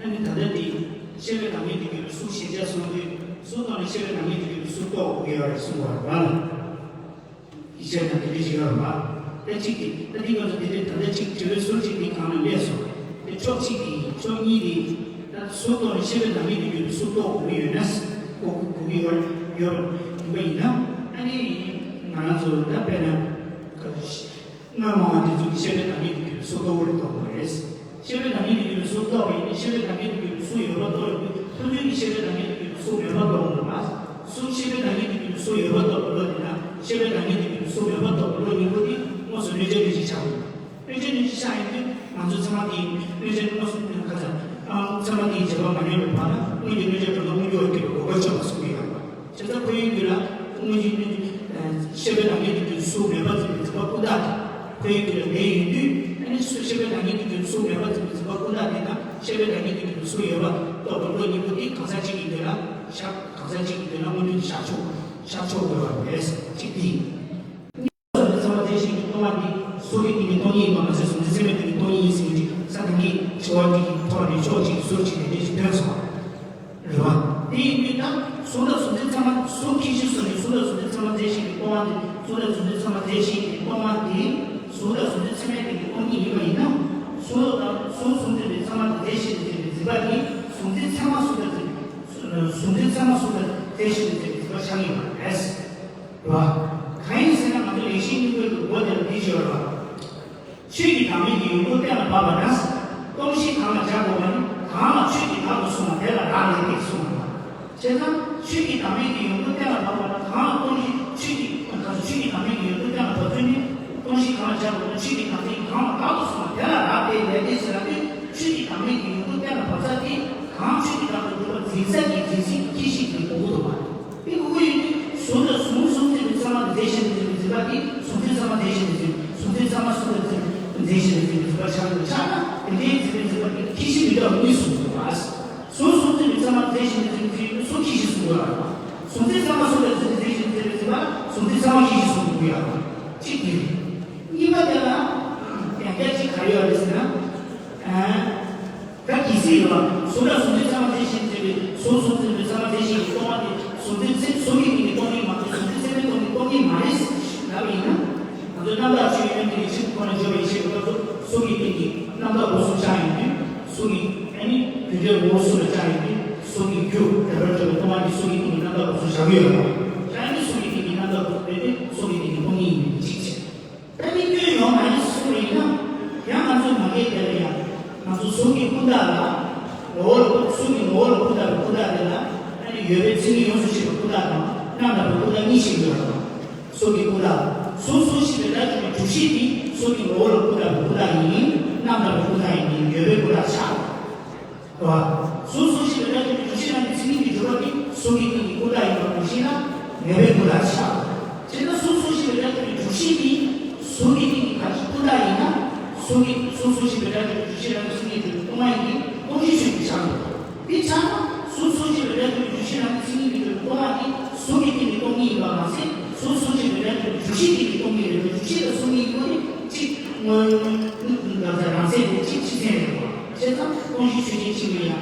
ཨ་ནི་ད་ལྟ་དེ་ ཤེས་པའི་བདག་ཉིད་དུ་གྱུར་པའི་གཟུགས་ཞེས་བྱ་གསུངས་དུས། གཟུགས་དང་ནི་ཤེས་པའི་བདག་ཉིད་དུ་གྱུར་པའི་གཟུགས་རྟོགས་དགོས་ཀྱི་ཡོད་རེད་གསུངས་པ་རེད་བ། ཡིད་ཆེས་དང་དེ་འདྲ་ཞིག་ཡོད་རེད་བ། ད་གཅིག་གིས་ད་འདི་ང་ཚོ་འདི་འདྲའི་ད་ལྟ་གཅིག་བྱེད་པའི་ཟུར་གཅིག་འདི་གང་ལ་སླེབས་སོང་། དེ་ཕྱོགས་གཅིག་གིས་ཕྱོགས་གཉིས་ཀྱིས་ད་གཟུགས་དང་ནི་ཤེས་པའི་བདག་ཉིད་དུ་གྱུར་པའི་གཟུགས་རྟོགས་དགོས་ཀྱི་ཡོད་ན། དགོས་དགོས་ཀྱི་ཡོད་ཡོད་ཡིན་པ་ཡིན་ན། ཨ་ནི་ང་རང་ཚོ་ད་དཔེར་ན། སྔོན་མ་དེ་ཚོ་གི་ཤེས་པའི་བདག་ཉིད་དུ་གྱུར་པའི་གཟུགས་རྟོགས་པ་རེད་རྟོགས་པ་རེད། ཤེས་པའི་བདག་ཉིད་དུ་གྱུར་པའི་གཟུགས་རྟོགས་པ་ཡིན་ན་ཤེས་པའི་བདག་ཉིད་དུ་གྱུར་པའི་གཟུགས་ཡོད་པ་རྟོགས་ཡོང་དུས་ཐུབ་ཚོད་ཀྱི་ཤེས་པའི་བདག་ཉིད་དུ་གྱུར་པའི་གཟུགས་མེད་པ་རྟོགས་ཡོང་དུས་ལ། གཟུགས་ཤེས་པའི་བདག་ཉིད་དུ་གྱུར་པའི་གཟུགས་ཡོད་པ་རྟོགས་པའི་བློ་དེ་དང་ཤེས་པའི་བདག་ཉིད་དུ་གྱུར་པའི་གཟུགས་མེད་པ་རྟོགས་པའི་བློ་གཉིས་པོ་དེ་དངོས་སུ་གནོད་བྱ་གནོད་བྱེད་ཆགས་ཡོང་། གནོད་བྱ་གནོད་བྱེད་ཆགས་ཡོང་དུས་ང་ཚོ་ཚད་མ་དེའི་གནོད་བྱ་དངོས་སུ་གནོད་ཁ་ཚ། ཚད་མ་དེའི་བྱེད་པ་མ་ཉམས་པའི་བར་ན་སྔོན་གྱི་གནོད་བྱ་གྲུབ་ན་སྔོན་གྱི་བ་སྐྱེད་པའི་གོ་སྐབས་ཆགས་པ་གསུངས་ཀྱི་ཡོད་པ། བྱས་ཙང་ཁོ་ཡིན་དུས་ལ་སྔོན་གྱི་གནོད་བྱ་ཤེས་པའི་བདག་ཉིད་དུ་གྱུར་གཟུགས་མེད་པར་འཛིན་པའི་འཛིན་པ་ཀུན་བཏགས་དེ་ཁོ་ཡིན་དུས་ལ་མེད་ཡིན་དུས། ཨ་ནི་གཟུགས་ཤེས་པའི་བདག་ཉིད་དུ་གྱུར་གཟུགས་མེད་པར་འཛིན་པའི་འཛིན་པ་ཀུན་བཏགས་དེ་དང་ཤེས་པའི་བདག་ཉིད་དུ་གྱུར་གཟུགས་ཡོད་པ་རྟོགས་པའི་བློ་གཉིས་པོ་དེ་གང་ཟག་གཅིག་གི་དོན་ལ་ཤར། གང་ཟག་གཅིག་གི་དོན་ལ་དངོས་འབྲེལ་གྱི་ཤར་ཕྱོགས་ཤར་ཕྱོགས་དགོས་པ་རེད། གཅིག་དེ་ཡིན། གཟུགས་ཚད་མ་རྫས་གཞན་གྱི་སྟོང་པ་འདི་གཟུགས་ཀྱི་སྟེང་གི་སྟོང་ཉིད་ཡིན་པ་མ་ཟད་གཟུགས་འཛིན་ཚད་མའི་སྟེང་གི་སྟོང་ཉིད་ཡིན་ཟེར་མཁན་ཅིག་ས་དང་གི་འཆི་བ་གཅིག་གི་ཐོག་ནས་ཕྱོགས་གཅིག་གི་ཟུར་གཅིག་ནས་འདྲེས་ཤིང་ཐོན་སོང་། རེད་བ། དེ་ཡིན་དུས་ད་གཟུགས་དང་གཟུགས་འཛིན་ཚད་མ་གཟུགས་ཁྱད་གཞི་བཟུང་ནས་གཟུགས་དང་གཟུགས་འཛིན་ཚད་མ་རྫས་གཞན་གྱི་སྟོང་པ་འདི་གཟུགས་དང་གཟུགས་འཛིན་ཚད་མ་རྫས་གཞན་གྱི་སྟོང་པ་འདི་གཟུགས་དང་གཟུགས་འཛིན་ཚད་མའི་སྟེང་གི་སྟོང་ཉིད་ཡིན་པ་ཡིན་ན། གཟུགས་དང་གཟུགས་གཟུགས་འཛིན་པའི་ཚད་མ་དང་རྫས་གཞན་གྱི་འཛིན་པའི་འཛིན་པ་འདི་གཟུགས་འཛིན་ཚད་མ་གཟུགས་དང་འཛིན། གཟུགས་འཛིན་ཚད་མ་གཟུགས་དང་རྫས་གཞན་གྱི་འཛིན་པའི་འཛིན་པ་ཆགས་ཀྱི་ཡོད་པ་རེད། རེད་བ། གང་ཡིན་ཟེར་ན་ང་ཚོ་ལེགས་བཤད་སྙིང་པོའི་མགོ་དེ་ལ་འདི་ཞུ་བ་རེད་བ། ཆོས་ཀྱི་བདག་མེད་ཀྱི་ཡོངས་གྲུབ་གཏན་ལ་དབབ་པ་ན། སྟོང་གཞི་གང་ལ་བྱ་དགོས་པ་ནི་གང་ལ་ཆོས་ཀྱི་བདག་ཏུ་སོང་བ་དེ་ལ་རག་ལས་ཏེ་གསུངས་པ། བྱས་ཙང་ཆོས་ཀྱི་བདག་མེད་ཀྱི་ཡོངས་གྲུབ་གཏན་ལ་དབབ་པ་ན་གང་ལ་སྟོང་གཞི་ཆོས་ཀྱི་གང་ལ་ཆོས་ཀྱི་བདག་མེད་ཀྱི་ཡོངས་གྲུབ་གཏན་ལ་དབབ་ཚུལ་ནི། སྟོང་གཞི་གང་ལ་བྱ་དགོས་ན་ཆོས་ཀྱི་བདག་མེད་གང་ལ་བདག་ཏུ་སོང་བ་དེ་ལ་རག་ལས་ཏེ་ཟེར་ལབ་དུས་ཆོས་ཀྱི་བདག་མེད་ཀྱི་ཡོངས་གྲུབ་གཏན་ལ་དབབ་ས་དེ་གང་ཆོས་ཀྱི་བདག་ཏུ་གྲུབ་པ་འཛིན་ས་ཀྱི་འཛིན་ཚུལ་གྱི་ཁྱད་གཞི་དེ་གོ་དགོས་འདུག་པ། དེ་གོ་གི་ཡོད་དུས་གཟུགས་ལ་གཟུགས་གཟུགས་འཛིན་པའི་ཚད་མ་དང་རྫས་གཞན་དུ་འཛིན་པའི་འཛིན་པ་དེ་གཟུགས་འཛིན་ཚད་མ་རྫས་གཞན་དུ་འཛིན། གཟུགས་འཛིན་ཚད་མ་གཟུགས་དང་འཛིན་རྫས་གཞན་དུ་འཛིན་པའི་འཛིན་པ་ཆགས་ཡོད་ཆགས་ན་དེ་འདྲའི་འཛིན་པའི་འཛིན་པ་དེ་ཁྱད་གཞི་མི་འདྲ་བ་གཉིས་སུ་འདུ་བ། གཟུགས་གཟུགས་འཛིན་པའི་ཚད་མ་རྫས་གཞན་དུ་འཛིན་པའི་ཚུལ་གཟུགས་ཁྱད་གཞི་གསུང་དགོས་པ། གཟུགས་འཛིན་ཚད་མ་གཟུགས་དང་འཛིན་རྫས་གཞན་དུ་འཛིན་པའི་འཛིན་པ་གཟུགས་འཛིན་ཚད་མ་ཁྱད་གཞི་གསུང་དགོས་ཡ། གཅིག་དེ་རེད། གཉིས་པ་དེ་ལ་ཡང་བསྐྱར་གཅིག་ག་རེ་ཡོད་རེད་ཟེར་ན། ད་གལ་སྲིད་ཡོད་པ། གཟུགས་ལ་གཟུགས་འཛིན་ཚད་མ་རྫས་གཞན་འཛིན་པའི་གཟུགས་གཟུགས་འཛིན་པའི་ཚད་མ་རྫས་གཞན་གྱི་སྟོང་པ་དེ་གཟུགས་འཛིན་ཚད་གཟུགས་ཀྱི་སྟེང་གི་སྟོང་ཉིད་མ་གཏོགས་གཟུགས་འཛིན་ཚད་མའི་སྟེང་གི་སྟོང་ཉིད་མ་རེད་ལབ་པ་ཡིན་ན། ང་ཚོ་རྣམ་དག་ཆོས་ཉིད་དབྱིངས་ཀྱི་ཆོས་ཁོ་ན་སྦྱོར་བའི་ཡེ་ཤེས་ཀྱི་སྐབས་སུ་གཟུགས་ཀྱི་སྟེང་གི་རྣམ་དག་སྒོ་གསུམ་ཆགས་ཡོང་དུས་གཟུགས་ཀྱི་ཨ་ནི་རྒྱུ་འབྲས་ངོ་བོ་གསུམ་ལ་ཆགས་ཡོང་དུས་གཟུགས་ཀྱི་རྒྱུ་འབྲས་བུར་གྱུར་པའི་སྟོང་པ་དེ་གཟུགས་ཀྱི་སྟེང་གི་རྣམ་དག་སྒོ་གསུམ་བཞག་གི་ཡོད་པ། ཨ་ནི་གཟུགས་ཀྱི་སྟེང་གི་རྣམ་དག་སྒོ་སྟེ་གཟུགས་ཀྱི་སྟེང་གི་སྟོང་ཉིད་ཡིན་པའི་གཅིག་བྱས། ད་ནི་སྐྱོན་ཡོང་མ་ཡིན་གསུངས་པ་ཡིན་ན། ཡང་ང་ཚོའི་མ་གིའི་དེ་ལ་ཡང་ང་ཚོ་གཟུགས་ཀྱི་ཀུན་བརྟགས་ལ། ངོ་བོ་ལ་གཟུགས་ཀྱི་ངོ་བོ་ལ་ཀུན་བརྟགས་པའི་ཀུན་བརྟགས་དེ་ལ་ཨ་ནི་ཡོད་པའི་མཚན་ཉིད་ཡོངས་སུ་ཤེས་པའི་ཀུན་བརྟགས་དང་རྣམ་དག་པའི་ཀུན་བརྟགས་གཉིས་ཤིག་ཡོད་རེད། གཟུགས་ཀྱི་ཀུན་བརྟགས། གཟུགས་གཟུགས་ཤེས་པའི་སྒྲ་གཅིག་པའི་སྒྲུབ་བྱེད་དེ་གཟུགས་ཀྱི་ངོ་བོ་ལ་ཀུན་བརྟགས་པའི་ཀུན་བརྟགས་ཡིན། རྣམ་དག་པའི་ཀུན་བརྟགས་ཡིན། ཡོད་པའི་ཀུན་བརྟགས་ཆགས། གཟུགས་གཟུགས་ཤེས་པའི་སྒྲ་གཅིག་པའི་སྒྲུབ་བྱེད་རང་གི་མཚན་ཉིད་ཀྱི་སྒྲུབ་པ་ནི་གཟུགས་ཀྱི་སྟེང་གི་ཀུན་བརྟགས་ཡིན་པ་གོ་ཤེས་ན་ཡོད་པའི་ཀུན་བརྟགས་ཆགས། བྱས་ན་གཟུགས་གཟུགས་ཤེས་པའི་སྒྲ་གཅིག་པའི་སྒྲུབ་བྱེད་ནི་གཟུགས་ཀྱི་སྟེང་གི་ག་ཅིག་ཀུན་བརྟགས་ཡིན་ན་གཟུགས་ཀྱི་གཟུགས་གཟུགས་ཤེས་པའི་སྒྲ་གཅིག་པའི་སྒྲུབ་བྱེད་རང་གི་མཚན་ཉིད་ཀྱི་སྟོང་པ་ཡིན་གྱི་སྟོང་གཞི་ཆོས་ཅན་ཆགས་འགྲོ། དེ་ཆགས་ན་གཟུགས་གཟུགས་ཤེས་པའི་སྒྲ་གཅིག་པའི་སྒྲུབ་བྱེད་རང་གི་མཚན་ཉིད་ཀྱི་སྟོང་པ་ནི་གཟུགས་ཀྱི་སྟེང་གི་སྟོང་ཉིད་ཡིན་པ་མ་ཟད་གཟུགས་གཟུགས་ཤེས་པའི་སྒྲ་གཅིག་པའི་སྒྲུབ་བྱེད་སྟེང་གི་སྟོང་ཉིད་རེད། སྒྲུབ་བྱེད་དང་གཟུགས་གཉིས་པོ་ནི་གཅིག་དངོས་ལ་རང་མཚན་དེ་གཅིག་ཕྱི་མཚན་རེད་པ། བྱས་ཙང་སྟོང་གཞི་ཆོས་ཅན་གཅིག་ལ་ཡང་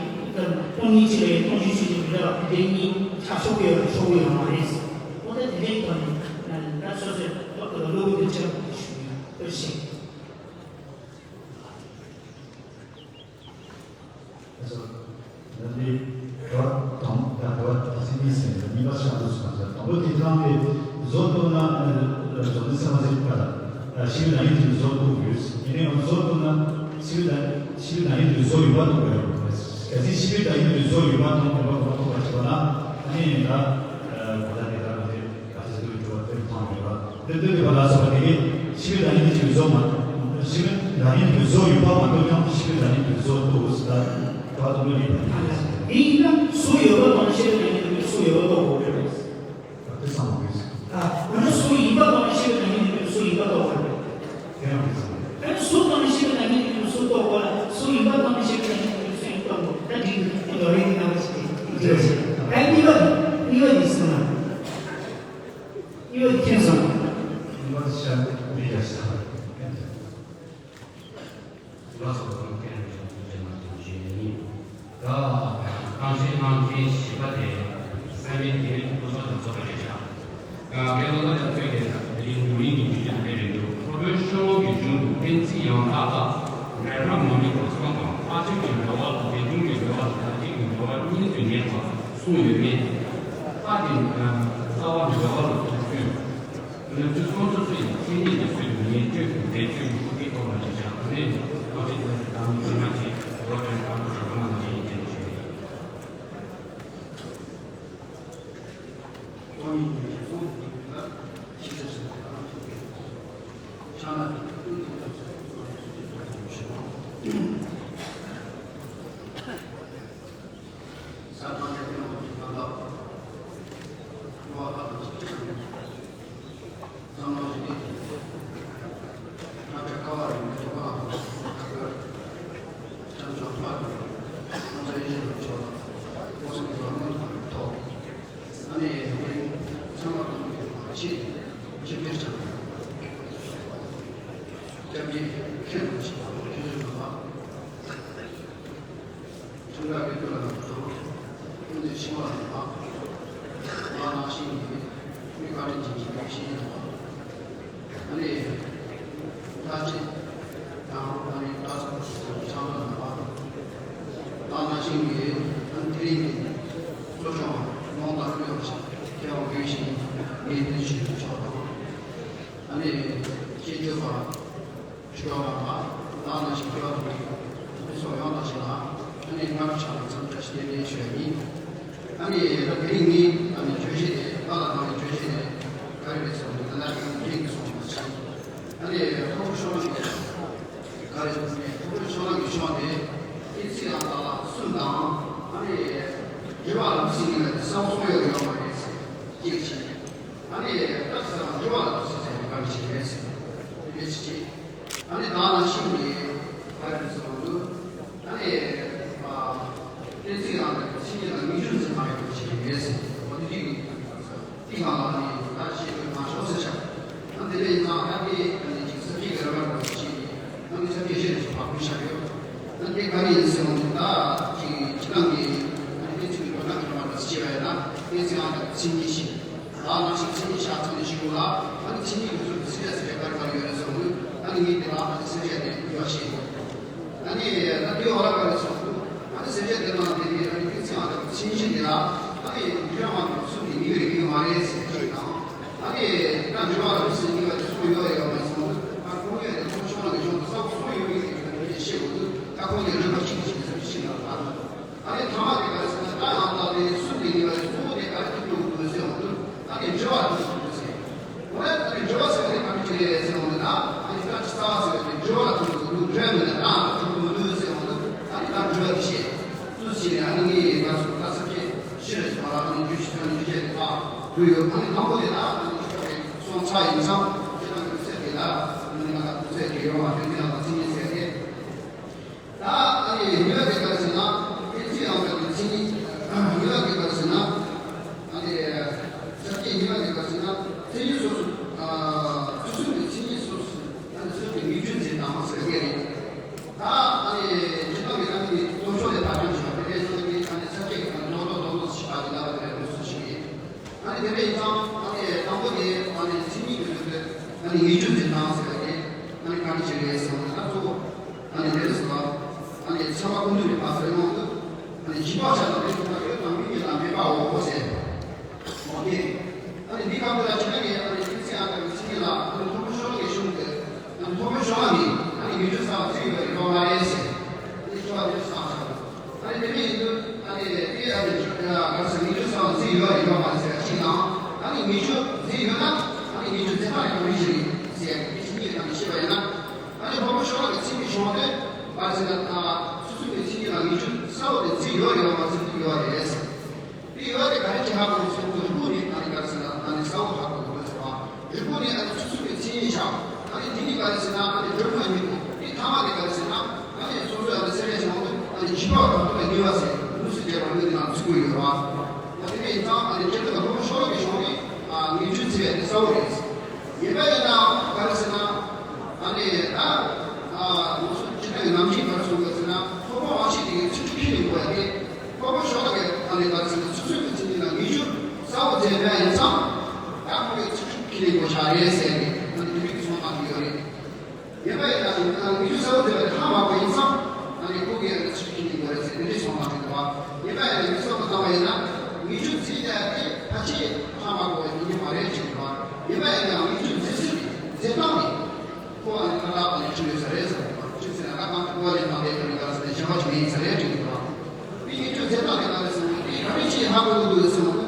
སྟོང་ཉིད་གཅིག་ལ་ཡང་སྟོང་གཞི་ཆོས་ཅན་མི་འདྲ་བ་དེ་འདྲའི་གཉིས་ཆགས་ཆོག་གི་ཡོད་རེད་ཆོག་གི་ཡོད་མ་རེད། འོ་ད་དེ་འདྲའི་ཐོག་ནས་ད་སོ་སོའི་ཐོག་ཏུ་བློ་བུ་དེ་ཆགས་པ་དེ་ཞུ་ཡ་ལྟོས་ཤིག་ད་ཚོ་ནི་དྲི་བ་དང་ད་དྲི་བ་དེ་ཚོ་གཉིས་ཟིན་ནས་གཉིས་པ་ཆགས་འདུག་སོང་ཙང་དང་པོ་དེ་ཁོ་རང་གིས་བཟོ་ཐུབ་ན་བཟོ་འདི་ཚང་མ་ཟིན་པ་ལ་ཤེས་པའི་བདག་ཉིད་དེ་བཟོ་ཐུབ་ཡོད། ཡིན་ནའི་ང་བཟོ་ཐུབ་ན་ཤེས་པའི་བདག་ཤེས་པའི་བདག་ཉིད་དེ་བཟོ་ཡོད་པ་ཐུབ་པ་ཡོད། གལ་སྲིད་ཤེས་པའི་བདག་ཉིད་དེ་བཟོ་ཡོད་པ་དང་ཡོད་པ་གོ་ཐུབ་པ་བྱས་པ་ན་ཨ་ནི་ད་གོ་ད་དེ་ལྟར་མི་དེ། ག་ཚོད་དུ་འགྲོ་བ་དེར་ཐང་ཡོད་པ། དེ་དུས་ལས་པ་ལ་སོགས་པ་དེ་གིས་ཤེས་པའི་བདག་ཉིད་ཀྱི་བཟོ་མ། ཤེས་པའི་བདག་ཉིད་ཀྱི་བཟོ་ཡོད་པ་མ་གཏོགས་ཀྱང་ཤེས་པའི་བདག་ཉིད་ཀྱི་བཟོ་ལྟོ་བུ་སི་ལ་ག་དུ་མི་རིག་པ་དེ་ཡིན་ན་གཟུགས་ཡོད་པ་དང་ཤེས་པའི་བདག་ཉིད་ཀྱི་གཟུགས་ཡོད་པ་ལྟོ་བུ་རེད། དེ་ཚང་མ་རེད། ཨ་འོ་ན་གཟུགས་ཡིན་པ་དང་ཤེས་པའི་བདག་ཉིད་ཀྱི་གཟུགས་ཡིན་པ་ལྟོ་བུ་རེད། དེ་ཡང་རེད་ཚང་མ་རེད། ཨ་གཟུགས་དང་ཤེས་པའི་བདག་ཉིད་ཀྱི་གཟུགས་ལྟོ་བུ་ལ་གཟུགས་ཡིན་པ་དང་ཤེས་པའི་བདག་ཉིད་ཀྱི་གཟུགས་ཡིན་ལྟོ་བུ་ད་འགྲིག་འགྲིག་ལོ་རེ་འདི་ན་ལ་ཞིག་རེད། ཨ་གཉིས་པ་གཉིས་པ་འདི་སོང་ན། གཉིས་པ་འདི་མཁྱེན་སོང་། གཉིས་པ་འདི་ཤར་མི་ཡ་ཤར། ལགས་སོ། ཁོང་སྐད་རིགས་ཀྱི་རྗེས་མ་དང་རྗེས་ནི། ད། བཞི་པ་དེ་ས་གནས་དེ་རིང་སློབ་གྲྭ་དུ་འཚོགས་པ་རེད་ཤག་ཨ་སློབ་གྲྭ་དུ་འཚོགས་ཡས་དེ་ལ་དེ་རིང་དུས་ཡུན་ཉི་ཤུ་ཙམ་རེ་རེད་འདུག་སློབ་དཔོན་ཤོ་ལོ་ཀའི་གཞུང་དུ་གཏན་ཚིགས་ཡང་དག་ལ་འབྲེལ་བ་མ་དམིགས་པར་གསུངས་པ། ལྷག་བཅས་ཀྱི་འབྲེལ་བ་ལ་དེ་བྱུང་གི་འབྲེལ་བ་དང་བདག་བསྐྱེད་ཀྱི་འབྲེལ་བ་གཉིས་སུ་ངེས་པར་གསུངས་ཡོད་མེད། ལྷག་དེ་རྩ་བ་འབྲེལ་བ་ལ་ཐུག་ཚུལ། ལུགས་ཀྱི་སོ་སོ་སོ་ཡི་མཚན་ཉིད་ཀྱི་ཚུལ་དུ་ངེས་བརྗོད་ཀྱི་འགྲེལ་བརྗོད་ཀྱི་ཁུ་ཚིག་ཐོག་ལ་བཞག་ནས་ལོ་རེ་ལྟར་གྱི་དང་མི་ལྔ་བཅས་ལོ་ཕྲན་ཁག་ཏུ་རང་དབང་ལ་ཡིན་ཅན་ཞུས། ཁྱོད་ལ་ཡོད་དོ་ལ་ཡོད་དོ། ཀུན་ཏུ་ཤེས་པ་ལ་ཡོད། ང་ནང་བཞིན་གྱི་མི་བཀའ་དྲིན་ཅན་གྱི་མི་ཤེས་ཡོད། ཨ་ནི་ད་ཅི་དང་ཨ་ནི་ད་ཚོད་ཚང་མ་ལ་ང་ནང་བཞིན་གྱི་ཨ་ནི་དེ་རིང་གི་གཙོ་སྐྱོང་ལོང་དང་ལོས་ཤིག་ཁྱེད་རང་གིས་ཤིང་ངེས་དོན་ཞིག་ཆོག་དང་ཨ་ནི་སྐྱེ་འགྱུར་བ། ཞུ་བ་མ་ལགས་ནང་བཞིན་སྐྱོ་བ་དང་མི་སོགས་ཡོངས་དང་ཞིང་ལ་ཨ་ནི་སྔར་ཆགས་པའི་མཚམས་བཀྲ་ཤིས་བདེ་ལེགས་ཞུ་ཡ་ཡིན། ཨ་ནི་ད་དེ་རིང་ནི་ཨ་ནི་བརྗོད་གཞི་དེ་བཀའ་ལ་གནང་བའི་བརྗོད་གཞི་དེ་ག་རེ་རེད་ཟེར་བ་ད་ལྟ་ཡང་རིང་གི་སོང་བ་ཞིག་ཨ་ནི་ཐོག་ཤོ་ལོ་གི་ག་རེ་ཟེར་ནས་ཐོག་ཤོ་ལོ་གི་ཤོག་དེ་ཨི་ཚིག་ཡང་དག་ལ་གསུམ་དང་ཨ་ནི་རེ་བ་ལ་ཚིག་ནི་ལ་ས་བ་སོང་ཡོད་ཡོད་མ་རེད་ཟེར་གཅིག་བྱས། ཨ་ནི་ད་ས་བ་རེ་བ་ལ་ཚིག་ཟེར་བའི་ག་རེ་བྱེད་རེད་ཟེར་དེ་འདྲ་ཞིག་བྱས། ཨ་ནི་ད་ནང་བཞིན་གྱི་ཕ་རི་སོང་དུ་ཨ་ནི་ཨ་གཏན་ཚིགས་རང་དང་ཕྱི་ཉིན་ལ་མི་འཇུ་འཛིན་མ་ཡོང་བ་ཞིག་ཡིན་ཟེར་བ་འདི་རིགས་ཀྱི་ཏི་གང་ལ་ནི་ད་ཤེས་དགོས་མ་ཆོག་ཟེར་ཤག་ཨ་དེ་འདྲ་ཡིན་ཙང་ཨ་ནི་ཨ་ནི་ཅིག་ས་ཕྱི་གི་ར་བར་དུ་ཞིག་ཨ་ནི་ས་ཕྱི་ཞིག་ལ་ཞིག་བག་ཕུལ་ཤག་ཡོད། ཨ་དེ་ག་རེ་ཡིན་ཟེར་བ་འདི་ད་ཅིག་ཕྱི་ནང་གི་ཨ་ནི་གཏན་ཚིགས་ཀྱི་ལོ་ན་གི་ར་བར་དུ་ཞིག་བྱས་པ་ཡིན་ན་གཏན་ཚིགས་རང་དང་ཕྱི་ཉིན་ཞིག་ད་ནང་བཞིན་མཚན་ཉིད་ཤར་ཚང་ནས་ཞུ་ལ། ཨ་ནི་མཚན་ཉིད་ཀྱི་ཚུལ་དུ་སེམས་བསྐྱེད་ཟེར་བའི་བཀའ་ག་རེ་ཡོད་རེད་ཟེར་བ་ནི། ཨ་ནི་ངས་དེ་ལ་ཨ་ནི་སེམས་བསྐྱེད་དེ་འདུལ་བ་ཞེས། ཨ་ནི་ད་དེའི་འོག་ལ་ག་རེ་ཟེར་བ་ནི། ཨ་ནི་སེམས་བསྐྱེད་དེ་ནང་དེ་ནི་ཨ་ནི་ཏིང་ཚེ་ཨ་ནི་མཚན་ཉིད་དེ་ལ་ཨ་ནི་འདུལ་བ་མ་གཏོགས་ཚུལ་དེ་ཉིད་རེ་ཡོད་མ་རེད་ཟེར་གཅིག་དང་། ཨ་ནི་ད་འདུལ་བ་ལ་མི་སེམས་གཉིས་ཀ་དེ་སོང་ཡོད་རེད་ཡོད་མ་རེད་ཟེར་བ་ནི། ཨ་ཁོང་ཡོད་དེ་ཁོང་ཤོང་ལ་གི་ཤོང་དུ་ས་བ་སོང་ཡོད་མེད་དེ་ག་དེ་ཤེས་དགོས་འདུག་ད་ཁོང་གི་རིག་པ་གཅིག་གིས་ཤེས་ཟེར་ཤེས་ན་ད། ཨ་ནི་ཐ་མ་དེ་ག་རེ་ཟེར་ན་ད་ཡང་དག་དེ་གསུམ་དེ་ཉེ་བའི་གཙོ་བོ་དེ་ག་རེ་ཐུག་འགྲོ་དགོས་ཟེར་འོང་དུས་ཨ་ནི་འབྲེལ་བ་ཐུག་འགྲོ་དགོས་ཟེར། འོ་ན་ཨ་ནི་འབྲེལ་བ་ཟེར་བ་དེ་ག་རེ་བྱེད་རེད་ཟེར་འོང་དུས་ན་ཨ་ནི་ད་ཅི་རྩ་བ་ཟེར་བ་དེ་འབྲེལ་བ་ཐུག་འགྲོ་དགོས་འབྲེལ་མེད་ན་ད་ཐུག་འགྲོ་དགོས་ཟེར་འོང་དུས་ཨ་ནི་ད་འབྲེལ་བ་དེ་བཤད་དུས་ཟེར་ནས་ཨ་ནི་ངས་ད་སོ་ད་ས་བཅད་ཤེས་རེད་ཟེར་བ་ལ་ཨ་ནི་རྒྱུ་ཞིག་ད་ནི་རྒྱུ་བཤད་དེ་ད་འགྲོ་ཡོད། ཨ་ནི་དང་པོ་དེ་ད་ཨ་ནི་ཤོག་རེད་སོང་ཚ་ཡིན་ཙང་དེ་ད་ནི་ཚེ་དེ་ལ་ཨ་ནི་ང་ད་ཚེ་དེ་ཡོང་བ་དེ་ནི་ང་ད་ཚེ་ཉིན་ཚེ་དེ། ད་ཨ་ནི་གཉིས་པ་དེ་ག་རེ་ཟེར་ན། ཨེ་ཙི་ཡང་ག་དེ་མཚན་ཉིད། གཉིས་པ་དེ་ག་རེ་ཟེར་ན། ཨ་ནི་ས་བཅད་གཉིས་པ་དེ་ག་རེ་ཟེར་ན། མཚན་ཉིད་སོ་སོ། ཨ་ཚུལ་གསུམ་གྱི་མཚན་ཉིད་སོ་སོ། ཨ་ནི་ཚུལ་གྱི་ངེས་བྱུང་འཛིན་དང་ཟེར་བ་རེད། ད་ཨ་ནི་སྤྱིར་བཏང་གི་ཨ་ནི་སྟོབས་ཤོག་ལས་བར་ཁྱམས་བྱུང་བ་དེ་འདྲའི་སོ་སོ་གི་ཨ་ནི་ས་བཅད་ཀྱི་ཨ་ནི་རྡོག་རྡོག་རྡོག་རྡོག་ཞིག་པ་དེ་ལ་དེ་འདྲའི་ལུགས་སུ་ཞིག་ཡིན། ཨ་ནི་དེ་འདྲ་ཡིན་ཙང་ཨ་ནི་དང་པོ་དེ་ཨ་ནི་མཚན་ཉིད་ཀྱི་ཚུལ་དུ་ཨ་ནི་ངེས་བྱུང་འཛིན་སྟངས་ཟེར་བ་དེ་ཨ་ནི་ག་འདྲ་ཞིག་རེད་ཟེར་བ་ནི་ད་གཙོ་བོ་ཨ་ནི་དེ་རེད་ཟེར་བ། ཨ་ནི་ཚེ་དཔག་ཀུན་བཏུས་རིག་པ་ཟེར་ཡོང་དུས་ཨ་ནི་བྱིས་པ་ཆ་དང་རིགས་དང་ཡོད་དང་མིན་གྱི་ལ་མེད་པའོ་ཟེར། འོ་དེ། ཨ་ནི་འདི་ག་དུས་ལ་ཕྱི་ནང་གི་ཨ་ནི་ཏིང་ཚེ་ཨ་ནི་མཚན་ཉིད་ལ་ཨ་ནི་ཐོར་བུ་ཤོག་ལོ་ཀའི་གཞུང་དེ་ཨ་ནི་ཐོར་བུ་ཤོག་ལོ་ནི་ཨ་ནི་ངེས་བྱུང་ཟེར་བ་ཚིག་ཡོད་རེད་པ་མ་རེད་ཟེར། ཨ་ནི་ཁྱོད་ཨ་ནི་ཟེར་བ་ཟེར་བ། ཨ་ནི་དེ་འདྲ་ཡིན་དུས་ཨ་ནི་དེ་ཨ་ནི་ག་རེ་ཟེར་ངེས་བྱུང་ཟེར་བ་ཟེར་ཡོད་རེད་ཡོད་མ་རེད་ཟེར་བ་གཅིག་དང་། ཨ་ནི་ངེས་བྱུང་ཟེར་ཡོད་ན་ཨ་ནི་ངེས་བྱུང་ཟེར་ན་ཡང་ག་རེ་ཞིག་རེད་ཟེར་ཡ་གི་གཉིས་ཀྱི་ནང་ནས་བཤད་པ་ཡིན་ན། ཨ་ནི་ཐོར་བུ་ཤོག་ལོ་ཀའི་མཚན་ཉིད་གཞུང་དེ་ག་རེ་ཟེར་ན་ད་ཚུལ་གསུམ་གྱི་མཚན་ཉིད་ལ་ངེས་བྱུང་གསལ་བོ་དེ་ཚིག་ཡོད་རེད་ཡོད་མ་རེད་ཟེར་དུས་ཡོད་རེད་ཟེར། དེ་ཡོད་དེ་ག་རེ་བྱེད་ཧ་གོ་སོང་དུས་རིག་པ་ནི་ཨ་ནི་ག་རེ་ཟེར་ན་ཨ་ནི་གསལ་བོ་ཧ་གོ་དགོས་ཟེར་བ། རིག་པ་ནི་ཨ་ནི་ཚུལ་གསུམ་གྱི་མཚན་ཉིད་བཞག་ཨ་ནི་དེ་ནི་ག་རེ་ཟེར་ན་ཨ་ནི་སྒྲོན་མ་ཉིད་དུ་དེ་ཐ་མ་དེ་ག་རེ་ཟེར་ན་ཨ་ནི་སོ་སོའི་ཨ་ནི་སེམས་ཅན་བྱུང་དུས་ཨ་ནི་བྱིས་པ་དང་དུ་ལ་ཉེ་བ་ཟེར་དངོས་སུ་བྱས་པ་ནི་དེ་ནང་ཚུད་དགོས་ཡོད་རེད་བ། ད་དེ་ནས་ཡིན་ཙང་ཨ་ནི་སྤྱིར་བཏང་ལ་ཐོར་བུ་ཤོག་ལོ་ཀའི་གཞུང་ནི་ངེས་བྱུང་ཚིག་ཡ་དེ་གསལ་བོ་རེད། ཡིན་པ་ཡིན་ན་ག་རེ་ཟེར་ན། ཨ་ནི་ད་ང་ཚོ་སྤྱིར་བཏང་གི་ནམ་རྒྱུན་ག་རེ་གསུང་དགོས་ཟེར་ན་ཐོར་བུ་དབང་ཤེས་དེ་གའི་ཚུལ་ཁྲིམས་ཁས་ལེན་དགོས་ཡ་དེ། ཐོར་བུ་ཤོག་ལོ་ཀའི་ ནས་ག་རེ་ཟེར་ན་སོ་སོའི་གི་མཚན་ཉིད་ལ་ངེས་འབྱུང་གསལ་བོ་མཛད་པ་ཡིན་ཙང་། ད་ཁོ་གི་ཚིག་ཤུགས་ཁས་ལེན་དགོས་ཆགས་རེད་ཟེར་ནས་ཨ་ནི་དེ་འདྲའི་གི་གསུང་གནང་གི་ཡོད་རེད། ཡིན་པ་ཡིན་ན་ངེས་འབྱུང་གསལ་བོ་མཛད་པ་དེ་ཧ་མ་གོ་ཡིན་ཙང་ཨ་ནི་ཁོ་གི་ཨ་ནི་ཚིག་ཤུགས་ཁས་ལེན་དགོས་རེད་ཟེར་དེ་འདྲའི་གསུང་གནང་གི་འདུག་བ། ཡིན་པ་ཡིན་ན་ངེས་འབྱུང་གསལ་བོ་བཏང་བ་ཡིན་ན་ངེས་འབྱུང་མཚན་ཉིད་དེ་ཕལ་ཆེར་ཧ་མ་གོ་བའི་མཚན་ཉིད་མ་རེད་ཅེས་པ། ཡིན་པ་ཡིན་ན་ངེས་འབྱུང་མཛད་ཚུལ་དེ་མཛད་སྟངས་དེ། ཁོ་ཨ་ནི་ཁ་ལག་ཨ་ནི་ཁྲིད་ཡོད་ས་རེད་ཟེར་བ། ཁྲིད་ཟེར་ན་ད་གང་དུ་ཁོ་ཨ་ནི་ནང་བསྡད་ཡོད་ནི་ག་རེ་ཟེར་ན་གཞན་པ་ཅིག་མེད་ས་རེད་དྲན་གྱི་འདུག་བ། དེ་ངེས་འབྱུང་མཛད་སྟངས་དེ་ག་རེ་ཟེར་ན་དེ་ག་རེ་ཅིག་ཧ་གོ་གི་འདུག་ཟེར་བ།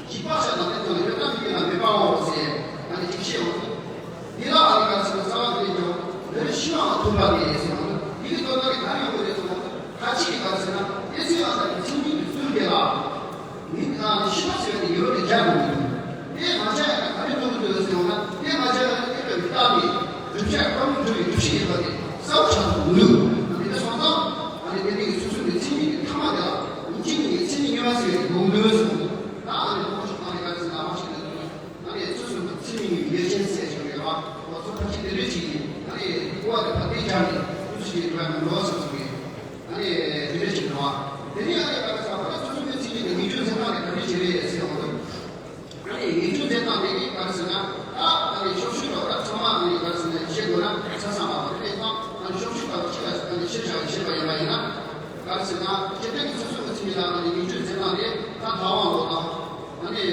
འཇིགས་པ་ཆགས་ན་དེ་ཚོ་ལ་ཡོད་ན་མི་ཡོད་ན་མེད་པའོ་ཟེར་ཨ་ནི་ཅིག་བཤད་འོང་། འདི་ལ་ཨ་ནི་ག་རེ་ཟེར་ན་རྩ་བ་དེ་ཀྱང་ལུས་ཤི་བའང་ཐུབ་པ་དེ་ཟེར་བ། དེ་གི་དོན་དག་གི་ག་རེ་ཡོང་གི་རེད་ཟེར་བ། ཁ་ཅིག་གིས་ག་རེ་ཟེར་ན་དེ་ཚེ་ཡང་དག་གི་མཚན་ཉིད་ཀྱི་ཚུལ་དེ་ལ། མི་དང་ཤི་བ་ཟེར་བ་དེ་ཡོད་དེ་སྦྱར་དགོས་ཀྱི་འདུག་དེ་མ་སྦྱར་ཡང་ན་ག་རེ་འགྲོ་གི་འདུག་ཟེར་བ་ན། དེ་མ་སྦྱར་ཡང་ན་དེ་ལ་རིགས་བརྟག་ནས་བསྒྲུབ་བྱ་ཀུན་སློང་འགྲོ་བའི་སྒྲུབ་བྱེད་ཡིན་པ་དེ་གསལ་པོ་ཆགས་འདུག་མི་འདུག་དེ་འདྲ་སོང་ཙང་ཨ་ནི་དེ་འདྲའི་སོ་སོ་ནས་མཚན་ཉིད་ཀྱི་ཐ་མ་དེ་ལ་མི་འཇིགས་ནས་མཚན་ཉིད་ངེས་པ་ཟེར་བའི་དགོངས་དོན་ཟེར་བ་འདུག་ད་ཨ་ནི་ཁོང་ཆོས་སྟངས་ལས་ཀ་ཟེར་ན་མ་ཞིག་ལ་འདུག་ཨ་ནི་སོ་སོ་མཚན་ཉིད་ཀྱི་ཡུལ་ཅན་ཟེར་བྱུང་ཡོད་པ་ཁོ་ཚོ་ཕལ་ཆེར་དེ་འདྲའི་ཅིག་ཡིན། ཨ་ནི་ཀོ་བ་དེ་ཕ་དེ་སྦྱར་ནས་སུ་ཞིག་འགྲོ་ཡ་མི་འགྲོ་ཟེར་སོང་ངས། ཨ་ནི་དེ་འདྲ་ཞིག་འདུག་བ། དེ་ནས་ཨ་ནི་ག་རེ་ཟེར་བ་ན་སོ་སོ་གི་ཚིག་གི་ངེས་འབྱུང་མཚན་རྟགས་དེ་ག་འདྲ་ཞིག་རེད་ཟེར་བ་དང་། ཨ་ནི་ངེས་འབྱུང་མཚན་རྟགས་དེ་གིས་ག་རེ་ཟེར་ན། ད་ཨ་ནི་ཕྱོགས་ཆོས་འདྲ་བ་ཚང་མ་ཨ་ནི་ག་རེ་ཟེར་ན་བཤད་དགོས་ན་ཆ་ཚང་མ་དེ་ནས་ཨ་ནི་ཕྱོགས་ཆོས་འདྲ་བ་གཅིག་ལ་ཨ་ནི་ཕྱིར་བཞག་བཤད་པ་ཡིན་པ་ཡིན་ན། ག་རེ་ཟེར་ན་སྤྱིར་བཏང་གི་སོ་སོ་གི་ཚིག་ལ་ཨ་ནི་ངེས་འབྱུང་མཚན་རྟགས་དེ་ད་དང་བ་ལོ་དང་། ཨ་ནི་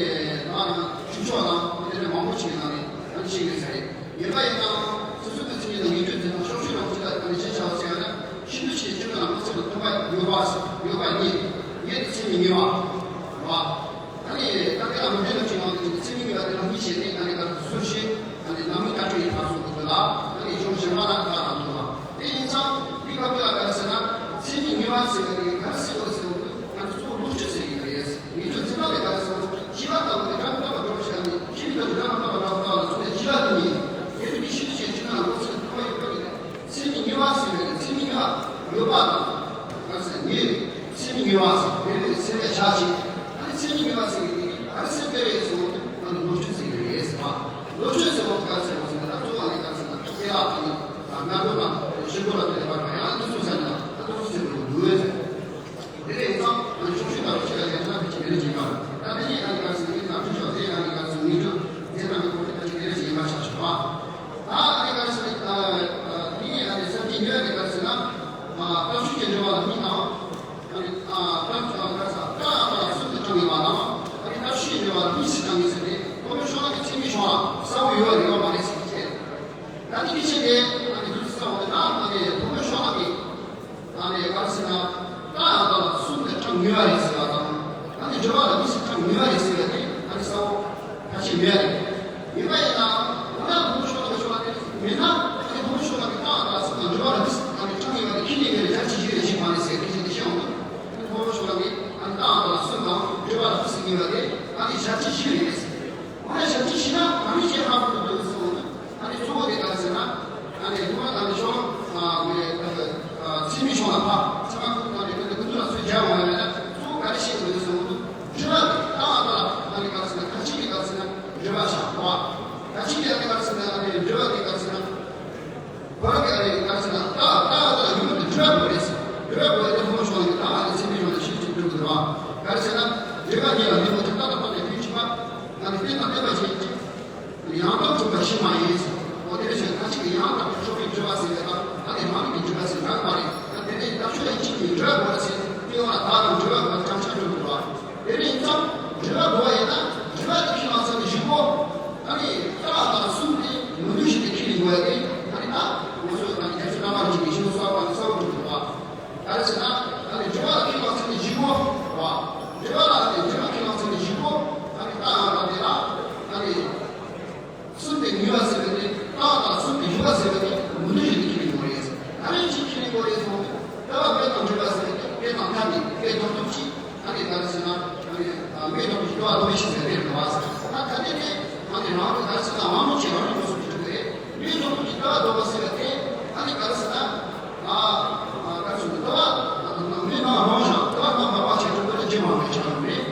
ད་ཆུ་ཕྱོགས་དང་དེ་འདྲ་མང་པོ་ཞིག་ནང་ནས་ཨ་ནི་ཤེས་ཡོད་ས་རེད། ཡིན་པ་ཡིན་ནའང་སོ་སོ་གི་མཚན་ཉིད་ལ་ངེས་འབྱུང་མཚན་རྟགས་ཕྱོགས་ཆོས་རང་གཅིག་ལ་ཨ་ནི་ཅི་བྱ་བ་ཟེར་ན། ཤིན་ཏུ་ཆེ་ཆུང་ལ་མ་ཚད་པ་མཐུན་པ་ཡོད་པ་ཡོད་པ་ཉིད་ཉིད་དུ་ཚད་མི་ངེས་པ། ཨ་ནི་ད་དེ་ལ་མི་འདྲ་ལ་བྱུང་བ་དེ་ཚད་མི་ངེས་པ་དེ་རང་ཉིད་བྱས་ནས་ཨ་ནི་ད་སོ་ཤེས་ཨ་ནི་ནང་མི་ལྟ་སྤྱོད་ཡིན་པ་སོགས་ཀྱི་དོན་ལ་ཨ་ནི་གཞུང་གཞན་པ་ལ་ད་རང་འདུག་པ། དེ་ཡིན་ཙང་འདི་སྐབས་ལ་ག་རེ་ཟེར་ན་ཚད་མི་ངེས་པ་ཟེར་བ་དེ་ག་རེ་ཟེར་བ་ཟེར་བ་ང་ཚོ་གཙོ་བོ་བློ་སྤྱོད་ཟེར་གྱི་ཡོད་རེད། ངེས་འབྱུང་མཚན་མ་ལས་ག་རེ་ཟེར་ན་ཤེས་པ་ལྟ་བུ་དེ་སྒྲ་མི་རྟག་པ་སྒྲོག་བྱ་ནི་ཤེས་པའི་སྟོབས་ཀྱིས་སྒྲ་མི་རྟག་པ་སྒྲོག་པ་ལ་སོགས་པའི་ཤེས་པ་དེ་ཉིད་ཡོད་དེ་ཤིན་ཏུ་ཆེ་ཆུང་ལ་མ་ཚད་པ་མཐུན་པ་ཡོད་པ་ཉིད་ཚད་མི་ངེས་པ་ཟེར་བའི་ཚད་མི་ངེས་པ་ཡོད་པ་དང་། ག་རེ་ཟེར་ངེས་ཚད་མི་ངེས་པ་ཟེར་བའི་ཚད་མའི་ཆ་ཅིག་ཨ་ནི་ཚད་མི་ངེས་པ་ཟེར་བའི་ག་རེ་ཟེར་དེ་རེད་ཟེར་བ་ཨ་ནི་བློ་སྤྱོད་ཟེར་གྱི་རེད་ཟེར་བ། བློ་སྤྱོད་ཟེར་བ་ག་རེ་ཟེར་བ་ཟེར་ན་ད་གཙོ་བོ་ནི་ག་རེ་ཟེར་ན་སྐྱེ་ལ་ཨ་ནི་སྔ་རོལ་དང་ཕྱི་རོལ་ལ་དེ་ལས་པར་ཡང་ཨ་ནི་ཚུལ་ཟེར་ན་ད་དུ་ཟེར་བའི་ལུས་ཟེར། དེ་ལས་ཡིན་ཙང་ཕྱོགས་ཆོས་ལྟ་བུ་ཅིག་ལ་ཡང་ཐབས་ཀྱི་མེད་ཅེས་པ། ད་དེ་ཉིད་ཨ་ནི་ག་རེ་ཟེར་ན་ངེས་དང་ཕྱོགས་དེ་ཨ་ནི་ག་རེ་ཟེར་ན་ངེས་འབྱུང་དེ་དང་གི་གོ་དེ་ད་ཅིག་མེད་ཅེས་ཡིན་པ་ཆགས་ཆོག་པ། ད་ཨ་ནི་ག་རེ་ཟེར་ན་དེ་ཉིད་ཨ་ནི་སེམས་ཀྱི་ཉེ་བ་དེ་ག་རེ་ཟེར་ན། ལྟ་སྤྱོད་ཀྱི་འབྲེལ་བ་ལ་གཉིས་དང་། ཨ་ནི་ལྟ་སྤྱོད་ག་རེ་ཟེར་ལྟ་ལ་གསུམ་དུ་བགྲངས་ཡོད་པ་དང་། ཨ་ནི་ལྟ་སྤྱོད་ཀྱི་འབྲེལ་བ་ལ་གཉིས་སུ་བགྲངས་ཡོད་ཟེར་ཏེ་ཐོག་མའི་ཕྱོགས་ལ་གི་ཚད་མའི་ཕྱོགས་ལ་གསལ་བོ་ཡོད་པ་ཡོད་པ་མ་རེད་ཟེར་གྱི་ཆེད། ད་ནི་དེ་བྱས་ཏེ་ཨ་ནི་དུས་སུ་གསལ་བ་དེ་ན་ཨ་ནི་ཐོག་མའི་ཕྱོགས་ལ་གི་ཨ་ནི་ག་རེ་ཟེར་ན། རྟགས་ཡང་དག་ལ་གསུམ་དུ་བགྲངས་ངེས་པ་རེད་ཟེར་བ་དང་། ཨ་ནི་འབྲེལ་བ་ལ་གཉིས་སུ་བགྲངས་ངེས་པ་རེད་ཟེར་བ་དེ་ཨ་ནི་གསལ་བོ་ཁ་ཕྱེ་མེད་པ་རེད། ཡིན་པ་ཡིན་ན། འོ་ན་ཐོག་མའི་ཕྱོགས་ལ་ཕྱོགས་ལ་དེ་མེད་ན་ཨ་ནི་ཐོག་མའི་ཕྱོགས་ལ་གི་རྟགས་ཡང་དག་ལ་གསུམ་དང་འབྲེལ་བ་ལ་གཉིས་སུ་ཨ་ནི་བགྲངས་ངེས་པ་དེ་ཁས་ལེན་པའི་རྒྱ་ཆེ་ཞིག་རེད་ཞིག་མ་རེད་ཟེར་ཁས་ལེན་དེ་བཤད་འོང་དུས། ཨ་ནི་ཐོག་མའི་ཕྱོགས་ལ་གི་ཨ་ནི་རྟགས་ཡང་དག་ལ་གསུམ་དང་འབྲེལ་བ་ལ་གཉིས་སུ་ངེས་པ་དེ་ཨ་ནི་རྒྱ་ཆེ་ཞིག་རེད། འོ་ན་ཞབས་ཕྱི་ཞུས་ན་གང་ཞིག་ཧ་གོ་ཐུབ་འདུག་གསུངས་འདུག་ཨ་ནི་གཙོ་བོ་དེ་ག་རེ་ཟེར་ན། ཨ་ནི་ཐོག་མར་ཨ་ནི་ཤོག་ཨ་ཚད་མའི་ཕྱོགས་ལ་ཕ་ཚད་མ་ཁུ་ཨ་ནི་ཁུ་ཁུ་ཚུར་ལ་ཚུར་སྦྱར་འོང་ཡ་ན་གཙོ་བོ་ག་རེ་བཤད་འདུག་གསུངས་འདུག་འབྲེལ་བ་དེ་ལྟ་བ་ལ་ཨ་ནི་ག་རེ་ཟེར་ན་ཁ་ཅིག་གིས་ག་རེ་ཟེར་ན་འབྲེལ་བ་བཞག་པ། ཁ་ཅིག་གིས་ཨ་ནི་ག་རེ་ཟེར་ན་ཨ་ནི་འབྲེལ་བ་དེ་ག་རེ་ཟེར་ན། ཁོ་རང་གི་ཨ་ནི་ག་རེ་ཟེར་ན་ལྟ་ལྟ་ལྟ་ཡོད་མི་འདྲ་བ་རེད། འདྲ་བ་རེད། ཐོག་མ་ཤོར་ནས་ལྟ་ཨ་ནི་ཚད་མའི་ངོས་ནས་ཤེས་ཀྱི་འགྲོ་གི་རེད་བ། ག་རེ་ཟེར་ན། རེ་བ་ཉིད་ལ་མི་མོ་དེ་ལྟ་ལྟ་ལྟ་ནས་ཕན་ཆེ་བ། ཨ་ནི་བསྟན་དང་བསྟན་པ་བྱེད་ཀྱི། ཡང་དག་གྲུབ་པ་ཤེས་པ་ཡིན། འོ་དེ་འདྲ་བྱས་ཁ་ཅིག་གིས་ཡང་དག་གི་ཆོས་ཀྱི་འགྲོ་བ་ཟེར་བའི་སྐབས་ཨ་ནི་རང་ཉིད་ཀྱི་འགྲོ་བ་ཟེར་འདྲ་མ་རེད། ད་དེ་ནས་ལྟ་ཆོས་ལ་གཅིག་གིས་འགྲོ་བ་ཟེར་ལྟེ་བ་ལ་ད་དང་འགྲོ་བ་དང་བྲམ་ཤ་འགྲོ་གི་རེད་བ། དེ་རིང་ཙམ་འབྲེལ་བ་དགོས་པ་ཡིན་ན་འབྲེལ་བ་དེ་ཁྱེད་རང་ཚོ་ནི་བཞི་པོ། ཨ་ནི་རྟགས་དང་གསུམ་དེ་མུ་མཐུད་བཞིན་དུ་ཁས་ལེན་དགོས་ཡ་དེ་ཨ་ནི་ད་ང་ཚོ་ཨ་ནི་རྒྱལ་སྲས་བླ་མ་རིན་པོ་ཆེ་གིས་ཞུ་གསལ་བ་ནི་གསལ་པོ་འགྲོ་འདུག་བ། ག་རེ་ཟེར་ན་ཨ་ནི་འབྲེལ་བ་ལ་ཁས་བླངས་ཚུལ་ནི་བཞི་པོ་བ། འབྲེལ་བ་ལ་ཨ་ནི་འབྲེལ་བ་ཁས་བླངས་ཚུལ་ནི་བཞི་པོ་ཨ་ནི་རྟགས་ཡང་དག་དེ་ལ་ཨ་ནི། གསུམ་དེ་ངེས་པ་ཟེར་བ་དེ་རྟགས་དང་གསུམ་དེ་ཡོད་པ་ཟེར་བ་དེ་མུ་མཐུད་བཞིན་དུ་ཁས་ལེན་དགོས་རེད། ཨ་ནི་ཅིག་ཁས་ལེན་དགོས་རེད་ཟེར་བ་དེ་ལྟ་བ་དཔེ་དང་འབྲེལ་བ་ཟེར་བ་དེ་དཔེ་དང་ཐ་མི་དཔེ་དོན་སྟོབས་ཀྱིས་ཨ་ནི་ག་རེ་ཟེར་ན་ཨ་ནི་དཔེ་དོན་སྟོབས་ཀྱིས་ལྟ་བ་ལྡོག་པའི་ཕྱིར་ཟེར་རེད་རེད་བ་ཟེར། ད་ད་ནི་དེ་ཨ་ནི་རང་རེ་ག་རེ་ཟེར་ན་དབང་མོ་ཆེ་རང་རེ་འགྲོ་སོང་གི་འགྲོ་གི་རེད། དཔེ་དོན་སྟོབས་ཀྱིས་ལྟ་བ་ལྡོག་པ་ཟེར་བ་དེ་ཨ་ནི་ག་རེ་ཟེར་ན་ཨ་ཨ་ག་རེ་ཟེར་ན་ལྟ་བ་མི་རྣམས་རང་བཞིན་ལྟ་བ་རྣམ་པར་བ་ཆེ་འགྲོ་གི་རེད་རྗེས་མ་མེད་ཆགས་ཡོང་རེད།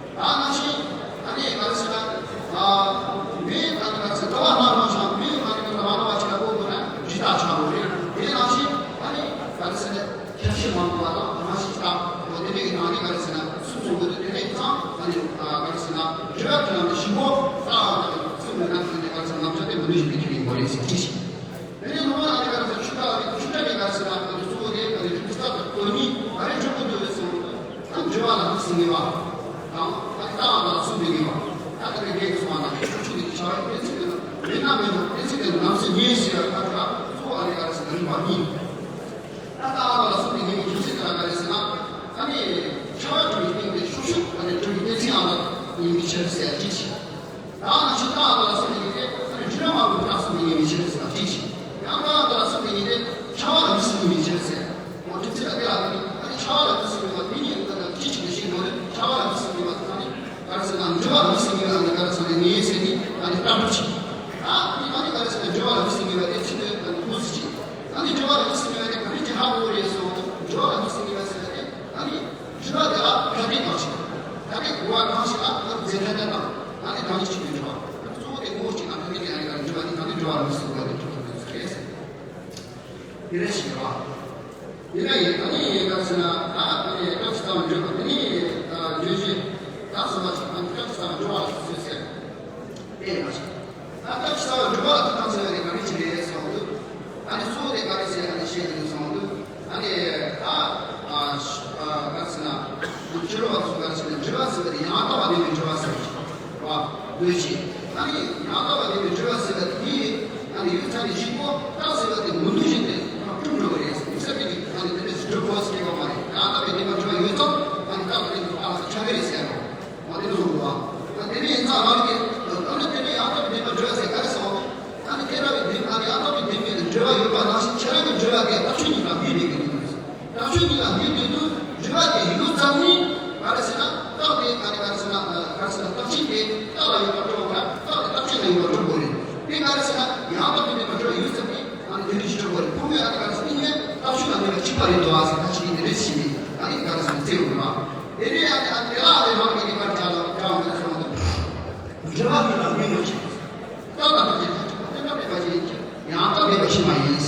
ད་ནང་བཞིན་ཨ་ནི་ག་རེ་ཟེར་ན། ཨ་མི་ཨ་ནི་ག་རེ་ཟེར་ལྟ་བ་སྣ་ནང་བཞིན་མི་ཨ་ནི་ག་རེ་ལྟ་བ་ལྟ་བ་ཅིག་ལ་གོ་དགོས་ན་རི་དྭགས་ཆགས་འགྲོ་རེད། དེ་ནང་བཞིན་ཨ་ནི་ག་རེ་ཟེར་ན་ཁྱད་ཆོས་མང་པོ་བ་དང་ཐ་མ་ཞིག་ད་འོ་དེ་འདྲའི་གི་ནང་ནས་ག་རེ་ཟེར་ན་སུ་ སུ་ངེས་པ་དང་། ཨ་ནི་རྟགས་ལ་སུ་མི་ངེས་པ། ད་ལྟ་བའི་གེགས་སུ་མ་ན་ཞོག་ཆུ་དེ་ཆ་བའི་གཏན་ཚིགས་དེ་ན་མེད་ན་མེད་འགྲོ། གཏན་ཚིགས་དེ་ནམ་སེ་ངེས་ཟེར་བ་ད་ལྟ་གཙོ་བོ་ཨ་ནི་ག་རེ་ཟེར་ན་རིགས་པ་གཉིས། ད་ལྟ་ལ་སོགས་པའི་ངེས་པའི་རྒྱུ་མཚན་དེ་ལ་ག་རེ་ཟེར་ན། ཨ་ནི་ཆ་བ་གྲུབ་པའི་སྟེང་དེ་ཤོག་ཤོག་ཨ་ནི་གྲུབ་པའི་གཏན་ཚིགས་ཨ་ལ་ཡིན་པའི་ཕྱིར་ཟེར་ཡ་གཅིག་བྱས། ད་ནང་བཞིན་རྟགས་ལ་སོགས་པའི་ངེས་པས་ཨ་ནི་སྒྲིབ་པ་མ་གྲུབ་རྟགས་སོགས་པའི་ངེས་པའི་ཕྱིར་ཟེར་བ་གཅིག་བྱས། ཡང་རྟགས་ལ་སོགས་པའི་ངེས་པས་ཆ་བ་ལ་མི་སྲིད་ངེས་པའི་ཕྱིར་ཟེར། འོ་གྲུབ་ཚུལ་ལ་དེ་ལ་ཨ་ནི་ཆ་བ་ལ་མི་སྲིད་ངེས་པ་དེ་ཉིད་ཀྱི་སྟེང་ན་གཅིག་གཅིག་ཏུ་ཤེས་འགྲོ་ནི་ཆ་བ་ལ་མི་སྲིད་ངེས་པ་དེ་ཨ་ནི་ག་རེ་ཟེར་ན་སྒྲིབ་པ་ལ་མི་སྲིད་ངེས་པ་ཨ་ནི་ག་རེ་ཟེར་ན་ངེས་ཟེར་ནི་ཨ་ནི་ལྟ་གྲུབ་བྱས། ཨ་ནི་ཨ་ནི་ག་རེ་ཟེར་ན་སྒྲིབ་པ་ལ་མི་སྲིད་ངེས་པ་དེ་ཚིག་དོན་ཨ་ནི་ཁུངས་སུ་བྱས། ཨ་ནི་སྒྲིབ་པ་ལ་མི་སྲིད་ངེས་པ་དེ་ག་རེ་བྱེད་ཧ་གོ་རེད་ཟེར་བ་དང་། སྒྲིབ་པ་ལ་མི་སྲིད་ངེས་པ་ཟེར་བ་དེ་ཨ་ནི་སྒྲིབ་པ་དེ་ལ་ཐ་དད་དང་ཞིག་ཐ་དད་གོ་བ་གང་ཞིག་ལ་ཨ་ནི་རྫས་ཐ་དད་དང་ཨ་ནི་གང་ཞིག་གཅིག་པའི་སྒྲིབ་པ། གཙོ་བོ་དེ་ངོ་བོ་གཅིག་དང་ཐ་དད་ཀྱི་ཨ་ནི་སྒྲིབ་པ་དེ་ཐ་དད་སྒྲིབ་པ་ལ་མི་སྲིད་ངེས་པ་དེ་གྲུབ་ཐུབ་པའི་ཚུལ་རེད་ཟེར། དེ་རེད་ཞེས་པ། དེ་ནས་ད་ནི་ག་རེ་ཟེར་ན་ད་དེ་ནས་སྐབས་སུ་བཏང་བའི་འགྲོས་པ་དེ་ནི་ད་འགྲོས་ཀྱི་ད་གསུམ་པ་ཞིག་ད་སྐབས་སུ་བཏང་བའི་འགྲོ་བ་ལ་སོགས་ཟེར། དེ་མ་ཞིག་ད་སྐབས་སུ་བཏང་བའི་འགྲོ་བ་ལ་སོགས་ཟེར་བ་དེ་ག་རེ་ཅི་རེད་ཟེར་བ་དུ། ཨ་ནི་གཙོ་བོ་དེ་ག་རེ་ཟེར་ཨ་ནི་བཤད་ཀྱི་འདུག་ཟེར་བ་དུ། ཨ་ནི་ད་ཨ་ག་རེ་ཟེར་ན་ཕྱི་རོལ་པ་ཚོ་ག་རེ་ཟེར་ན་འགྲོ་བ་ཟེར་བ་དེ་ཡང་དག་པར་ལྡན་པའི་འགྲོ་བ་ཟེར་བ་ཞིག་རེད་བ། འདོད་ཅིང་། ཨ་ནི་ཡང་དག་པར་ལྡན་པའི་འགྲོ་བ་ཟེར་བ་དེ་ཡིས་ཨ་ནི་ཡུལ་ཚང་ནས་གཅིག་པོ་རྟགས་ཟེར་བ་དེ་མི་འདུ་བཞིན་དུ་གྲུབ་འགྲོ་གི་རེད། ཡུལ་ཚང་དེ་ཨ་ནི་དེ་འདྲ་ཞིག་གྲུབ་དགོས་ཟེར་གྱི་ཡོད་མ་རེད། ཡང་དག་པའི་ལྡན་པ་འགྲོ་བ་ཡོད་ཙང་ཨ་ནི་རྟགས་དེ་རྟགས་སུ་ཆགས་ཀྱི་རེད་ཟེར་རོ། འོ་དེ་འདྲ་གསུངས་འདུག་བ། ཨ་དེ་འདྲ་ཡིན་ཙང་རང་གི་ཨ་ནི་དེ་འདྲ་ཡང་དག་པའི་ལྡན་པ་འགྲོ་བ་ཟེར་ག་རེ་ཟེར་བ། ཨ་ནི་དེ་འདྲ་བའི་ལྡན་ཨ་ནི་ཡང་དག་པའི་ལྡན་པའི་འགྲོ་བ་ཡོད་པ་ནང་བཞིན་ཁྱེད་རང་གི་འགྲོ་བ་དེ་རྟགས་ཆོས་ཉིད་ལ་འདུས་བསྡད་ཀྱི་ཡོད། རྟགས་ཆོས་ཉིད་ལ་འདུས་བསྡད་དུས་འགྲོ་བ་དེ་ཡོད་ཙམ་ནི་ག་རེ་ཟེར་ན་རྟགས་དེ་ག་རེ་ག་རེ་ཟེར་ན་ག་རེ་ཟེར་ན་རྟགས་ཆོས་དེ་རྟགས་ལ་ཡོད་པར་སྤྲོ་བ་རྟགས་དེ་རྟགས་ཆོས་ལ་ཡོད་པར་སྤྲོ་དགོས་རེད། དེ་ག་རེ་ཟེར་ན་ཡང་དག་པའི་ལྡན་པ་འགྲོ་བ་ཡོད་ཙམ་ནི་ཨ་ནི་དེ་འདྲ་ཞིག་སྤྲོ་དགོས་རེད། ཕུང་པོའི་ཨ་ནི་ག་རེ་ཟེར་ན་རྟགས་ཆོས་ལ་ནུས་པ་གཅིག་པ་རེད་འདུག་ཨ་ཟེར་ད་ཅི་ཡིན་དེ་རེད་ཞེས་ནི་ཨ་ནི་ག་རེ་ཟེར་ན་བརྩི་དགོས་རེད་བ། དེ་ནས་ཨ་ནི་ཨ་དེ་ལ་ཨ་ནི་རང་གི་ནུས་པར་བྱ་ལ་བྱ་བ་མི་ཟེར་བ་འདུག་འགྲོ་བ་ཉིད་ལ་དམིགས་པར་བྱེད། རྟགས་དང་རྟགས་ཀྱི་མཐར་ཐུག་པ་བརྟན་པ་མེད་པ་ཅན་གྱི་ཡང་དག་མེད་པ་ཕྱི་མ་ཡིན།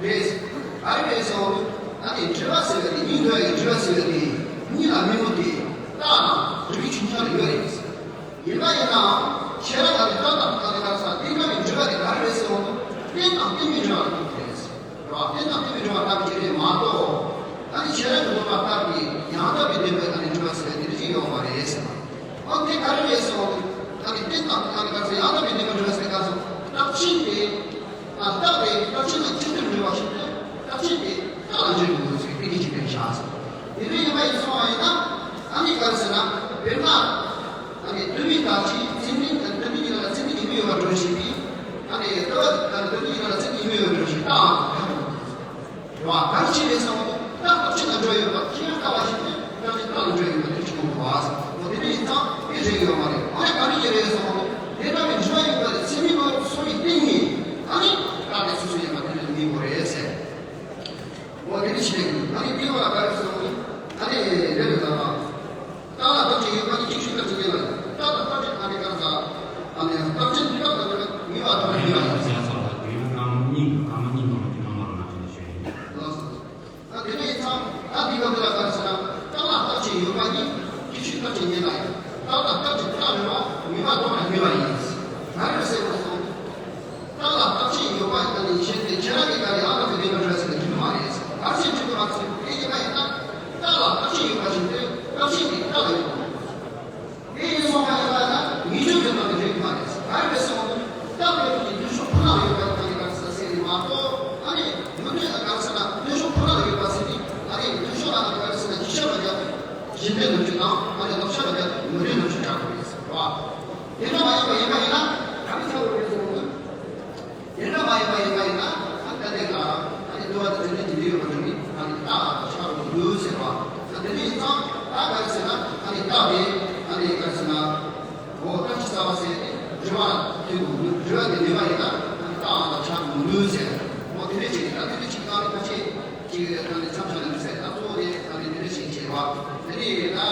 རེད། ག་རེ་རེད་ཟེར་བ་ནི་ཨ་ནི་འགྲོ་བ་ཟེར་བ་དེ་སྙིང་དོན་ཡང་འགྲོ་བ་ཟེར་བ་དེ་གཉིས་ལ་དམིགས་པ་དེ་རྟགས་དང་རིགས་ཆུང་ཆུང་ལ་ཡོད་རེད། ཡིན་པ་ཡིན་ནའང་ཁྱེད་རང་ལ་ནི་རྟགས་དང་རྟགས་ཀྱི་མཐར་ཐུག་པ་བརྟན་པ་མེད་འགྲོ་བ་དེ་ག་རེ་རེད་ཟེར་བ་ནི་རྟེན་དང་རྟེན་མིན་འགྲོ་བ་ལ་ཐུག་པ་རེད། རེད་བ། རྟེན་དང་རྟེན་མིན་འགྲོ་བ་ལྟ་བུ་ཅིག་རེད་མ་གཏོགས། ཨ་ནི་ཁྱེད་རང་གི་ལུགས་པ་ལྟར་གྱི་ཡང་དག་པའི་བདེན་པའི་ཨ་ནི་འགྲོ་བ་ཟེར་བའི་དེ་འདྲ་ཅིག་ཡོད་མ་རེད་ཟེར་བ། ཨ་དེ་ག་རེ་རེད་ཟེར་བ། ཨ་ནི་རྟེན་དང་ཨ་ནི་ག་ཚོད་ཡང་དག་པའི་བདེན་པའི་འགྲོ་བ་ཟེར་ག་ཚོད་རྟགས་ཆོས་དེ། ཨ་རྟགས་དེ་རྟགས་ཆོས་དང་གཅིག་ཏུ་འདྲེས་པ་ཞིག་སྟེ། རྟགས་ཆོས་དེ་རྟགས་ལ་འཇུག་དགོས་ཟེར་བའི་དེ་འདྲ་ཅིག་རེད་བཞག་ཟེར། དེ་འདྲ་ཡིན་པ་ཡིན་སོང་བ་ཡིན་ན། ཨ་ནི་ག་རེ་ཟེར་ན། དཔེར་ན། ཨ་ནི་དུ་མའི་དག་ཆའི་ཚད་མིན་དུ་མའི་ཡིན་ལ་ཚད་མིན་ཡིན་མིན་ཡོད་པར་འགྲོ་བཞིན་པའི། ཨ་ནི་དུ་བ་དུ་མའི་ཡིན་ལ་ཚད་མིན་ཡིན་མིན་ཡོད་པར་འགྲོ་བཞིན་རྟགས་ཨང་དང་ཁ་དོག་ཡོད། རེད་བ། གང་ཕྱིར་རེད་ཟེར་བ་དང་རྟགས་རྟགས་ཆོས་ལ་འགྲོ་ཡོད་པ་ཁྱེད་ཡང་ལྟ་བ་ཞིག་ནི་རྟགས་ཆོས་རྟགས་ལ་འགྲོ་ཡོད་པ་དེ་ཅི་མོ་བ་ཟེར། འོ་དེ་འདྲ་ཡིན་ཙང་དེ་རེད་ཡོད་མ་རེད། ཨ་ནི་ག་རེ་ཡིན་རེད་ཟེར་བ་དང་དེ་འདྲ་བའི་འགྲོ་ཡོད་པ་དེ་ཚད་མིན་པ་སོ་ཡི་སྟེང་ནས་ཨ་ནི་རྟགས་དེ་སོ་སོ་ཡིན་པ་དེ་ལ་མི་གོ་རེད་ཟེར། འོ་དེ་འདྲ་ཞིག་རེད། ཨ་ནི་དེ་བ་ག་རེ་ཟེར་བ་དང་ཨ་ནི་རེད་རེད་ལ། རྟགས་ལ་རྟགས་ཅན་ཡོད་པ་ནི་ཅིག་ཤོས་རྟགས་ཅན་ཡིན་ལ། རྟགས་དང་རྟགས་ཅན་ཨ་ནི་ག་རེ་ཟེར། ཨ་ནི་རྟགས་ཅན་དེ་དག་དང་ནུས་པ་དང་ནུས་པ་ཡིན་ཟེར་ཡ་ཚོ་ལ་དུས་ཡུན་སྐར་མ་གཉིས་སྐར་མ་གཉིས་ནང་ལ་དེ་ནང་མ་རུ་ན་ཅན་ཞུ་ཡིན། ལགས་སོ། ད་དེ་འདྲ་ཡིན་ཙང་ད་འདི་ག་འདི་ལ་ག་རེ་ཟེར་ན་རྟགས་ལ་རྟགས་ཅན་ཡོད་པ་ནི་ཅིག་ཤོས་རྟགས་ཅན་ཡིན་ལ། རྟགས་དང་རྟགས་ཅན་དེ་དག་ནུས་པ་ནུས་པ་དང་ནུས་པ་ཡིན། ག་རེ་ཟེར་བ་སོང་། རྟགས་ལ་རྟགས་ཅན་ཡོད་པ་ཡིན་ན་ནི་གཞན་དེ་ཁྱེད་རང་གི་ག་རེ་ཡང་དག་པའི་བདེན་པ་འགྲོ་ཟེར་ན་འགྲིག་གི་མ་རེད། ག་ཚོད་འགྲིག་གི་མ་རེད་ཟེར་ན་དེ་ཡིན་པ་ཡིན་ན་རྟགས་ལ་རྟགས་ཅན་ཡོད་པ་བཞིན་དུ་རྟགས་ཅན་དེ་རྟགས་ལ་ཡོད་པ། དེ་ཡིན་སོང་བ་ཡིན་པ་ཡིན་ན་ངེས་བྱུང་ཡོད་པ་དེ་འགྲིག་གི་མ་རེད། ག་རེ་རེད་ཟེར་བ་ནི་རྟགས་ཡོད་པའི་འདུས་ཤོག་ཁོ་ན་ལ་ཡོད་པ་ཡིན་པ་ཡིན་པ་ཟེར་ཟེར་ནས་མ་གཏོགས་ཨ་ནི་མུ་མཐུད་ལ་ག་རེ་ཟེར་ན་འདུས་ཤོག་ཁོ་ན་ལ་ཡོད་པ་ཟེར་ནས་ཨ་ནི་འདུས་ཤོག་ལ་ནི་ག་རེ་ཟེར་ན་གཞི་ཆགས་མ་རྒྱག་གཞི་འདོད་ནུབ་རྒྱུ་དང་ཨ་ནི་ལོག་ཆགས་མ་རྒྱག་མུ་མཐུད་ནུབ་རྒྱུ་ཆགས་དགོས་རེད་ཟེར་བ། དེ་འདྲ་མ་ཡིན་པ་ཡིན་པ་ཡིན་ན་ག་རེ་ཆགས་དགོས་རེད་ཟེར་བ་ནི། དེ་འདྲ་མ་ཡིན་པ་ཡིན་པ་ཡིན་ན་ཨ་ནི་ད་ལྟའི་ལ་ཨ་ནི་འདུལ་བ་དང་འབྲེལ་ནས་དེ་འདྲའི་ཡོད་པ་འདྲ་ནི་ཨ་ནི་རྟགས་ཆགས་དགོས་འདུག་ཟེར་བ། ད་དེ་འདྲ་ཡིན་ཙང་ད་ག་རེ་ཟེར་ན་ཨ་ནི་རྟགས་དེ་ཨ་ནི་ག་རེ་ཟེར་ན། འོ་རྟགས་ཀྱི་རྩ་བ་ཟེར་ཏེ་སྒྲིབ་པ་ཐུན་དུ་མི་སྒྲིབ་པ་དེ་མེད་པ་ཡིན་ན་རྟགས་ཨང་དང་ཆ་མི་འདུག་ཟེར། འོ་དེ་འདྲ་ཞིག་ད་དེ་འདྲ་ཞིག་བཏང་ནས་ཁ་ཆེ་ཅིག་ད་ནི་མཚམས་བཞག་ནས་མི་ཟེར། ད་གཙོ་བོ་དེ་ད་ནི་དེ་འདྲ་ཞིག་བྱས་པ་དེ་ནི་ད་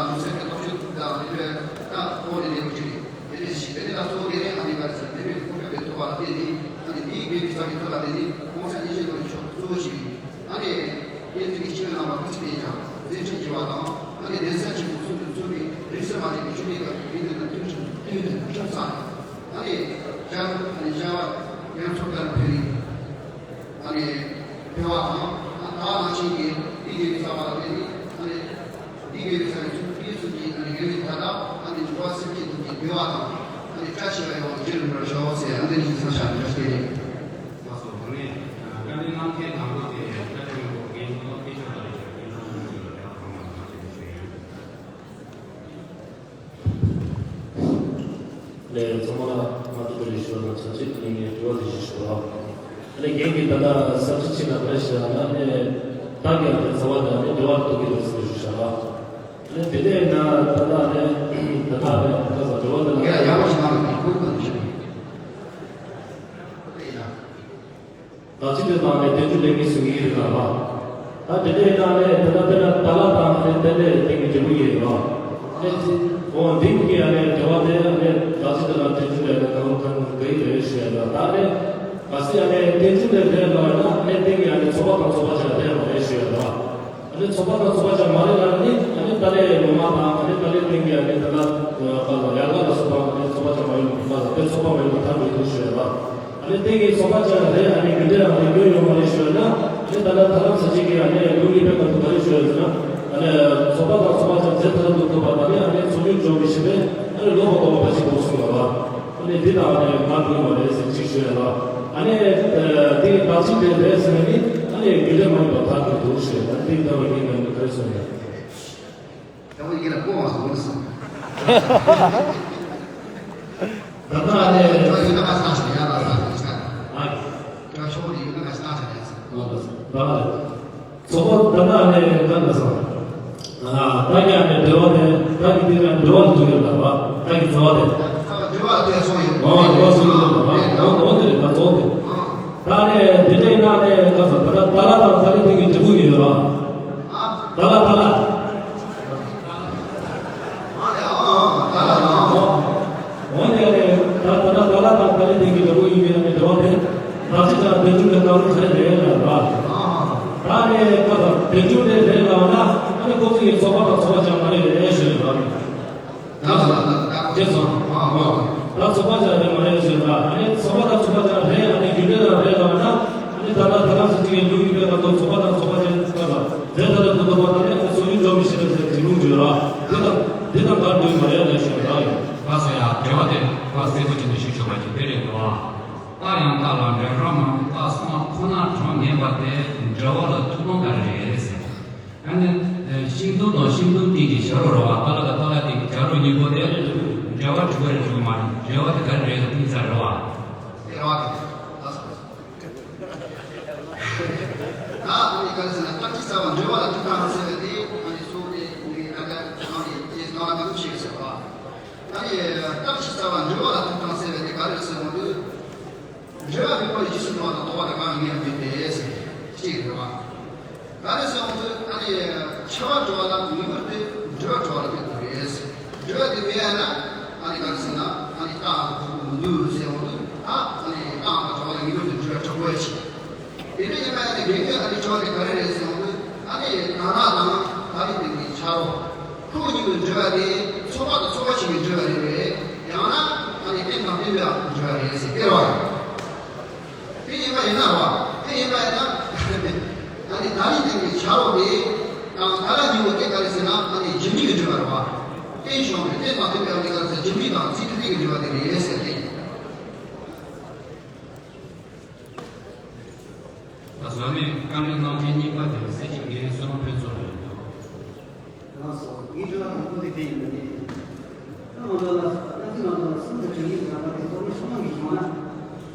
མི་ཟེར་གྱི་སྟོབས་ཤུགས་ད་དེ་འདྲ་ད་གཙོ་བོ་དེ་ལས་མི་ཅིག་རེད། དེ་འདྲ་ཞིག་དེ་ནི་ད་གཙོ་བོ་དེ་ནི་ཨ་ནི་ག་རེ་ཟེར་དེ་ནི་ཁོ་ཁ་པའི་ཐོག་ལ་དེ་ནི་ཨ་ནི་དེའི་དགེ་བའི་རྩ་བའི་ཐོག་ལ་དེ་ནི་གོང་ས་ཡེ་ཤེས་མགོན་གྱི་མཆོག་གཙོ་བོ་ཞིག་ཨ་ནི་བསྟན་འཛིན་གྱི་སྤྱི་བོའི་རྣམ་པ་ཀུན་གྱི་བསྟན་ཀྱང་མཛད་འཕྲིན་རྒྱས་པ་དང་། ཨ་ནི་གདན་ས་ཆེན་པོ་གསུམ་དུ་འཚོགས་པའི་རིང་བསྲེལ་མ་བྱས་པའི་ཆོས་འབྲེལ་སྐབས་ཀྱི་དགེ་འདུན་དང་མཐུན་ཕྱོགས་མཐུན་ཕྱོགས་སམ། ཨ་ནི་ཞལ་ཨ་ནི་ཞལ་བ་རྒྱ་མཚོ་ལྟར་འཕེལ་བའི་ཨ་ནི་འཕེལ་བ་དང་། ཨ་ད་ནང་བཞིན་གྱི་དེའི་དགེ་བའི་རྩ་བ་ལ་བརྟེན་ནས་ཨ་ནི་དེའི་དགེ་ ཡོད་ས་ནས་ཚུར་ཕུལ་ཚུལ་གྱི་ཨ་ནི་ཡོད་པའི་ཐ་དག་ཨ་ནི་འགྲོ་བ་སེམས་ཅན་དུ་གི་བདེ་བ་དང་ཨ་ནི་བཀྲ་ཤིས་པ་ཡོང་བ་རྒྱུ་རུ་འགྲོ་ཤོག་ཟེར་ཨ་འདི་ནི་ཚང་ཤ་འདྲ་སྟེ་རེད། ལགས་སོ། དེ་ནས་བཀའ་འདྲི་གནང་མཁན་དང་པོ་དེ་བཀའ་འདྲི་མང་པོ་རྒན་གོང་མ་སྐྱབས་མགོན་ལགས་རེད། སྐྱབས་མགོན་ལགས་ཀྱི་ལས་ཁང་ནང་ལ་ཞུ་ཡིན། ལས་ཚང་མ་ལ་མ་ཐུག་པའི་ལས་ཞུ་བ་དང་ཆབས་ཅིག་ངས་ངའི་དྲི་བ་དེ་ཞིག་ཞུ་བ། ཨ་ནི་རྒན་གྱིས་ད་ལྟ་ས་བཅུ་གཅིག་ལ་བཀྲ་ཤིས་ལ་ཨ་ནི་ད་གི་ཨ་ནི་ཚ་བ་དང་ཨ་ནི་འབྲེལ་བ་ཐུག་གི་རེད་ཟེར་ཞུ་བཞག་ལ། ཨ་ནི་དེ་འདྲ་ཡིན་ན་ད་ལྟ་ཨ་ནི་ད་ལྟ་ཨ་ནི་ཁ་ས་འབྲེལ་བ་དེ་ལ་ཡ་ཡག་པོ་ཞིག་གནང་གི་ཁུར་ག་དུ་ཞིག་ཡིན། ད་ཅི་དེ་དང་ནས་དེ་ཚོ་ལས་ཀྱི་སུ་ཡིན་རེད་ལ་བ། ད་དེ་འདྲ་ཡིན་ན་ནས་དེ་ལ་དཔེར་ན་ཏཱ་ལ་དང་ནས་དེ་ནས་དེ་གི་འབྲས་བུ་ཡིན་རེད་བ། ཨོ་འདི་གི་ཡ་ནས་དེ་བ་དེ་ནས་ད་ཅི་དེ་དང་དེ་ཚོ་ལས་ནས་གང་གང་གི་ཡིན་རེད་ཞུ་ཡ་ལ་ད་ནས་ག་སི་ཡ་ནས་དེ་ཚོ་ལས་རེད་ལ་ན་ནས་དེ་གི་ཡ་ནས་ཚོགས་པ་དང་ཚོགས་པ་ཆ་རེད་མ་རེད་ཞུ་ཡ་ལ། ཨ་ནི་ཚོགས་པ་དང་ཚོགས་པ་ཆ་མ་རེད་ལ་ནི་ཨ་ནི་ཏཱ་ལའི་ངོ་མ་དང་ཨ་ནི་ཏཱ་ལའི་སྟེང་གི་ཨ་ནི་ད་ལྟ་ཡར་ལ་ལ་སོགས་པ་ཨ་ནི་ཚོགས་པ་ཆ་མ་ཡོང་གི་ལ་དེ་ཚོགས་པ་མ་ཡོང་གི་ཐར་དགོས་འདུག་ཞུ་ཡ་ལ། ཨ་ནི་སྟེང་གི་ཚོགས་པ་ཆ་རེད་ཨ་ནི་རྒྱུ་འབྲས་རང་རེད་སྐྱོན་ཡོད་མ་རེད་ཞུ་ཡ་ལ། ཨ་ནི་ད་ལྟ་ཐར་ལམ་ས་ཆེན་གྱི་ཨ་ནི་ལུགས་གཉིས་པའི་སྐབས་སུ་ག་རེ་ཞུ་ཡ་ཟེར་ན། ཨ་ནི་ཚོགས་པ་དང་ཚོགས་པ་ཆ་རྫས་ཐར་དུ་ཐུབ་པ་དང་ནི་ཨ་ནི་ཚོགས་རྒྱུན་འཇོག་མི་ཤེས་པས་ཨ་ནི་ལོག་པ་ལྟ་བུ་བ་ཞིག་དགོས་གསུངས་ལ་བ། ཨ་ནི་འདི་དང་ཨ་ནི་མ་འགྲིག་པ་རེད་ཟེར་གཅིག་ཞུ་ཡ་ལ། ཨ་ནི་དེ་བདག་ཅིག་དེ་རེད་ཟེར་ནི་ཨ་ནི་རྒྱུ་འབྲས་མ་ཡིན་པ་ཐག་གི་འདུག་ཞེས་ཨ་ནི་དེ་ལྟ་བུ་ཡིན་ན་ནི་ག་རེ་གསུངས་ཡ། ད་བུ་ཡིན་ལ་ཀོ་བ་སོང་སོང་། ད་ལྟ་ཨ་ནི་ད་ཡོད་ན་ང་སང་ཞིག་ཡ་ལ་ལ་ལ་ཆ། ཨ་ད་ཤོག་ནི་ཡོད་ན་ང་སང་ཞིག་ཡ་ལ་ལ་ད་ལ། ཚོགས་པ་ད་ལྟ་ནས་ད་ལྟ་སོང་། ད་ཀྱང་ནས་འབྲེལ་བ་དེ་ད་ཀྱི་དེ་ཀྱང་འབྲེལ་བ་འདུག་ཡོད་ལ་བ་ད་ཀྱི་འབྲེལ་བ་དེ། འབྲེལ་བ་དེ་སོང་ཡོད། འོ་འབྲེལ་བ་སོང་ཡོད་ལ་བ་འོ་འོ་དེ་རེད་ད་ཚོགས་དེ། ད་ནས་དེ་འདྲའི་ནང་ནས་ད་སོང་ད་ལྟ་ད་ལ་དང་ད་ལ་དེ་ཀྱི་འབྲེལ་བ་ཡོད་ལ། ད་ལ་ད་ལ། འོན་ཏེ་ད་ད་ད་ལ་དང་ད་ལེ་དེ་གི་ལོ་ཡིན་པའི་ནང་ནས་འགྲོ་བ་དེ་ད་ཅི་ད་དེ་ཚུལ་ལ་ད་རུང་ཟེར་རེད་ལ་ར། ད་ནས་ད་དེ་ཚུལ་ལས་རེད་ལ་ན་ཨ་ནི་ཁོ་ཚོ་ཡི་ཚོགས་པ་དང་ཚོགས་པ་ཅང་མ་རེད་རེད་ཞུ་རེད་ལ། ད་ད་ད་ད་དེ་ཚོ་ད་ཚོགས་པ་ཅང་རེད་མ་རེད་ཞུ་རེད་ལ། ཨ་ནི་ཚོགས་པ་དང་ཚོགས་པ་ཅང་རེད་ཨ་ནི་རྒྱུ་འབྲས་ལ་རེད་ལ་ན་ཨ་ནི་ད་ད་ད་ལ་སུ་ཅིག་ཡིན་ལུགས་ཡིན་པའི་ད་ཚོགས་པ་དང་ཚོགས་པ་ཅང་ད་ད། དེ་ལྟར་དུ་འདུག་པ་དང་ཡང་སོ་ཡིན་འགྲོ་མི་ཤེས་པའི་ཚེ་དེ་ལུང་འཇུག་ལ། དེ་དང་དེ་དང་འགལ་འདོད་མ་ཡལ་ལ་ཞུ་བ་ཡིན། ལགས་སོ་ཡ། དྲི་བ་དེ་ཁ་གསལ་པོ་ཅན་དུ་ཞུ་ཆོག་པ་ཅིག་དེ་རེད་འདུག་ཨ། རྟགས་ཡང་དག་ལ་འབྲེལ་སོགས་མ་རྟགས་སོགས་ཁོ་ན་གྲངས་ངེས་པ་དེ་འབྲེལ་བ་ལ་ཐུག་ལོང་ག་རེ་རེད་ཟེར། ཡང་ནི་ཤིང་སྡོང་དང་ཤིང་སྡོང་སྟེང་གི་བྱ་རོག་རེད་བ། ཏཱ་ལ་དང་ཏཱ་ལ་སྟེང་གི་བྱ་རོག་གཉིས་པོ་དེ་འབྲེལ་བ་གྲུབ་པ་རེད་གྲུབ་པ་མ་རེད། འབྲེལ་བ་དེ་ག་རེ་རེད་ལ་ཐུག་ས་རེད་བ། དེ་རེད་བ་དེ། ལགས་སོ། ད་ཨ་ནི་ག་རེ་ཟེར་ན་རྟགས་ཀྱི་རྩ་བ་འབྲེལ་བ་ལ་ཐུག་སྟངས་ཟེར་བ་དེ་ཨ་ནི་སོ་དེ་ངའི་ད་ལྟ་ང་ནི་དེ་ནང་ལ་ག་ཚོད་ཤེས་ཟེར་བ། ཨ་ནི་རྟགས་ཀྱི་རྩ་བ་འབྲེལ་བ་ལ་ཐུག་སྟངས་ཟེར་བ་དེ་ག་རེ་ཟེར་བ་འདུག་འབྲེལ་བ་མེད་པར་རྗེས་སུ་འགྲོ་བ་དང་ལྡོག་པ་དང་གང་ཡང་མེད་པས་ཟེར་གཅིག་རེད་བ། ག་རེ་ཟེར་བ་འདུག་ཨ་ནི་ཁྱབ་པ་འགྲོ་བ་དང་ངེས་པར་དུ་འབྲེལ་བ་འགྲོ་བ་ལ་མེད་དགོས་རེད། འབྲེལ་བ་དེ་མེད་ཡ་ན་ཨ་ནི་ག་རེ་ཟེར་ན་ཨ་ནི་རྟགས་དང་འགྲོ་བ་མི་འདུག་ཟེར་བ་འདུག་ཨ་ཨ་ནི་རྟགས་དང་འགྲོ་བ་ལ་ངེས་པར་དུ་འབྲེལ་བ་འགྲོ་དགོས་ཡ་ཆེ། དེ་འདྲ་ཡིན་ན་ཨ་ནི་རྒན་གྱིས་ཨ་ནི་ཁྱབ་པ་དེ་ག་རེ་རེད་ཟེར་བ་འདུག་ཨ་ནི་ད་ར་དང་ད་རི་དེ་གི་ཆ་རོགས། ཁོ་གཉིས་ཀྱི་འབྲེལ་བ་དེ་ཚོགས་པ་དང་ཚོགས་པ་གཅིག་གི་འབྲེལ་བ་རེད་པས། ཡང་ན་ཨ་ནི་རྟེན་དང་བརྟེན་པའི་འབྲེལ་བ་རེད་ཟེར་སྟེར་བ་རེད། དེ་ཡིན་པ་ཡིན་ན་རོ། དེ་ཡིན་པ་ཡིན་ན་ཨ་ནི་ད་རིང་དེ་གི་བྱ་རོག་དེ་དང་ད་ར་གཉིས་པོ་དེ་ག་རེ་ཟེར་ན་ཨ་ནི་རྒྱུ་འབྲས་ཀྱི་འབྲེལ་བ་རེད་བ། རྟེན་བྱུང་བའི་རྟེན་དང་བརྟེན་པའི་ཨ་ནི་ག་རེ་ཟེར་རྒྱུ་འབྲས་དང་ཚིག་དེ་གི་འབྲེལ་བ་དེ་རེད་ཟེར་ཏེ། ད་བཟོ་ནས་བཀའ་འདྲི་གནང་མཁན་གཉིས་པ་དེ་སྲིད་སྤྱི་རྒན་བསོད་ནམས་ཕུན་ཚོགས་ལགས་ཡིན་འདུག་ལགས་སོ། ངའི་དྲི་བ་དང་པོ་དེ་དེ་ཡིན་པ་རེད། ད་ང་ཚོ་ལ་ད་ཚིག་ནང་དུ་གསུམ་དུ་བྱུང་ཡིག་ནང་པ་དེ་གཙོ་བོ་ཤོག་ནང་གི་བྱུང་ན་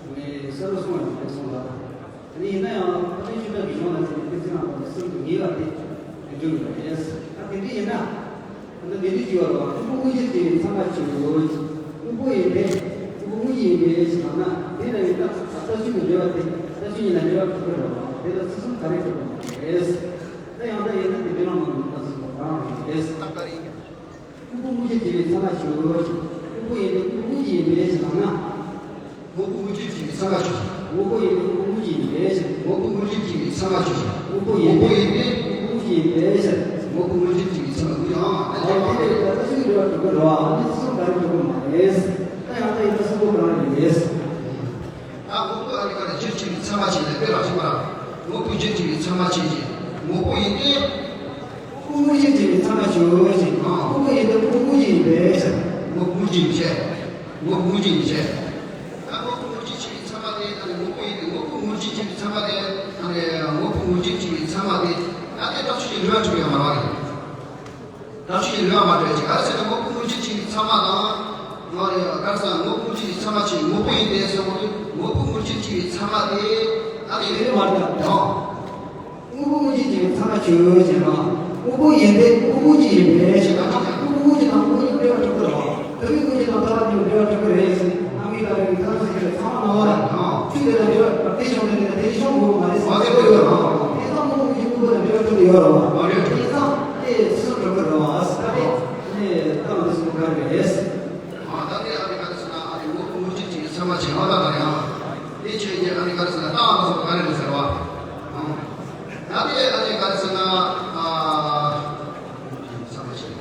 ངས་གསལ་པོ་གསུངས་པ་ནས་གསུངས་ལ། ཨ་ནི་ཡིན་ན་ཡང་ཕ་ཏན་ཆོས་གྲགས་ཀྱི་གཞུང་ལ་བརྟེན་ནས་ཏེ་ཚིག་ནང་དུ་གསུམ་དུ་ངེས་པ་དེ་འགྲོ་ཡོད་པ་རེད། ད་དེ་འདྲ་ཡིན་ན། ད་དེ་འདྲ་ཅིག་ཡོད་རེད་བ། དངོས་པོ་དངོས་གཞིར་གྱུར་པའི་ཚད་མ་ཆོས་ཅན། དངོས་པོ་ཡིན་ཏེ། དངོས་པོ་དངོས་གཞི་ཡིན་པའི་ཕྱིར་ན། དེ་ལ་ཡིན་ན་ལྟ་ཚུལ་གྱི་འབྲེལ་བ་དེ་ལྟ་ཚུལ་གཉིས་ལ་འབྲེལ་བ་གྲུབ་ཀྱི་རེད་བ། དེ་ལ་ཚུལ་གསུམ་ག་རེ་གྲུབ་པ་མ་རེད། ད་ཡང་ད་ཡིན་ན་དེ་འབྲེལ་བ་མང་པོ་ལྟ་ཚུལ་གང་རེད། དངོས་པོ་དངོས་གཞིར་གྱུར་པའི་ཚད་མ་ཆོས་ཅན། དངོས་པོ་ཡིན་ཏེ་དངོས་པོ་དངོས་གཞི་ཡིན་པའི་ཕྱིར་ན། དངོས་པོ་དངོས་གཞིར་གྱུར་པའི་ཚད་མ་ཆོས་ཅན། དངོས་པོ་ཡིན་ཏེ་དངོས་པོ་དངོས་གཞི་ཡིན་པའི་ཕྱིར། དངོས་པོ་དངོས་གཞིར་གྱུར་པའི་ཚད་མ་ཆོས་ཅན། དངོས་པོ་ཡིན་ཏེ་དངོས་པོ་དངོས་གཞི་ཡིན་པའི་ཕྱིར། དངོས་པོ་དངོས་གཞིར་གྱུར་པའི་ཚད་མ་དངོས་གཞི་ཨང་། ཨ་དེ་ལས་ད་ལྟ་ཚིག་འབྲེལ་བ་གྲུབ་ཀྱི་རེད་བ། ཨ་ནི་ཚིག་གསུམ་ག་རེ་གྲུབ་ཀྱི་མ་རེད། ད་ཡང་ད་ཡིན་ན་གསུམ་པོ་གང་རེད། ད་དངོས་པོ་ཨ་ནི་ག་རེ་གཞིར་གྱུར་པའི་ཚད་མ་ཆོས་ཅན་ལ་དཔེ་རང་བཞིན་པ་ར། དངོས་པོ་གཞིར་གྱུར་པའི་ཚད་མ་ཆོས་ཅན། དངོས་པོ་ཡིན་ཏེ། དངོས་པོ་ངོ་བོ་ཅན་བྱས་པའི་ཚད་མ་ཆོས་ཅན། དངོས་པོ་ཡིན་ཏེ་དངོས་པོ་ངོ་བོ་ཅན་ཡིན་པའི་ཕྱིར། དངོས་པོ་ངོ་བོ་ཅན་ཡིན་པའི་ཕྱིར། དངོས་པོ་ངོ་བོ་ཅན་ཡིན་པའི་ཕྱིར། ད་དངོས་པོ་ངོ་བོ་ཅན་བྱས་པའི་ཚད་མ་དེ་ད་ནི་དངོས་པོ་ཡིན་ཏེ་དངོས་པོ་ངོ་བོ་ཅན་བྱས་པའི་ཚད་མ་དེ་ད་ནི་དངོས་པོ་ངོ་བོ་ཅན་བྱས་པའི་ཚད་མ་དེ་ད་དེ་བཏགས་ཆོས་ཀྱི་འབྲེལ་བ་གྲུབ་ཡོད་མ་རེད། བཏགས་ཆོས་ཀྱི་འབྲེལ་བ་མ་གྲུབ་ཅིག་ག་རེ་ཟེར་ན་དངོས་པོ་ངོ་བོ་ཅན་བྱས་པའི་ཚད་མ་དང་། ང་ཡང་ག་རེ་ཟེར་ན་དངོས་པོ་ངོ་བོ་ཅན་བྱས་པའི་ཚད་མ་ཆོས་དངོས་པོ་ཡིན་ཏེ་ཟེར་བ་དེ་དངོས་པོ་ངོ་བོ་ཅན་བྱས་པའི་ཚད་མ་དེ་ད་ནི་ཡོད་མ་རེད་དང་། དངོས་པོ་ངོ་བོ་ཅན་བྱས་པའི་ཚད་མ་ཆོས་ཅན་ལ། དངོས་པོ་ཡིན་ཏེ་དངོས་པོ་ཅན་ཡིན་པའི་ཕྱིར། དངོས་པོ་ངོ་བོ་ཅན་དང་དངོས་པོ་ཡིན་འབྲེལ་བ་གྲུབ་ཀྱི་རེད་བ། དངོས་པོ་ངོ་བོ་ཅན་དང་ལྟ་བ་ཉིད་འབྲེལ་བ་གྲུབ་ཀྱི་རེད་ཟེར། ཨ་མི་ལ་རེ་གི་ཐ་ན་ཟེར་གྱི་རེད། ཚང་མ་ནོར་བ་རེད། ཆོས་དེ་དང་འབྲེལ་བ་དེ་བྱུང་དེ་ནི་དེ་བྱུང་དགོས་མ་རེད་ཟེར་གྱི་ཡོད་རེད་བ། དེ་ཙམ་དངོས་པོ་ཡིན་དངོས་པོ་དང་འབྲེལ་བ་གྲུབ་ཀྱི་ཡོད་རེད་བ། དེ་ཙམ་དེ་སུ་གྲུབ་ཀྱི་རེད་བ་ཟེར་ད་དེ་ནི་ཏང་དེ་སུ་ག་རེ་རེད། ཨ་ད་དེ་ཨ་ནི་ག་རེ་ཟེར་ན་ཨ་ནི་དངོས་པོ་ངོ་བོ་ཅན་གྱི་ཚད་མ་བྱེད་པ་ད་ད་རེད་ཨ། དེ་ཆོས་ཉིད་ཨ་ནི་ག་རེ་ཟེར་ན་ལྟ་བ་སོགས་ག་རེ་རེད་ཟེར་བ། ཨ་ད་དེ་ཨ་ནི་ག་རེ་ཟེར་ན་ཨ། ཚད་མ་བྱེད།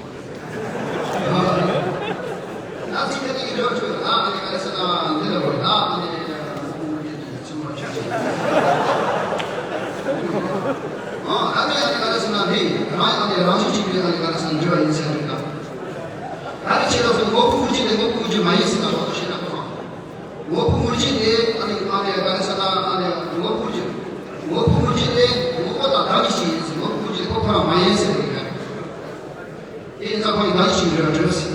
ཨ་ད་ཚིག་དེ་གཉིས་ཀྱི་འབྲེལ་བ་ཆོས་ལ་ཨ་ནི་ག་རེ་ཟེར་ན་འདི་ལ་བར་ད་ཨ་ནི་དངོས་པོ་ངོ་བོ་ཅན་གྱི་ཚད་མ་བྱེད། ཨ་ད་ནི་ཨ་ནི་ག་རེ་ཟེར་ན་འདི་རང་ཨ་ནི་རང་བཞིན་གཅིག་པུའི་ཨ་ནི་ག་རེ་ཟེར་ན་འབྲེལ་བ་ཡིན་ཟེར་འདུག་ད། ད་ནི་ཆེད་དུ་དངོས་པོ་ངོ་བོ་ཅན་དེ་དངོས་པོ་ངོ་བོ་ཅན་མ་ཡིན་ཟེར་ན་ལོག་ཏུ་བཤད་ན་ཁོ་ཚོ། དངོས་པོ་ངོ་བོ་ཅན་དེ་ཨ་ནི་ཨ་ནི་ག་རེ་ཟེར་ན་ཨ་ནི་དངོས་པོ་ངོ་བོ་ཅན། དངོས་པོ་ངོ་བོ་ཅན་དེ་དངོས་པོ་དང་བདག་གི་ཅིག་ཡིན་ཟེར། དངོས་པོ་ངོ་བོ་ཅན་དེ་ཁོ་ཁོ་རང་མ་ཡིན་ཟེར་བའི་ཡ་རེད། དེ་ཡིན་ཙང་ཁོ་ཡི་བདག་གི་ཅིག་ཡིན་རེད་བ་གྲོས་ཟེར།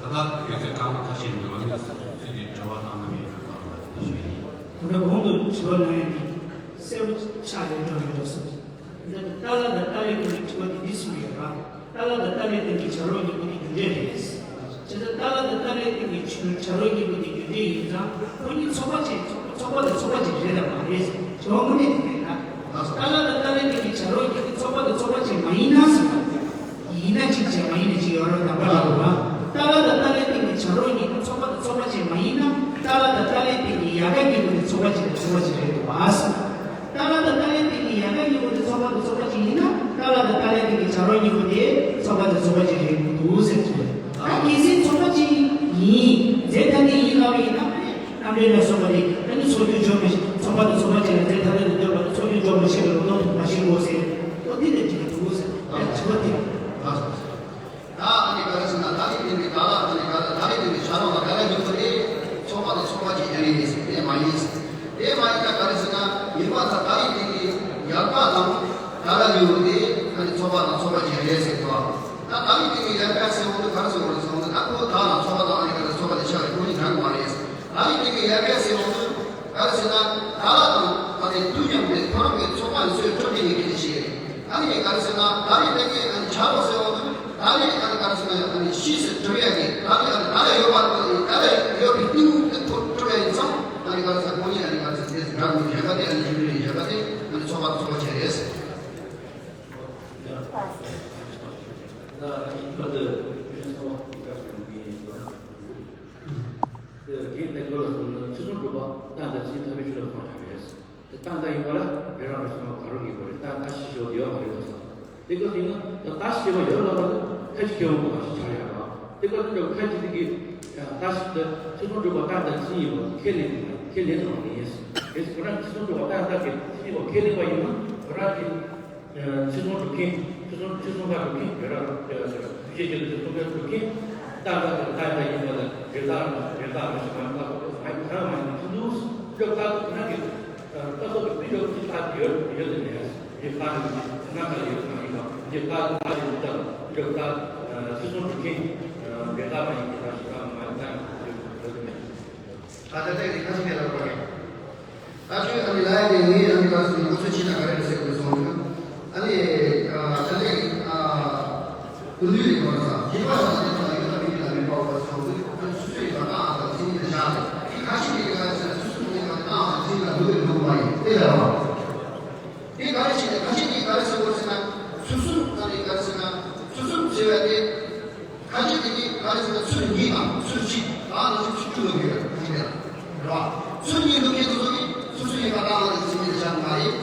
ད་ལྟ་ཡོད་ཚད་གང་ལ་ཁ་ཤས་མི་བ་མི་སུ་ཚུལ་དེ་འབྲེལ་བ་དང་རྣམ་པའི་རིགས་པ་ལ་དེ་ཞུ་ཡིན། ད་ལྟ་གོང་དུ་དྲི་བ་གནང་ཡས་དེ་གསལ་པོ་ཆགས་ཡོད་འགྲོ་ཡོད་སོང་། ད་ལྟ་ལྟ་ལས་དང་ལྟ་ལས་ཀྱི་དྲི་བ་དེ་འདི་གསུངས་ཡོད་ར། ཏཱ་ལ་དང་ཏཱ་ལའི་སྟེང་གི་བྱ་རོག་གཉིས་པོ་དེ་རྒྱུ་འབྲས་རེད། བྱས་ཙང་ཏཱ་ལ་དང་ཏཱ་ལའི་སྟེང་གི་བྱ་རོག་གཉིས་པོ་དེ་རྒྱུ་འབྲས་ཡིན་ཙང་ཁོ་གཉིས་ཚོགས་པ་ཅིག་ཚོགས་པ་དང་ཚོགས་པ་ཅིག་རེད་དམ་མ་རེད། དྲི་བ་དངོས་གནས་དེ་རེད་ན། ཏཱ་ལ་དང་ཏཱ་ལའི་སྟེང་གི་བྱ་རོག་གཉིས་པོ་ཚོགས་པ་དང་ཚོགས་པ་ཅིག་མ་ཡིན་ན་ཟེར་བ། ཡིན་ན་གཅིག་བྱས་མ་ཡིན་ན་གཅིག་ཡོད་རེད་དམ་པ་ལ་རེད་བ། ཏཱ་ལ་དང་ཏཱ་ལའི་སྟེང་གི་བྱ་རོག་གཉིས་པོ་ཚོགས་པ་དང་ཚོགས་པ་ཅིག་མ་ཡིན་ན་ཏཱ་ལ་དང་ཏཱ་ལའི་སྟེང་གི་ཡལ་ག་གཉིས་པོ་དེ་ཚོགས་པ་ཅིག་དང་ཚོགས་པ་ཅིག་རེད་འདུག་བ་ཟེར། ཏཱ་ལ་དང་ཏཱ་ལའི་སྟེང་གི་ཡལ་ག་གཉིས་པོ་དེ་ཚོགས་པ་དང་ཚོགས་པ་ཅིག་ཡིན་ན་ཏཱ་ལ་དང་ཏཱ་ལའི་སྟེང་གི་བྱ་རོག་གཉིས་པོ་དེ་ཚོགས་པ་དང་ཚོགས་པ་ཅིག་རེད་འདུག་ཟེར་གྱི་རེད། ད་གལ་སྲིད་ཚོགས་པ་ཅིག་ཡིན་རྫས་ཐ་དད་ཡིན་ལབ་པ་ཡིན་ན་རྣམ་འགྲེལ་ལ་སོགས་པ་རེད། ད་ནི་ཚོགས་རྒྱུ་འཇོག་མི་ཤེས། ཚོགས་པ་དང་ཚོགས་པ་ཅིག་ལ་རྫས་ཐ་དད་དུ་འདོད་པ་དང་ཚོགས་རྒྱུ་འཇོག་མི་ཤེས་པའི་ལུགས་ལྡོག་ཐུབ་མ་ཤེས་དགོས་ཟེར། ཨོ་དེ་ལས་ཅིག་འདུག་ཟེར། ད་དྲི་བ་དེ། ད་ཨ་ནི་ག་རེ་ཟེར་ན་ད་རེས་དེ་ནི་ད་ལ་ཨ་ནི་ག་རེ་ད་རེས་དེ་ནི་བྱ་རོག་ལ་ག་རེ་ཡོད་པ་རེད། ཚོགས་པ་དང་ཚོགས་པ་ཅིག་ཡང་ཡིན་ཟེར་དེ་མ་ཡིན་ཟེར། དེ་མ་ཡིན་ན་ག་རེ་ཟེར་ན་ཡིན་པ་ད་ད་རེས་དེ་ནི་ཡལ་ག་དང་ད་ལ་ཡོད་དེ་ཨ་ནི་ཚོགས་པ་དང་ཚོགས་པ་ཅིག་རེད་ཟེར་དོ། ད་ད་རེས་དེ་ནི་ཡལ་ག་ཟེར་བ་དེ་ག་རེ་ཟེར་བ་རེད་ཟེར་བ་དེ་ད་ཁོ་ད་ལ་ཚོགས་པ་དང་ཨ་ནི་ག་རེ་ཚོགས་པ་དེ་ཆགས་པའི་ཁོ་གཉིས་འདྲ་གི་མ་རེད་ཟེར། ད་རེས་དེ་ནི་ཡལ་ག་ཟེར་བ་དེ། ག་རེ་ཟེར་ན། ད་ལ་དང་ཨ་ནི་དུས་མཉམ་དུ་ཁོ་རང་གི་ཚོགས་པ་ནི་སུས་གྲུབ་པའི་ཡི་གེ་ཞིག་རེད། ཨ་ནི་ག་རེ་ཟེར་ན་ད་རེས་དེ་གའི་ཨ་ནི་བྱ་རོག་ཟེར་བ་དེ་ད་རེས་ཨ་ནི་ག་རེ་ཟེར་ན་ཨ་ནི་ཕྱིས་སུ་གྲུབ་ཡ་གི་ད་རེས་ཨ་ནི་ད་ལ་ཡོད་པ་དེ་ད་ལ་ཡོད་པའི་སྟེང་དུ་ཁོ་གྲུབ་ཡ་ཡིན་ཙང་ཨ་ནི་ག་རེ་ཟེར་ཁོ་གཉིས་ཨ་ནི་ག་རེ་ཟེར་དེ་འདྲ་མི་གཞན་པ་དེ་ཨ་ནི་རྒྱུ་འབྲས་གཞན་པ་དེ་ཨ་ནི་ཚོགས་པ་དང་ཚོགས་པ་བྱས་རེད་ཟེར། དེ་རྒན་དེ་ཚོ་ལ་གསུངས་ན་ཕྱི་སོང་གྲུབ་པ་རྟགས་དང་ཚིག་ཐ་མའི་ཕྱི་ལ་སོང་བ་རེད། དེ་རྟགས་འདྲ་ཡིན་པ་ལ་རེ་རང་རེ་ཟུང་བ་ག་རུ་ངེས་པ་རེད། རྟགས་ཁ་ཤས་ཤོག་དེ་ཡོད་མ་རེད་ཟེར། དེ་སྐབས་དེ་ན་ད་རྟགས་ཤེས་པ་ཡོད་ལ་ལ་ཁ་ཅིག་ཁེ་བོ་ག་ཞིག་ཆགས་ཡོད་པ། དེ་སྐབས་དེ་འདྲ་ཁ་ཅིག་དེ་གི་རྟགས་ཤིག་ད་ཕྱི་སོང་གྲུབ་པ་རྟགས་དང་ཚིག་ཡིན་པ་ཁས་ལེན་ཁས་ལེན་དང་ལེན་ཡིན། དེ་ཁོ་རང་ཕྱི་སོང་གྲུབ་པ་རྟགས་དང་ཚིག་ཡིན་པ་ཁས་ལེན་པ་ཡིན་ན་ཁོ་རང་གི་ཕྱི་སོང་སྒྲུབ་མཁན། ཕྱི་སོང་ཕྱི་སོང་ཁ་སྒྲུབ་མཁན་བོད་རང་ཡུལ་ཤེས་ཀྱི་ཕྱི་སོང་ཁ་སྒྲུབ་མཁན་རྟགས་ཁ་ཀྱི་རྟགས་ཁ་ཡིན་པ་ལ་རེ་ཐག་རེ་ཐག་མི་ཤེས་མ་ཡིན་པ་སོགས་མ་ཡིན་གང་མ་ཡིན་ཕྱི་འདུག་སྐྱོབ་ཐག་ཁོ་རང་གི་ལྟ་སོགས་ཀྱི་དཔེ་སྐྱོབ་ཀྱི་ཐག་ཡོད་ཡོད་དེ་མེད། ཡོད་ཐག་ཡོད་ཀྱི་ང་ཁ་ལ་ཡོད་ཐག་ཡིན་པ་ཡོད་ཐག་ཐག་ཡོད་ཀྱང་སྐྱོབ་ཐག་ཕྱི་སོང་སྒྲུབ་མཁན་རེ་ཐག་མ་ཡིན་གྱི་ཐག་ཞིག་ཐག་མ་ཡིན་ཐག་ཡོད་ཡོད་དེ་མེད། ད་ལྟ་དེ་ཁ་ཤས་ལ་བར་ད་ཁྱོད་ཨ་ནི་ལ་ཡ་དེ་ངའི་ཨ་ནི་ག་སོང་ན་ང་ཚོ་ཕྱི་ན་ག་རེ་རེད་ཟེར་དགོས་སོང་ན། ཨ་ནི་ད་ལྟའི་ཀུན་འདུས་ལས་བར་ས་ཡིན་པ་ཡང་དེ་ཚོ་ཡོད་ད་མི་གི་ལ་མི་པ་བར་སོང་ཚུལ་ཨ་ནི་སོ་སོ་ཡིན་པ་བཏང་ཨ་དང་ཚིག་ཉིད་ལ་བཞག་རེད། དེ་ཁ་ཤས་ཀྱིས་ག་རེ་ཟེར་ན་སོ་སོ་ཡིན་པ་བཏང་ཨ་དང་ཚིག་ཉིད་ལ་འདུག་གི་འདུག་མ་ཡིན་དེ་ལ་བ། དེ་ག་རེ་བྱས་ནས་ཁ་ཤས་ཀྱིས་ག་རེ་ཟེར་དགོས་ཟེར་ན་ཚུལ་གསུམ་ཨ་ནི་ག་རེ་ཟེར་ན་ཚུལ་གསུམ་ཟེར་བ་དེ། ཁ་ཅིག་དེ་གིས་ག་རེ་ཟེར་ན་ཚུལ་གཉིས་དང་ཚུལ་གཅིག་ད་ང་ཚོ་ཚུལ་དྲུག་ལ་ཡོད་ཁ་ཅིག་ལ་རེད་བ། ཚུལ་གཉིས་ལ་ཡོད་མཁན་དེ་ཚོ་གིས་ཚུལ་གསུམ་ཡིན་པ་ད་ང་ཚོ་ཚིག་ཉིད་ལ་བཞག་མ་རེད།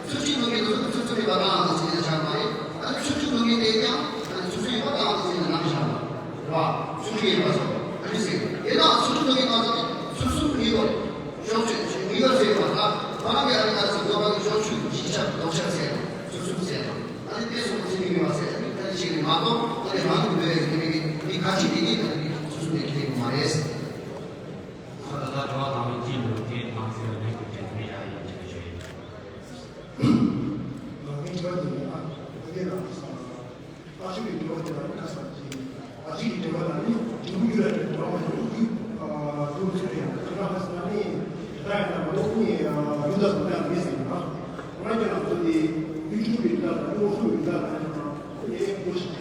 ཚུལ་གཅིག་ལ་ཡོད་མཁན་དེ་ཚོ་གིས་ཚུལ་གསུམ་ཡིན་པ་ད་ང་ཚོ་ཚིག་ཉིད་ལ་བཞག་མ་རེད། ཨ་ནི་ཚུལ་དྲུག་ལ་ཡོད་མཁན་དེ་ཀྱང་ཨ་ནི་ཚུལ་གསུམ་ཡིན་པ་ད་ང་ཚོ་ཚིག་ཉིད་ལ་ནམ་བཞག་མ་རེད་བ། ཚུལ་གཉིས་ཡིན་པ་སོགས་ཨ་ནི་ཟེར་དེ་དང་ཚུལ་དྲུག་ལ་ཡོད་མཁན་དེ་ཚོ་གིས་ཚུལ་གསུམ་གཉིས་པ་ཕྱོགས་ཆོས་གཉིས་པ་ཟེར་བ་ད་ཁོ་རང་གི་ཨ་ནི་ག་རེ་ཟེར་དགོས་པ་གི་ཕྱོགས་ཆོས་གཞི་ཆགས་ལྡོག་ཆགས་ཟེར་ཚུལ་གསུམ་ཟེར་དང་། ཨ་ནི་དེ་སོགས་ཚིག་མི་ཡོང་བ་ཟེར་ཨ་ནི་ད་ནི་ཞིག་ནི་མ་གཏོགས་ཨ་ནི་རང་གི་འདོད་ཡག་གི་མི་གི་མི་ག་ཅིག་དེ་གིས་ད་ནི་སོ་སོ་དེ་ཁྱེད་མ་རེད། ད་ལྟ་དྲི་བ་དང་པོ་གཅིག་འདུག་དེ་དང་ཚིག་ལ་ལན་ཁུར་དེ་ཐུགས་རྗེ་ཆེ་ཞུ་ཡིན། ང་གི་དྲི་བ་འདི་ཡིན་ཨ། ད་དེ་རང་སོང་། ཨ་ཅིག་གི་དྲི་བ་དེ་ལ་ཁ་སང་གི་ཨ་ཅིག་གི་དྲི་བ་ལ་ནི་དྲི་བ་ཡོད་རེད་དྲི་བ་མ་ཡོང་གི་ཨ་དྲི་བ་ཚོད་ཡང་དྲི་བ་ཁ་སང་ནི་ད་ཡང་ན་མ་ལོག་ནི་ཡུལ་དང་སོང་ཡང་མི་ཟིན་ན་ང་རྒྱ་ལ་ཚོ་དེ་ཡུལ་ཆུང་གི་ཡུལ་དང་ལོ་སུ་ཡུལ་དང་ཡང་ན་ཡེ་གོ་ཞིག་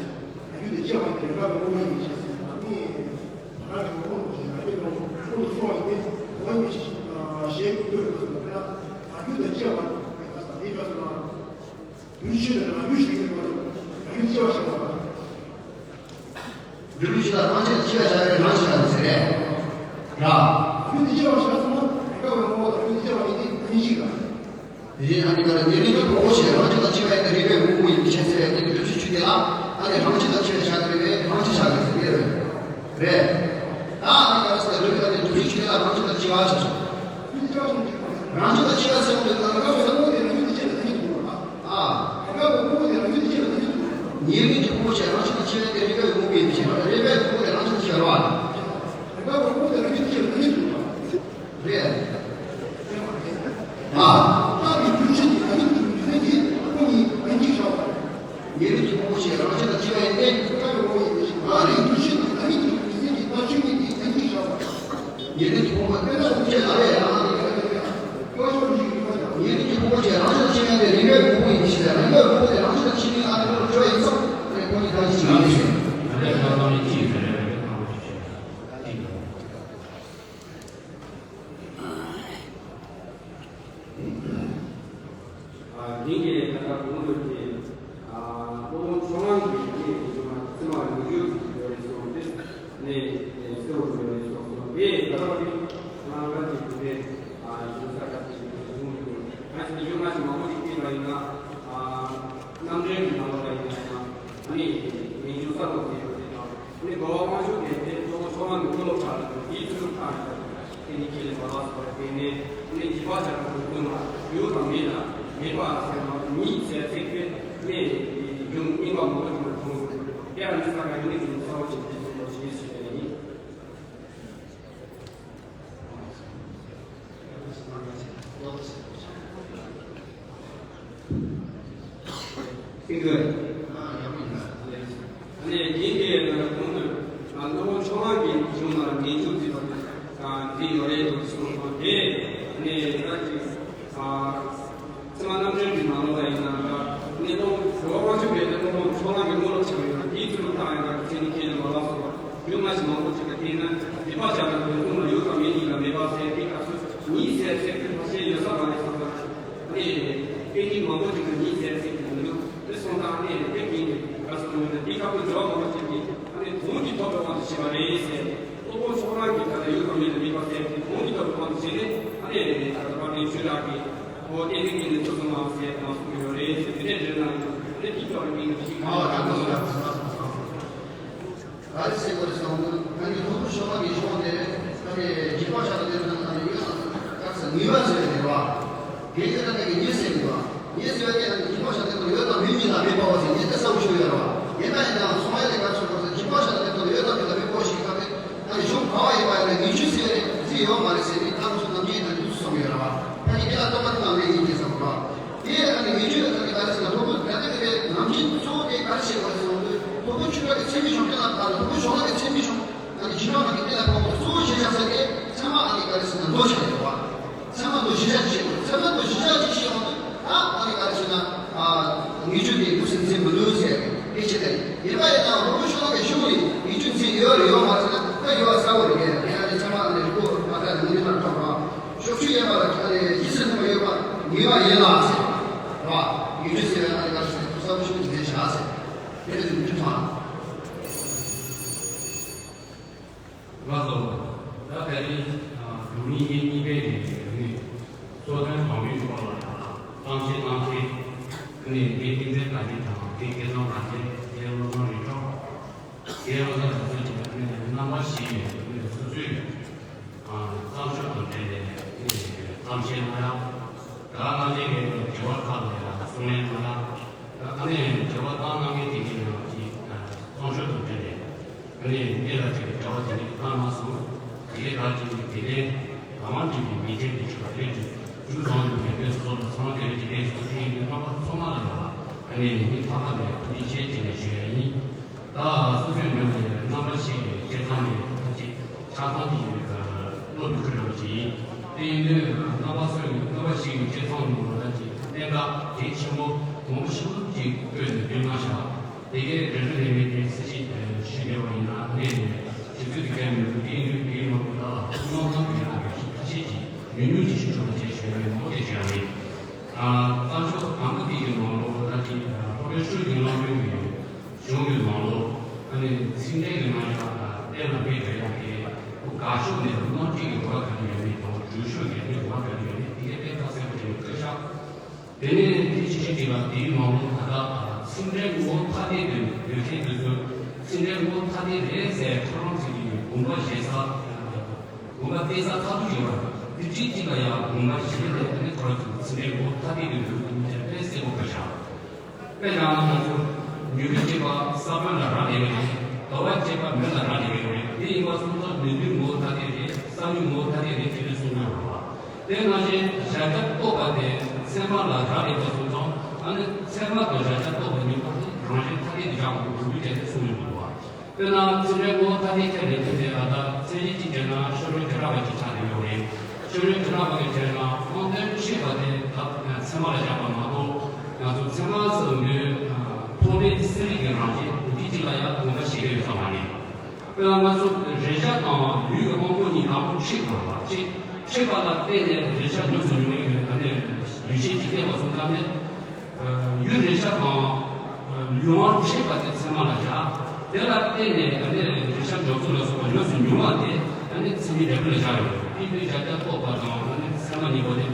ཡུལ་དེ་ཅི་བ་དེ་ར་བའི་ཨོ་མ་ཡིན་ཞེས་ཟེར་ན་ནི་ང་རྒྱ་ལ་ཁོང་གི་ཞེས་ན་དེ་ལོ་ཁོང་གི་སོང་བ་ཡིན་ཏེ་ང་ཡི་ཞེས་ཡོད་པའི་ཚོད་ན་ད་ཡུལ་དང་ཅི་བ་དེ་ཁ་སང་དེ་ཁ་སང་ན། ཡུལ་ཆོས་དང་རང་ཡུལ་ཞིག་ཡིན་པ་དང་། རང་ཡུལ་སྐྱེ་བ་ཞིག་ཡིན་པ་དང་། ཡུལ་ཆོས་དང་རང་ཆོས་དང་སྐྱེ་བ་བྱ་བའི་རང་ཆོས་དང་ཟེར་རེད། ར། ཡུལ་འདི་སྐྱེ་བ་ཞིག་ཡིན་ན་རིག་པ་བའི་ངོ་བོ་དང་ཡུལ་འདི་སྐྱེ་བ་ཡིན་ཏེ་ཡིན་ཞིག་དང་། དེ་བཞིན་ཨ་ནི་ཀ་ལ་ཉེར་ལེན་གྱི་ཕུང་པོ་ཆེ་རང་ཆོས་དང་སྐྱེ་བ་ཡིན་ཏེ་རིག་པའི་ངོ་བོ་ཡིན་པའི་ཕྱིར་ཟེར་བའི་དེ་ནི་བསྒྲུབ་བྱའི་ཆོས་དེ་ལ་ཨ་ནི་རང་ཆོས་དང་སྐྱེ་བ་བྱ་དེ་རེད་པས་རང་ཆོས་བྱ་དགོས་ཟེར་གྱི་རེད། རེད། ད་ཨ་ནི་ཀ་ལ་ཟེར་བའི་བསྒྲུབ་བྱའི་ཆོས་དེ་ལ་རང་ཆོས་དང་སྐྱེ་བ་བྱ་ཆོག་རང་ཆོས་དང་སྐྱེ་བ་ཟེར་བ་དེ་ལ་རང་གི་ངོ་བོ་དེ་རང་ཆོས་དང་སྐྱེ་བ་དེ་ཉིད་དུ་འགྲོ་བ། ཨ། རང་གི་ངོ་བོ་དེ་རང་ཆོས་དང་སྐྱེ་བ་དེ་ཉིད་དུ་འགྲོ་བ། ཉེར་ལེན་གྱི་ཕུང་པོ་ཆེ་རང་ཆོས་དང་སྐྱེ་བ་དེ་རིག་པའི་ངོ་བོ་ཡིན་པའི་ཕྱིར་རོ། རིག་པའི་ངོ་བོ་དེ་རང་ཆོས་དང་སྐྱེ་བ་རེད་བ། རང་གི་ངོ་བོ་དེ་རང་ཆོས་དང་སྐྱེ་བ་དེ་ཉིད་དུ་འགྲོ་བ། རེད། ཨ། རྟག་ཏུ་རྒྱུན་ཆད་ཀྱི་ཨ་ནི་རྒྱུན་ཆད་ཀྱི་ཁོང་གཉིས་ལན་གཅིག་བཞག་པ་རེད། ཉེར་ལེན་གྱི་ཕུང་པོ་ཆེ་རང་ཆོས་དང་སྐྱེ་བ་ཡིན་ཏེ། རྟག་ཏུ་ངོ་བོ་ཡིན་ཏེ། ཨ་རིག་རྒྱུན་ཆད་ཀྱི་ཨ་ནི་རྒྱུན་ཆད་ཀྱི་རྟག་ཆོས་གཉིས་ཀྱི་ལན་གཅིག་བཞག་པ་རེད། ཉེར་ལེན་གྱི་ཕུང་པོ་དཔེར་ན་ཕུང་ཆེ་ལ་རེ་ཡང་ཉེར་ལེན་གྱི་ཕུང་པོ་ཆེ་རང་ཆོས་ཀྱི་ཆོས་ཉིད་དེ་རིག་པའི་ངོ་བོ་ཡིན་ཞེས་རིག་པའི་ངོ་བོ་དེ་རང་ཆོས་ཀྱི་ཆོས་ཉིད་ཨ་ནི་ཁོ་ལ་འགྲོ་ཡིན་ཙང་ཁོ་ནི་ད་ཅི་ཞིག་ཡིན་ཞེས། འདིའི་ཐད་ལ་གོང་དུ་གྱི་སློབ་དཔོན་ཕྱོགས་གླང་གི་ཡི་གེ་དེ་ཚོ་ལ་ཚད་མ་ལུགས་སྦྱོར་གྱི་ཡོད་རེད་གསུངས་ཏེ་ནས་གསལ་བོ་ཡོད་རེད་གསུངས་སོ། དེ་ད་ལྟ་བར་དུ་ང་རང་གི་དེ་གཞུང་ས་ཁག་གི་གཞུང་གི་ང་ཚོ་གཞུང་ང་ཚོ་མང་པོ་ཞིག་བལྟས་པ་ཡིན་ན་རྣམ་འདྲེན་གྱི་ནང་ལ་ཡིན་ན་ཡང་ནི་ངེས་འབྱུང་གསར་བ་དེ་ཡོད་རེད་དང་། ནི་འགོ་བ་དབང་ཕྱུག་གིས་དེ་གཙོ་བོ་ཕྱོགས་གླང་གི་དངོས་སློབ་ཁག་ལ་དེའི་ཚུལ་བཏང་ཡོད། དེ་ནི་ཁྱེད་ལས་མ་ལགས་སོ་དེ་ནི་ནི་འཇིགས་པ་བྱ་ར་དགོས་ཀུན་ལ་ཡོད་དང་མེད་ལ་མེད་པ་ཟེར་མ་ཉིད་ཟེར་ཚིག་དེ་ནི་རྒྱུ་རྙིང་པ་མང་པོ་ཅིག་ལ་མཐོང་དགོས། དེ་ལ་ནི་ས་ག་ཡུལ་ནི་རྒྱུ་གསར་བ་ཅིག་དེ་ཚོ་ཞེས་ཞུས་པ་ཡིན། ཨ་ནི་ཡིན་དེ་ཡང་ན་གོང་དུ་སློབ་དཔོན་ཕྱོགས་གླང་གི་གཞུང་ལ་ངེས་འབྱུང་ཟེར་བ་འདི་ཡོད་རེད་དོ་གསུངས་སོང་། དེ་ནས་ད་ཅིག་ཚད་མ་རྣམ་འདྲེན་གྱི་ནང་ལོགས་ལ་ཡིན་ན་ད་གནས་སྟངས་འགྲོ་བ་དབང་ཕྱུག་པའི་གནས་སྟངས་ཕྱོགས་གླང་གི་དངོས་སློབ་ཆགས་ཡོད་ན་དེའི་ཚུལ་དུ་བཏང་ཡོད་ན་ཚེ་ནི་ཁྱེད་ལས་མ་ལགས་སོ། ཡུལ་ལྔ་ཞིག་མང་པོ་ཅིག་ལ་བལྟས་ན་སྡིག་པ་བྱ་ན་དོན་གསུམ་ལ་ཡོད་དང་མེད་གཉིས་ལ་མེད་པ་ཟེར་དེ་སྐབས་སུ་ཉིད་ཟེར་ཚིག་དེ་ཐ་ཤལ་ཡོད་ས་མ་རེད་བསམ་ས་ནས་དཔེ་རྙིང་མང་པོ་ཅིག་ལ་ཉིད་ཟེར་ཚིག་དེ་མི་འདུག་དེ་སོང་ཙང་ནས་དཔེ་རྙིང་གི་ག་ཚོད་ཡོད་ན་དེ་སྐབས་སུ་འགྲོ་བ་མང་པོ་ཅིག་གིས་ཨ་ནི་དོན་གྱིས་ཐོབ་པའི་དབང་དུ་བྱས་པ་རེད་ཟེར། སློབ་དཔོན་ཕྱོགས་གླང་གིས་ད་ལྟ་ཡོད་དང་མེད་ལ་མེད་པ་ཟེར་དེ་དོན་གྱིས་ཐོབ་པའི་དབང་དུ་བྱས་ནས་ཨ་ནི་ད་ལྟ་དཔལ་ལྡན་ཆོས་གྲགས་ཀྱིས་འོ་དེ་རིགས་ཀྱི་ནི་ཚུལ་གསུམ་ལ་ཟེར་དང་གསུངས་ཡོད་རེད་ཟེར་དེ་འདྲའི་འདྲ་ན་ཡང་དེ་འདྲའི་ཐོག་ལ་མིང་ཞིག་གང་ལ་གང་དུ་ཡང་། ག་རེ་ཟེར་དགོས་རེད་ཟེར་བ་ནི་ང་གི་ཐོག་མར་ཞོགས་པ་གི་ཞོགས་དེ་ད་ནི་འཇིགས་པ་ཆགས་ལ་དེ་ཚོ་ནང་ནས་ཡོད་ན་དཀར་ས་ངེས་པ་ཟེར་བ་དེ་རེད་བ། དེ་ཚོ་ད་ནི་ངེས་ཟེར་གི་བ། ངེས་ཟེར་བ་དེ་ནི་འཇིགས་པ་ཆགས་དེ་ཚོ་ཡོད་དང་མེད་གཉིས་ལ་མེད་པ་བ་ཟེར་ངེས་དེ་གསལ་པོ་ཞིག་ཡོད་རེད་བ། ཡིན་ན་ཡིན་ནའང་སོང་ཡ་དེ་ག་ཚོད་དགོས་ཟེར་འཇིགས་པ་ཆགས་ལ་དེ་ཚོ་ཡོད་དང་མེད་ལ་མེད་པ་ཞིག་གི་སྐབས་དེ་ད་ནི་གཞུང་ག་བ་ཡིན་པ་ཡིན་ན་ངེས་ཆོས་ཟེར་བ་རེད་ཟེར་ཡོད་མ་རེད་ཟེར་ནི་ད་ང་ཚོ་ནམ་རྒྱུན་ཡིན་ན་འདུག་སེ་བསམ་ཡོད་རེད་བ། ད་ནི་དེ་ལ་རྟོག་པ་དེ་ནང་ལས་ཡིན་གྱི་བསམ་རེད་བ། དེ་ཡང་ནི་ངེས་ཆོས་ལ་ད་ནི་ག་རེ་ཟེར་ན་ལྷུག་པོ་ད་ལྟ་གི་རེད། ནམ་རྒྱུན་གཙོ་བོ་དེ་ག་རེ་བྱེད་དགོས་ཟེར་བ་ལྷུག་པོ་ཆོས་གྲགས་ཀྱི་ཚད་མའི་གཞུང་དེ་ལ་ད་ལྷུག་པོ་ཞོགས་ལ་གི་ཚད་མའི་གཞུང་ད་ནི་ཞི་བ་ལྷ་གི་དེ་ལ་ཕོག་པའི་གཙོ་བོ་ཞེས་བྱ་ཟེར་ཏེ་ཚད་མ་ཨ་ནི་ག་རེ་ཟེར་ན་མདོ་ཆགས་ཡོད་པ། ཚད་མ་མདོ་གཞི་བཞག་ཅིག་བྱེད་དགོས། ཚད་མ་མདོ་གཞི་བཞག་ཅིག་བྱེད་ཡོང་དུས་ད་ཨ་ནི་ག་རེ་ཟེར་ན་ངེས་ཆོས་དེ་འདུག་སེ་འཛིན་མི་ནུས་ཟེར་ཡ་གི་དཔེ་ཆ་དེ་ཡིན་པ་ཡིན་ནའང་ལྷུག་པོ་ཞོགས་ལ་གི་གཞུང་ནི་ངེས་ཆོས་འཛིན་ཡོད་རེད་ཡོད་མ་རེད་ཟེར་ན་ད་ཡོད་པ་གསལ་པོ་རེད། དེ་ཡང་ནི་ཚད་མ་ཨ་ནི་ལྷུག་པོ་མ་དྲག་ནི་ངེས་ལ་གྲགས་པ། ཕྱོགས་ཆོས་ཡོད་པ་ལ་ཁྱད་ནས་ཡིད་སེམས་མཐུན་པ་ཡོད་པ་ངེས་པ་ཡིན་ལ་ཟེར་བ། ཡུལ་དུས་ཟེར་བའི་ཨ་ནི་ག་རེ་ཟེར་ཐུགས་བསམ་ཤུགས་ཀྱིས་མཛད་བཞག་ཟེར། དེ་ལས་དུ་མི་མཐུན་མ། ལགས་སོ། ད་ད་རིང་སྒྲུབ་གླེང་ཉིན་གཉིས་པའི་རིང་གི་ནི་གཙོ་དོན་དང་པོའི་སྐོར་ལ་ཡང་གཏམ་བཤད་གནང་མཁན་ནི་ངའི་ཏིང་འཛིན་དགའ་ལྡན་དང་ངའི་སྐལ་བཟང་དགའ་ལྡན་རྒན་བློ་བཟང་རིག་གྲོགས། རྒན་བློ་བཟང་རིག་གྲོགས་ཀྱིས་ནི་རྣམ་པ་བཞི་ནས་ནི་སོ་སོའི་བརྩམས་ཆོས་དང་འབྲེལ་ནས་ནི་གཏམ་བཤད་གནང་ཡག་ད་ག་ནང་བཞིན་གྱི་དྲི་བ་ཁག་ལ་ཡང་གསུང་ལན་གནང་ཡག་ཨ་ནི་འབྲེལ་བ་བཏང་གནང་མཁན་དེ་གའི་ནང་གི་གཙང་ཤོད་དུ་འབྲེལ་ནས་ཨ་ནི་གནས་ལ་དེ་གའི་འབྲེལ་བ་དེ་འདྲ་བཏང་གནང་སོང་། དེ་གའི་བར་གྱི་དེ་ནས་གང་མང་འགྲིག་པའི་མི་ཚེ་འདི་ཞུ་བ་རེད། དུས་བཟང་དུ་མེད་པའི་སོགས་ལ་ཚང་དེ་རེད། དེ་གའི་སོགས་དེ་ཡིན་པའི་རྣམ་པ་ཚང་མ་ལ་ཡང་ཨ་ནི་ངས་ཐོག་མཐའ་ནས་ཐུགས་རྗེ་ཆེ་ཞེས་ནས་ཞུ་ཡ་ཡིན། ད་སོ་སོའི་ངོས་ནས་རྣམ་པ་ཞིག་གི་སྐྱེ་ཁམས་ནས་ཐུགས་རྗེ་ཆ་ཚང་གི་བློ་འདུག་ཁུལ་རོགས་ཀྱིས། དེ་ཡིན་དུས་རྣམ་པ་སོ་ཡི་རྣམ་པ་ཞིག་གི་སྐྱེ་ཁམས་ནང་ལ་ཅིག་གནད་འགག་གལ་ཆེན་པོ་མང་པོ་ཞིག་ཅིག་བཀོད་ནས་བསྡུས་གནང་བཞག་དེ་གའི་རེ་རེ་ལས་མི་དེ་གསལ་བཤད་ཞུས་ཡོད་པ་ཡིན་ན་གནད་ནས་དུས་ཚོད་དེ་གའི་མི་འདུག་དེ་ཡིན་དུས་དེའི་ནང་དུ་ད་ཐུགས་སྣང་གནང་དགོས་ཡོད་ན་དགོས་ཤིག་ཁ་ཤས་ཀྱིས་ཉུང་ཉུང་ཅིག་ཞུ་ཆོག་པ་བཅས་ཞུ་ཡ་ཡིན་མོ་དེ་ཞུ་ཡ་ཡིན། ཨ། གཙང་ཤོད་དང་པོ་དེ་ཡི་ནང་ལོགས་ད་ཅིག་ཨ། ཧོ་པེ་ཧྲུའུ་ཅི་གླིང་ཕུག་གི་གཞུང་གི་ནང་ལོགས་ཨ་ནི་ཚིག་འགྲེལ་གྱི་རྣམ་གཞག་ཨ། གཏན་ལ་འབེབས་བྱས་ཡག་གི་དགའ་ཤོས་ནས་རྣམ་འགྲེལ་གྱི་འགྲོ་བ་ག་རེ་ཡོད་མེད་དང་སྦྱོར་ཤོས་ཀྱི་ཨ་ནི་འགྲོ་བ་ག་རེ་ཡོད་མེད་དེ་གའི་དཔེ་ཁ་གསལ་པོ་བྱས་ནས་བཀོད་བཞག་དེ་ནས་དེ་ཕྱི་ཕྱི་དེ་ལ་དེའི་ནང་ལོགས་ད་ལྟ་ཚིག་འགྲེལ་ངོ་བོ་ཐ་དད་དུ་འདོད་མཁན་དེ་ཚོས་ཚིག་འགྲེལ་ངོ་བོ་ཐ་དད་རེད་ཟེར་ཁོ་རང་ཚོ་གི་དགོངས་པ་བཞེས་ས། དགོངས་པ་བརྟན་ས་ཁ་ཐུག་ཡོད་པ་དེ་གཅིག་གཅིག་ལ་ཡང་དགོངས་པ་བཞེས་ནས་ཨ་ནི་ཁོ་རང་ཚོ་ཚིག་འགྲེལ་ངོ་བོ་ཐ་དད་དུ་འདོད་དགོས་མིན་དེ་དཔེ་གསལ་པོ་བཀོད་བཞག་དཔེ་བཞག་ན་ང་ཚོ་མྱུ་གུ་སྐྱེས་པ་ས་བོན་ལ་རག་ལས་པ་རེད། དུ་བ་སྐྱེས་པ་མེ་ལ་རག་ལས་པ་རེད། དེ་ཡིན་པ་སོང་ཙང་མེ་དུས་ངོ་བོ་ཐ་དད་རེད། ས་མྱུག་ངོ་བོ་ཐ་དད་རེད་ཅེས་གསུངས་ཡོད་རེད་བ། དེ་ནང་བཞིན་གཞལ་བྱ་རྟོགས་པ་དེ་ཚད་མ་ལ་རག་ལས་པ་སོང་ཙང་ཨ་ནི་ཚད་མ་དང་གཞལ་བྱ་རྟོགས་པ་གཉིས་པོ་དེ་རང་བཞིན་ཐ་དད་དུ་བཞག་དགོས་འདུག་ཅེས་གསུངས་ཡོད་རེད་བ། དཔེར་ན་ཚིག་འགྲེལ་ངོ་བོ་ཐ་དད་ཁྱད་ལས་དོན་དེ་ཨ་ད་མཚན་གཞི་གཅིག་བྱས་ན་ཕྱི་རོལ་བྱེ་བྲག་པ་གཅིག་ཆགས་ནས་ཡོད་རེད། ཕྱི་རོལ་བྱེ་བྲག་པ་གཅིག་བྱས་ན་སྤང་དོན་འཁྲུལ་པ་དེ་ད་ཚད་མ་ལ་བཞག་པ་མ་གཏོགས་ང་ཚོ་ཚད་མ་ཟེར་བའི་ཐོག་མའི་སེམས་རིག་གི་རང་བཞིན་དེ་གཅིག་ལ་ཡང་དགོངས་པ་བཞེས་ཀྱི་ཡོད་ས་མ་རེད། དཔེར་ན་ང་ཚོ་རེག་བྱ་དང་ལུས་ཀྱི་དབང་པོ་གཉིས་དང་པོ་འཁྲུལ་དགོས་པ་ཅིག་འཁྲུལ་པ་ལ་བརྟེན་ནས་རེག་བྱ་ཉམས་སུ་མྱོང་བའི་ཡུལ་ཨ་ནི་ཡུལ་ཤེས་ཀྱི་སྐྱེ་བ་སོང་ཙང་ནི། ཡུལ་རེག་བྱ་དང་ལུས་དབང་འཁྲུལ་པ་དེ་ཚད་མ་ལ་བཞག་དེ་ལ་བརྟེན་ནས་ཨ་ནི་རེག་བྱ་འཇོག་ཚུལ་ལ་སོགས་པ་ཉམས་སུ་མྱོང་བ་དེ་ཨ་ནི་མཚན་ཉིད་འབྲས་བུ་ལ་བཞག་ཡོད། དེ་དུས་གཞལ་བྱ་རྟོགས་པ་དང་ཨ་ནི་ཚད་མ་གཉིས་པོ་དེ་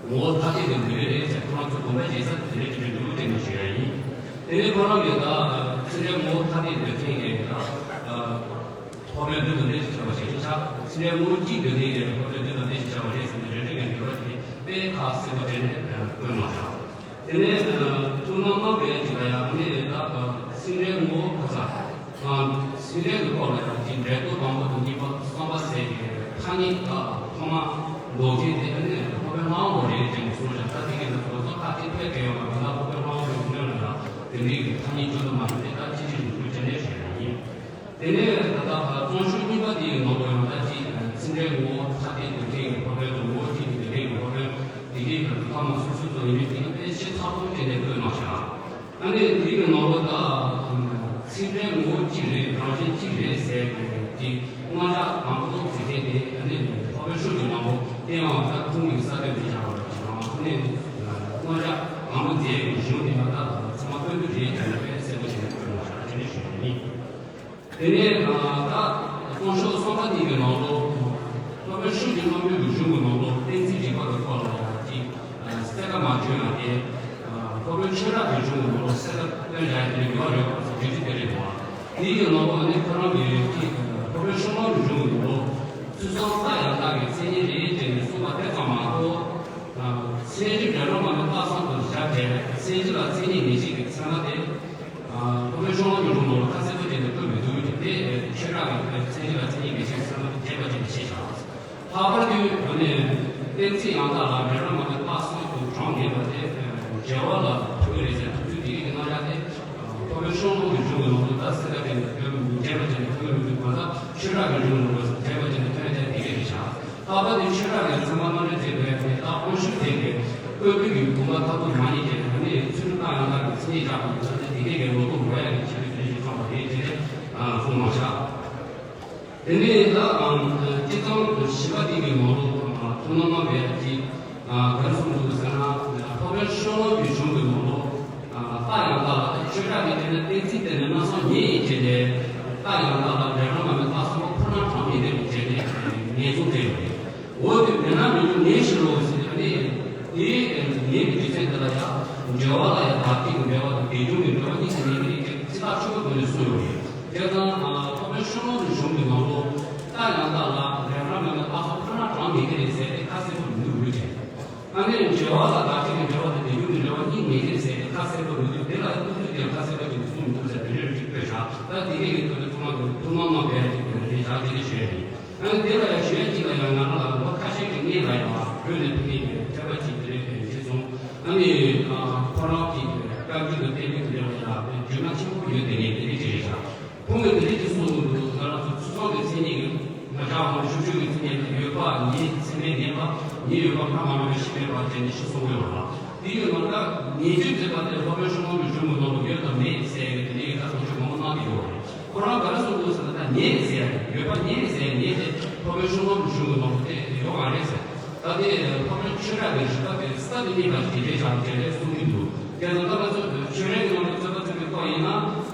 ངོ་བོ་ཐ་དད་དུ་འདོད་རེད་ཅེས་ཁོ་རང་ཚོ་དགོངས་པ་བཞེས་ས་དེ་རེད་ཅེས་འདུག་དེ་ནས་ཞུ་ཡ་ཡིན། དེ་ནས་ཁོ་རང་གིས་ད་ཚིག་འགྲེལ་ངོ་བོ་ཐ་དད་འདོད་མཁན་གྱི་ད་ཕོ་བྲང་འདི་དང་འདི་ཞེས་བྱ་བ་ཞིག་ཆགས། ཚིག་འགྲེལ་ངོ་བོ་གཅིག་འདོད་མཁན་གྱི་ཕོ་བྲང་འདི་དང་འདི་ཞེས་བྱ་བ་རེད་ཟེར་ནས་རེ་རེ་བའི་འགྱུར་བ་དེ་དཔེ་ཁ་གསལ་པོ་བྱས་ནས་བཀོད་གནང་བཞག་དེ་ནས་ཐུགས་སྣང་གནང་བའི་ཅིག་ལ་ཡང་ནི་ད་ཚིག་འགྲེལ་ངོ་བོ་ཁ་ས། ཚིག་འགྲེལ་གྱི་སྐོར་ལ་ཡང་ཅིག་འགྲེལ་བསྡུར་དང་པོ་དང་གཉིས་པ་གསུམ་པ་ཟེར་གྱི་ཐ་སྙད་ཀྱི་ཐོག་མ་འདོགས་མཁན་དེ་ནི་ཁོ་པའི་སྣང་བ་རེད་ཅེས་གསུངས་ཤག་ད་དེ་གི་ནང་དུ་ཚོ་ཁ་ཅིག་ཕལ་སྐད་ཡོད་པ་མི་ལ་ཁོ་པའི་སྣང་བ་རེད་སྔོན་ལ་ཡང་དེ་འདྲའི་གི་ཐ་སྙད་བཅུ་དུ་མ་ཡིན་ཏེ་ད་ཅི་ཞིག་འདུག་ཅེས་ནས་ཞུ་ཡ་ཡིན། དེ་ནས་ད་ལྟ་གཙང་ཤོས་གཉིས་པ་དེའི་ནང་དུ་ཡང་ད་ཅིག་ཚིག་འགྲེལ་ངོ་བོ་ཐ་དད་དོན་མཁན་གྱི་ཕ་རོལ་དུ་ངོ་བོ་གཅིག་གི་དོན་མཁན་གྱི་ཕ་རོལ་དེ་གའི་གི་ཐ་མ་སོ་སོའི་ཚོ་ཡིན་མིན་དེ་ཡང་དཔེ་ཆེ་ཚགས་ཚུད་ཅན་ནས་བཀོད་གནང་ཤག་ཨ་ནི་དེའི་ནང་ལོགས་ད་ཚིག་འགྲེལ་ངོ་བོ་གཅིག་རེད་རང་བཞིན་གཅིག་རེད་ཟེར་གྱི་རྣམ་གཞག་དང་པོ་ཚིག་འགྲེལ་དེ་ཨ་ནི་ཕ་རོལ་ཤུགས་ཀྱི་ནང་ལོགས་དེ་ཡང་ད་ཁུངས་ཀྱི་ས་དོན་དེ་བཞག་པ་རེད་ཅེས་དང་ཨ་ནི་རྣམ་གཞག་དང་པོ་མཛད་ཡོད་གཞུང་དེ་ཡང་ད་ཚང་མ་སྟོན་རྒྱུ་རེད་ཅེས་ནས་དཔེ་གསལ་པོ་བྱས་ནས་བཀོད་གནང་ཤག་དེ་ནས་ཞུ་ཡ་ཡིན། དེ་ནས་ད་གཙང་ཤོས་གསུམ་པ་དེ་གི་ནང་ལོགས་ཕ་རོལ་ཤུགས་ཀྱི་རྣམ་འགྱུར་གྱི་གཞུང་གི་ནང་ལོགས་གཏན་ཚིགས་རིག་པ་གི་སྐོར་ལ་ཡང་ཅིག་གསལ་ཁ་མ་བརྗོད་ན་དེ། ཕ་རོལ་ཤེས་རབ་ཀྱི་གཞུང་གི་ནང་ལོགས་གསལ་ཁ་བཏོན་བཞག་ཡ་དེ་ཡོད་རེད་བ་བརྗོད་ཚིག་དེ་རེད་བ། དེ་ཡི་ནང་ལོགས་ནི་ཁོ་རང་གི་ཅིག་ཕ་རོལ་ཤོ་ལོ་ཀའི་གཞུང་གི་ནང་ལོགས་ཚུལ་གསུམ་རྟགས་ཡང་དག་གི་མཚན་ཉིད་རེད་ཅེས་ནས་གསུངས་པ་དེ་ཙམ་མ་གཏོགས། མཚན་གཞི་འབྲེལ་སྒྲ་མ་ནི་རྟགས་གསུམ་དུ་བཞག་སྟེ་མཚན་གཞི་ལ་མཚན་ཉིད་ངེས་ཤེས་ཀྱི་ཚད་མ་དེ། ཕ་རོལ་ཤོ་ལོ་ཀའི་གཞུང་ནང་ལ་ཁ་གསལ་པོ་བྱས་ནས་བཀོད་མི་འདུག་ཅེས་དེ་ཤེས་རབ་ཀྱི་མཚན་གཞི་ལ་མཚན་ཉིད་ངེས་ཤེས་ཀྱི་ཚད་མ་དེ་རྒྱས་པ་བྱས་ནས་བཤད་བཞག་ལྷག་པར་དུ་ཨ་ནི་གཏན་ཚིགས་ཡང་དག་ལ་འབྲེལ་སྒྲ་མ་ནི་རྟགས་གསུམ་དུ་གྲངས་ངེས་པ་དེ་འགྲེལ་བ་ལ་ཐུག་གི་རེད་ཟེར་ཐུག་ཚུལ་དེ་གའི་རྣམ་གཞག་དེ་ཕ་རོལ་ཤོ་ལོ་ཀའི་གཞུང་གི་ནང་དུ་ད་གསལ་ཁ་བྱས་ནས་བཀོད་མི་འདུག་རྒྱས་པ་བྱས་ནས་བཀོད་མི་འདུག་མ་ཟད་ཤེས་རབ་ཀྱི་གཞུང་ནང་ལ་རྒྱས་པ་བྱས་ནས་བཀོད་ཡ་དེ་དེ་གའི་རེད་བཞག་ལྷག་པར་དུ་ཤེས་རབ་ཀྱི་ཚད་མ་རྣམ་འགྲེལ་མཛད་པའི་ནི་རྟགས་དབང་ཤུགས་ལྡན་གྱི་བཀོད་པའི་གི་དགོངས་པ་མཐར་ཐུག་མ་རྙེད་ཀྱང་ཨ་ནི་ཚུལ་ཁྲིམས་རྟགས་ཡང་དག་གི་མཚན་ཉིད་བཞག་པ་ཡིན་ཙང་ནི་དེ་གའི་གི་ལོ་ཏོག་འགྲོ་ཡ་གི་ཆེད་དུ་དོན་ཞིག་བརྩམས་པ་རེད་ཅེས་ནས་གསུངས་གནང་བཞག་དེ་ནས་ད་སྤྱི་ཚང་བཞི་པ་དེ་གི་ནང་ལོགས་ཐུགས་སྣང་གནང་བའི་ཀྱི་ག་རེ་གསུངས་འདུག་ཟེར་ན། ཕ་རོལ་ཤོ་ལོ་ཀའི་གཞུང་གི་ནང་ལོགས་རྟགས་ཡང་དག་ལ་ཤེས་རབ་ཀྱི་དེ་ནི་གཏན་ཚིགས་དེ་ནི་སྣང་སྟོང་ཉིད་ཡིན་ཅེས་ནས་རྟགས་ཡང་དག་ལ་འབྲེལ་སྒྲ་མ་ནི་རྟགས་གསུམ་པོ་ཁོ་ན་གྲངས་མེད་དེ་ཡིན་ཅེས་ནས་ངེས་བཟུང་བྱས་ཡོད་རེད། འོ་དེ་མེད་ན་མི་འགྲུབ་ངེས་ཤིག་རོ་ཟེར་ནས་ཨ་ནི་དེའི་ངེས་ཀྱི་རྒྱུ་མཚན་དེ་ལ་ཡང་འབྲེལ་བ་ལ་ཡང་བདག་ཐིག་གི་འབྲེལ་བ་དང་དེ་བྱུང་གི་འབྲེལ་བ་གཉིས་ཀྱི་ངེས་ཀྱི་རིགས་ཀྱི་ཚིག་ཐག་ཆོད་པོའི་སྒོ་ནས་གསུངས་ཡོད་རེད། བྱས་ཙང་ཨ་ཕ་རོལ་ཤོ་ལོ་ཀའི་གཞུང་གི་ནང་ལོགས་རྟགས་ཡང་དག་ལ་འབྲེལ་སྒྲ་མ་ནི་རྟགས་གསུམ་ཁོ་ན་གྲངས་མེད་ཀྱི་རེད་ཟེར་ཏེ་ཁ་གསལ་པོ་མི་འདུག་ལུས་ཅན། ཨ་ནི་འབྲེལ་བ་ལ་བདག་ཐིག་གི་འབྲེལ་བ་དང་དེ་བྱུང་གི་འབྲེལ་བ་གཉིས་ངེས་ཀྱི་རེད་ཟེར་ཏེ་ཁ་ ཁ་གསལ་པོ་མི་འདུག་དེ་ལ་ཐུགས་རྗེ་ཀྱང་ཁ་གསལ་པོ་ཅིག་གསུང་མི་ཐུབ་ཟེར་དེ་འདྲའི་རིགས་བཀོད་བཞག་ད་དེ་གའི་གི་ཐོག་ནས་ཚང་མ་གི་ཐུགས་སྣང་གནང་བའི་ཅིག་གི་རེ་བཞག་ཅིག་ཞུས་ཡིན། ཨ་ནི་དེ་ལ་ཡང་ཞུ་ཡ་ཅིག་ལ་ཡང་ང་རང་ལ་ལོ་ཁ་ཤས་ཀྱི་སྔོན་ལ་ཡང་བོད་ནས་ཕེབས་མཁན་གྱི་མཁས་པ་ཅིག་དེ་འདྲའི་གི་མཇལ་སོང་། ཨ་ནི་ཁོ་རང་གི་བཀའ་འགྱུར་དང་བསྟན་འགྱུར་དེ་འདྲ་བ་ལ་རྒྱུས་མངའ་ཆེན་པོ་ཡོད་དེ་ངས་དེ་འདྲའི་ཅིག་རེད་ཤག་ཁོང་གིས་དེ་རིགས་ཀྱི་གསུང་གི་འདུག་ང་རང་ཚོ་ཚུལ་ཁྲིམས་ཀྱི་མཚན་ཉིད་ཀྱི་ང་ཅག་ཧོར་ཤུགས་ཆོས་ཀྱི་མཚན་ཉིད་ལ་ཡོད་པ་ཉིད་ཚད་མས་ངེས་པ་ཉིད་ཡོད་པ་སྨྲ་མ་ལོག་པའི་ཤེས་མེད་པ་ཅན་ནི་ཤི་སོང་ཡོད་པ། དེ་ཡོད་ན་ད་ངེས་ཅན་ཟེར་བ་དེ་སློབ་དཔོན་ཤོ་ལོ་ཀིའི་གཞུང་གི་ནང་དུ་ཡོད་དམ་མེད་ཟེར་ཡ་གི་དེ་འདྲའི་ཡི་གེ་ད་དོགས་གཅོད་མང་པོ་གནང་གི་ཡོད་རེད། ཁོ་རང་ག་རེ་གསུང་འདུག་ཟེར་ན་ད་ཉེས་ཟེར་ཡ་ཡོད་པ་ཉེས་ཟེར་ཡ་ཉེས་དེ་སློབ་དཔོན་ཤོ་ལོ་ཀིའི་གཞུང་གི་ནང་དུ་དེ་ཡོད་མ་རེད་ཟེར། ད་དེ་ཕ་བོད་ཆོས་ར་གི་རིག་པ་དེ་ས་དེ་གཉིས་ལ་ཞིག་རེད་ཀྱང་རྒྱལ་ལས་གསུང་གི་འདུག་དེ་ཚོ་ད་ང་ཚོ་ཆོས་རའི་ནང་དུ་རྩོད་པ་རྩོད་པའི་སྐོར་ཡིན་ན་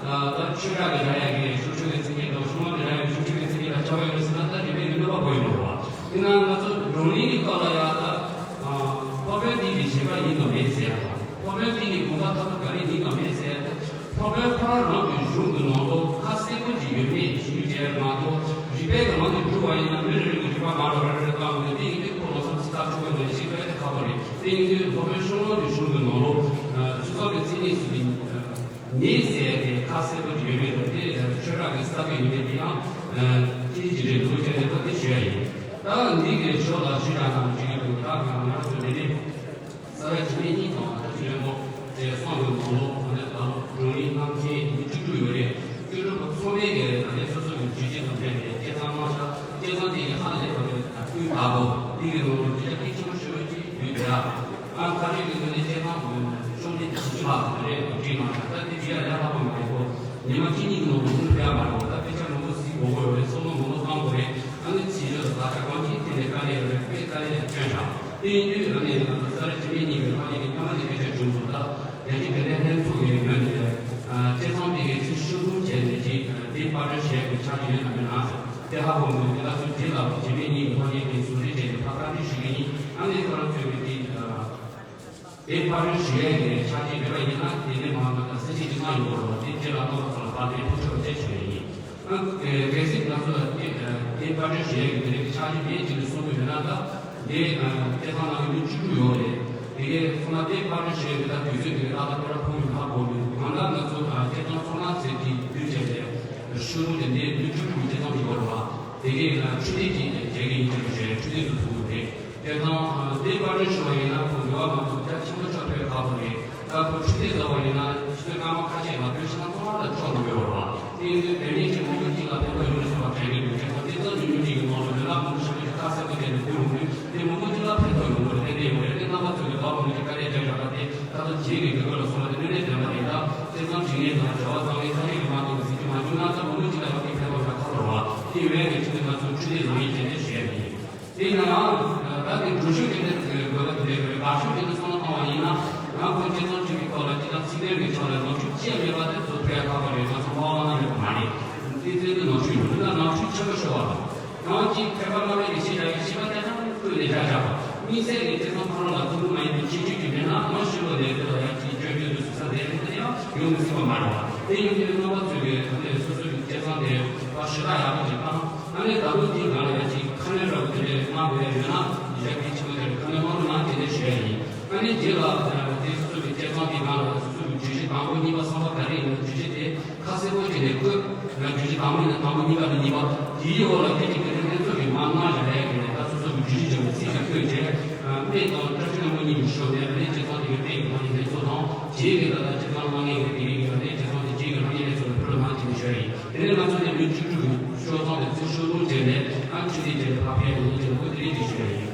ད་ཆོས་ར་གི་ར་ཡ་གི་ཤོ་ཆོས་ཀྱི་མཚན་ཉིད་དང་ཤོ་ལོ་ཀིའི་ར་ཡ་གི་ཤོ་ཆོས་ཀྱི་མཚན་ཉིད་ལ་ཁྱད་པར་ཡོད་རེད་ཟེར་ན་ད་རིག་པའི་གི་གནོད་པ་པོ་ཡིན་འགྲོ་བ། ཡིན་ན་ང་ཚོ་བགྲོ་གླེང་གི་སྐོར་ལ་ཡ་ད་ཕ་བོད་འདི་གི་བཞེད་པ་ཡིན་དང་མེད་ཟེར་ཡ་དང་ཕ་བོད་འདི་གི་དགོངས་པ་ཐོག་ཏུ་ག་རེ་ཡིན་དང་མེད་ཟེར་ཡ་ད། ཁོ་པའི་ཁོ་རང་རང་གི་གཞུང་གི་ནང་དུ་ཁ་གསལ་པོ་ཅིག་ཡོད་མེད་ཞུ་རྒྱུ་བྱས་མ་གཏོགས་རིགས་པའི་གི་ནང་དུ་འགྲོ་བ་ཡིན་ན་མི་རེ་རེ་གི་རིགས་པ་མ་འདྲ་བ་རེ་རེ་བཏང་ནས་དེ་ཡིན་དུས་ཁོ་ལ་སོགས་ཚིག་ཐག་ཆོད་པོའི་ངོས་ནས་ཤེས་དགོས་དེ་ཁག་པོ་རེད། དེ་ཡིན་དུས་ཁོ་པའི་ཤོ་ལོ་ཀིའི་གཞུང་གི་ནང་ལོ་ཚུལ་ཁྲིམས་ཀྱི་མཚན་ཉིད་ཟེར་གི་ཉེས་ཟེར་གི་ཁ་གསལ་པོ་ཅིག་ཡོད་མེད་དང་དེ་ཆོས་ར་གི་ས་བོན་ཡོད་མེད་དེ་ཡང་ཅི་ཅི་རེད་འདུག་ཅེས་ནས་ད་དེ་ཞུ་ཡ་ཡིན། ད་འདི་གི་ཕྱོགས་ལ་ཞུ་ཡ་དང་ཅི་གི་འདུག་ད་ང་ང་རང་ཚོ་འདི་ནས། རྩ་བའི་འཇིགས་མེད་གཉིས་དང་ཐུགས་རྗེ་ཆེན་པོ་ཞེས་གསུང་གི་ནང་ལོགས་ད་ལྟ་ལོ་བགྲོ་གླེང་གནང་མཁན་མི་བཅུ་དྲུག་ཡོད་རེད། བཅུ་དྲུག་པ་ཚང་མས་ཀྱི་ད་ལྟའི་སོ་སོ་གི་བརྗོད་གཞི་དང་འབྲེལ་ནས་སྐད་གཏམ་གནང་ཤག་སྐད་གཏམ་དེ་ཡི་ཧ་ལས་པ་རེད། སྐུའི་བདག་པོ་འདི་གི་ནང་ལོགས་བརྗོད་བྱ་གལ་ཆེན་པོ་ཞེ་པོ་ཅིག་ཡོད་རེད། ཨ་ཁ་རས་ཀྱི་ངོས་ནས་སྐད་གཏམ་ཤོག་ལྷེ་བཞི་བཅུ་ལྷག་རེད་བྲིས་གནང་ཤག་ད་དེ་བྲིས་ཡ་ལས་སླ་པོ་མ་རེད་གོ་ཉི་མ་གཅིག་གཉིས་ཀྱི་ནང་དུ་ཁུངས་ཕེབས་ཡ་མ་རེད་གོ་ད་དཔེ་ཆ་མང་པོ་གཟིགས་དགོས་ཀྱི་ཡོད་རེད། བསམ་བློ་མང་པོ་བཏང་དགོས་རེད། ཨ་ནི་ཚིག་སྦྱོར་དང་ད་ཆ་གང་ཅིའི་ཐད་ནས་དཀའ་ལས་ཡོད་རེད། དཔེ་དཀའ་ལས་བསྐྱོན་ཤག་དེ་ཡིན་དུས་ཨ་ནི་ང་ཚོ་ས་ར་འཇིགས་མེད་གཉིས་ཀྱི་ཕ་ཡུལ་གྱི་མཉམ་ལས་སྐད་ཆ་བྱུང་འདུག་ད་རྒྱལ་སྤྱིའི་དགེ་ལས་ལྷན་ཚོགས་ཀྱི་ངོས་ནས་སྐད་གཏམ་དེ་གའི་ཚིག་ཤོག་ལྷུང་བྱས་ནས་ཅིག་དེ་པར་སྐྲུན་བྱས་པའི་ཆ་ཅིག་ཡོད་དམ་མེད་ན་དེ་ཧ་གོ་མི་འདུག་ད་ཚོད་དེ་ལ་འཇིགས་མེད་གཉིས་ཀྱི་ཕ་ཡུལ་གྱི་ཟུང་འབྲེལ་བྱས་ནས་ཕར་བཀའ་འདྲི་ཞུ་གི་ཡིན། ཨ་ནི་ཁོ་རང་ཚོས་ཀྱི་དེ། དེ་པར་སྐྲུན་ཞུ་ཡས་ཀྱི་ཆ་རྐྱེན་མེད་པ་ཡིན་ན་དེ་ནས་མ་འདུག་ད་གསལ་བཤད་ཅིག་གནང་ཡོང་གི་རེད་བ། དེ་རྗེས་ལ་རྣམ་པ་ཚོ་ལ་བར་དེ་ཐུགས་ཆེ་བ་བཅས་ཞུ་ཡས་ཡིན། ཨ་གལ་སྲིད་ང་ཚོ་ལ་དེ་དེ་པར་སྐྲུན་ཞུ་ཡས་ཀྱི་དེ་རིགས་ཀྱི་ཆ་རྐྱེན་མེད་ཅིག་ནས་གསུང་གི་ཡོད་ན་ད་དེ་སྐད་གཏམ་གནང་མཁན་མི་བཅུ་དྲུག་ཡོད་རེད། དེ་གས་ཚང་མ་དེ་པར་སྐྲུན་ཞུ་ཡས་ཀྱི་ད་དུས་ཚོད་དེ་གས་ཏག་ཏག་སྐོར་ར་ཕུང་མིན་ཧ་གོ་མི་འདུག་གང་ལྟར་ང་ཚོ་སྐད་གཏམ་ཚོགས་ཁང་ཟེར་གྱི་དུས་བྱས་ཏེ་ཤོག་ལྷུང་དེ་འདི་མི་བཅུ་དྲུག་གི་སྐད་གཏམ་ཡོད་རེད་བ། དེ་གས་འཕྲོད་བསྟེན་ཅིག་བྱེད་ཀྱི་ཡིན་ཅེས་འཕྲོད་བསྟེན་དུ་ཐུག་གི་རེད། དེ་དང་དེ་པར་སྐྲུན་ཞུ་བ་ཡིན་ན་ཁོ་འགྲོ་བ་མང་པོ་རྒྱ་ཆེན་པོ་ཆོག་པའི་ཁག་པོ་རེད། ད་ཁོ་ཆུ་ཚོད་བཟོ་བ་ཡིན་ན་ཆུ་ཚོད་སྐར་མ་ཁ་ཤས་ལ་བོད་ཤིང་ཚང་མ་ལ་ཆོག་འགྲོ་ཡོད་རེད་བ། དེ་ཡིན་དུས་བོད་མི་གཅིག་མང་པོ་གཅིག་ལ་ཕན་ཐོགས་ཡོང་གི་སོང་བ་དྲན་གྱི་འདུག་དེ་ཚོ་དེ་ཚོ་ཉུང་ཉུང་གཅིག་གི་ནང་ལ་ལུས་ངག་ཕུང་པོ་ཆེན་པོ་ཞིག་ཁ་གསལ་པོ་བསྟན་ནས་བསྡད་ཡོང་དུས་དེ་མང་པོ་གཅིག་ལ་ཕན་ཐོགས་ཡོང་གི་རེད། དེ་འདྲ་ཡོད་རེད། དེ་རྣམ་པ་ཚོས་ཀྱི་བ་མང་པོ་གཅིག་དཀའ་ལས་བརྒྱབ་བཞག་པ་དེ་ད་ལྟ་རྗེས་ཀྱི་དགོས་མཁོ་ལ་སོང་བ་དེ་དངོས་གནས་དྲན་པ་རེད། ད་སེམས་ཙམ་བྱེད་མཁན་དང་བྱ་བ་བཏང་མཁན་ཐ་སྙད་ཀྱི་མ་གཏོགས་གཟིགས་རྒྱུ་མ་བྱུང་ན་ད་མང་པོ་གཅིག་ལ་ཡང་དེ་ཕན་ཐོགས་ཡོད་ཁག་པོ་རེད་བ། དེ་ཡིན་པའི་ཆེད་དུ་ང་ཚོས་འཕྲོད་བསྟེན་བཟང་ངན་གྱི་དེ་ཞུ་ཡ་མེད། དེ་ཡིན་ནའང་ད་ནི་འགྲུལ་བཞུད་ཀྱི་དེ་དགོས་པ་དེ་འདྲའི་དགའ་ཤོས་ཀྱི་དེ་བསམ་བློ་བཏང་བ་ཡིན་ན་ང་ཁོང་སྤྱི་ཚོགས་ཁྲིམས་ཀྱི་ཐོག་ལ་སྤྱི་བཏང་ཚིག་དོན་གྱི་ཆ་ལ་ནོར་འཁྲུལ་ཅི་ཡང་མེད་པ་དེ་ཚོ་ཕུད་ཡ་ཁག་པོ་རེད། ང་ཚོ་མ་བ་ལང་ཡོད་པ་མ་རེད། དེ་ཚོའི་དེ་ནོར་འཁྲུལ་ཡོད་འདུག་ན་ནོར་འཁྲུལ་ཆེན་པོ་ཤོར་བ་རེད། ནང་གཅིག་མཁས་པ་སློབ་གཉེར་གྱི་ཤེས་བྱ་ཡི་ཤེས་པ་དེ་ཚང་བཀོད་ནས་བཞག་བཞག་པ། དམིགས་བསལ་གྱི་སྤྱི་ཚོགས་ཁོ་རང་ལ་ཐུན་མོང་མ་ཡིན་པའི་ཁྱད་ཆོས་ཀྱི་མེད་ན་མ་ཞུ་བ་ལས་དེ་ལ་ཡང་གཅིག་སྐྱོན་བརྗོད་དུ་ཟུར་ས་ལས་རིགས་དེ་ཡང་ཡོང་མི་སྲིད་པ་མ་རེད་བ། དེ་ཡིན་དུས་རྣམ་པ་ཚོས་ཀྱི་ད་ལྟའི་སོ་སོའི་སྐད་གསང་དེ་བ་ཞུ་དག་ཡག་པོ་ཅིག་བཏང་། ཨ་ནི་ད་དུང་དེའི་སྒང་ལ་ཡང་ཅིག་ཁ་སྣོན་འདྲ་བོ་དེ་འདྲས་གནང་དགོས་ཡ་ཡོད་ན་ཡ་གི་ཆེན་པོ་དེར་ཁ་སྣོན་གནང་རོགས་གནང་དེ་འདྲས་ཞུ་ཡ་ཡིན། ཨ་ནི་རྗེས་ལ་དེ་སོ་སོའི་སྐད་གསང་དེའི་སྒང་ལ་སོ་སོའི་བརྗོད་གཞི་དང་པོ་གཉིས་པ་གསུམ་པ་ག་རེ་ཡིན་ན་བརྗོད་གཞི་དེ། ཁ་གསལ་པོ་བྱས་ནས་བཀོད། ང་བརྗོད་གཞི་དང་པོ་ཡིན་ན་དང་པོ་གཉིས་པ་ནི་གཉིས་པ། དེའི་འོག་ལ་དེ་གི་དེ་ནི་ལྷན་ཚོགས་ཀྱི་མ་གནང་བཞག་ཡས་ཀྱི་ནས་ད་སོ་སོ་གི་བརྗོད་གཞི་འཇོག་པའི་ཚིག་ཅིག་བཀོད་རྗེས། སྨན་དང་བཀྲ་ཤིས་ལྷུན་པོ་གཉིས་ཀྱི་ཤོག་ནས་གནས་སྤྱི་ཚོགས་དེ་གའི་སྟེང་གི་ཕ་ཡུལ་ལྷན་ཚོགས་དང་རྗེས་ཀྱི་ད་ལྟ་སྤྱི་ཚོགས་གནང་མཁན་གྱི་དེ་རིང་གི་གནས་སྤྱི་ཚོགས་དེ་རྗེས་ཀྱི་ལྷན་རྒྱས་ལྷན་ཚོགས་ལ་ཕུལ་ལ་མ་བྱེད་ནས་ཞོལ་ཡིན། དེ་ནས་ང་ཚོ་ནས་མི་བཅུ་དྲུག་གི་ཤོག་ཚང་དེ་ཚིག་ཤོག་ལུང་བྱས་ནས་ཨ་འཕྲིན་ལས་བྱས་ནས་ཕ་ཕའི་ལུང་བྱས་ནས་ཁོ་དེ་རིང་གི་ཞོལ་ཡིན།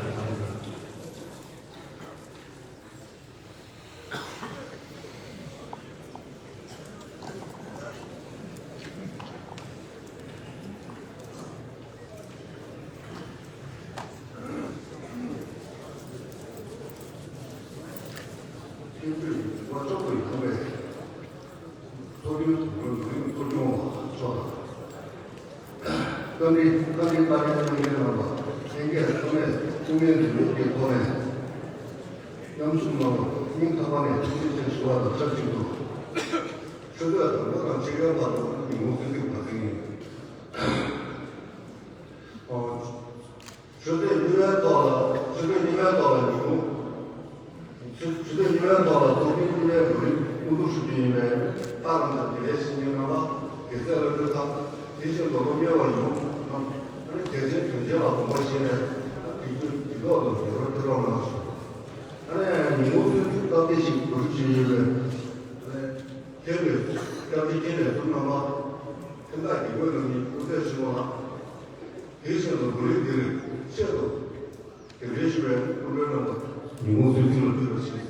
བཀའ་དྲིན་བཀའ་དྲིན་བཀའ་དྲིན་གནང་བ་ལྷན་རྒྱས་ཚང་མས་སྐུ་ངལ་ནུས་པ་ཀྱི་ཐོག་ནས་མཉམ་ཞུགས་གནང་བར་སྙིང་ཐག་པ་ནས་ཐུགས་རྗེ་ཆེ་ཞུ་བ་དང་ཆབས་ཅིག་ཏུ། ཆུ་ཚོད་དང་པོ་དང་ཕྱེད་ཀའི་བར་དུ་ཉིན་གུང་ཚིག་ཚིག་བར་ཟིན་ཡིན། ཆུ་ཚོད་གཉིས་པའི་ཐོག་ལ་ཆུ་ཚོད་གཉིས་པའི་ཐོག་ལ་ཉིན་གུང་། ཆུ་ཆུ་ཚོད་གཉིས་པའི་ཐོག་ལ་ཚོགས་མིའི་སྐུ་ལས་མི་རིགས་སྐུ། ཡིན་པས། ད་རང་ཚོ་དགེ་ལས་བྱེད་མཁན་རྣམ་པ་དགེ་རྩའི་བླ་སྤྲུལ་ཁག་དེ་བཞིན་དུ་སློབ་གཉེར་བ་ཡོངས་རྣམས་ཨ་ནི་དད་ཅན་དོན་ཆེན་ལ་དགོངས་པ་བཞེས་ནས་དེ་དུས་དེ་ཐོག་ཏུ་དགེ་བར་སྤྲོད་རོགས་གནང་ཞུ། ཨ་ནི་ཉིན་མོ་ཚོའི་ཚུགས་སྟབས་བདེ་ཞིག་གོ་སྒྲིག་བྱས་ཡོད་པས། ཨ་ནི་མཁན་རེད། སྐྱབས་རྗེ་མཁན་རེད་ཚོ་རྣམ་པ་ཁྱིམ་བདག་དགེ་བསྐོས་རྣམ་གཉིས་སྐུ་ཚེ་ཧྲིལ་པོ་ལགས། དེ་བཞིན་དུ་མུ་ལི་དེ་རིང་ཆེད་དུ། དེ་འདྲའི་ཞུ་བའི་སྐུ་མགྲོན་རྣམ་པ་ཉིན་མོ་ཚུལ་ཁྲིམས་ལ་ཕུལ་བ་ཞིག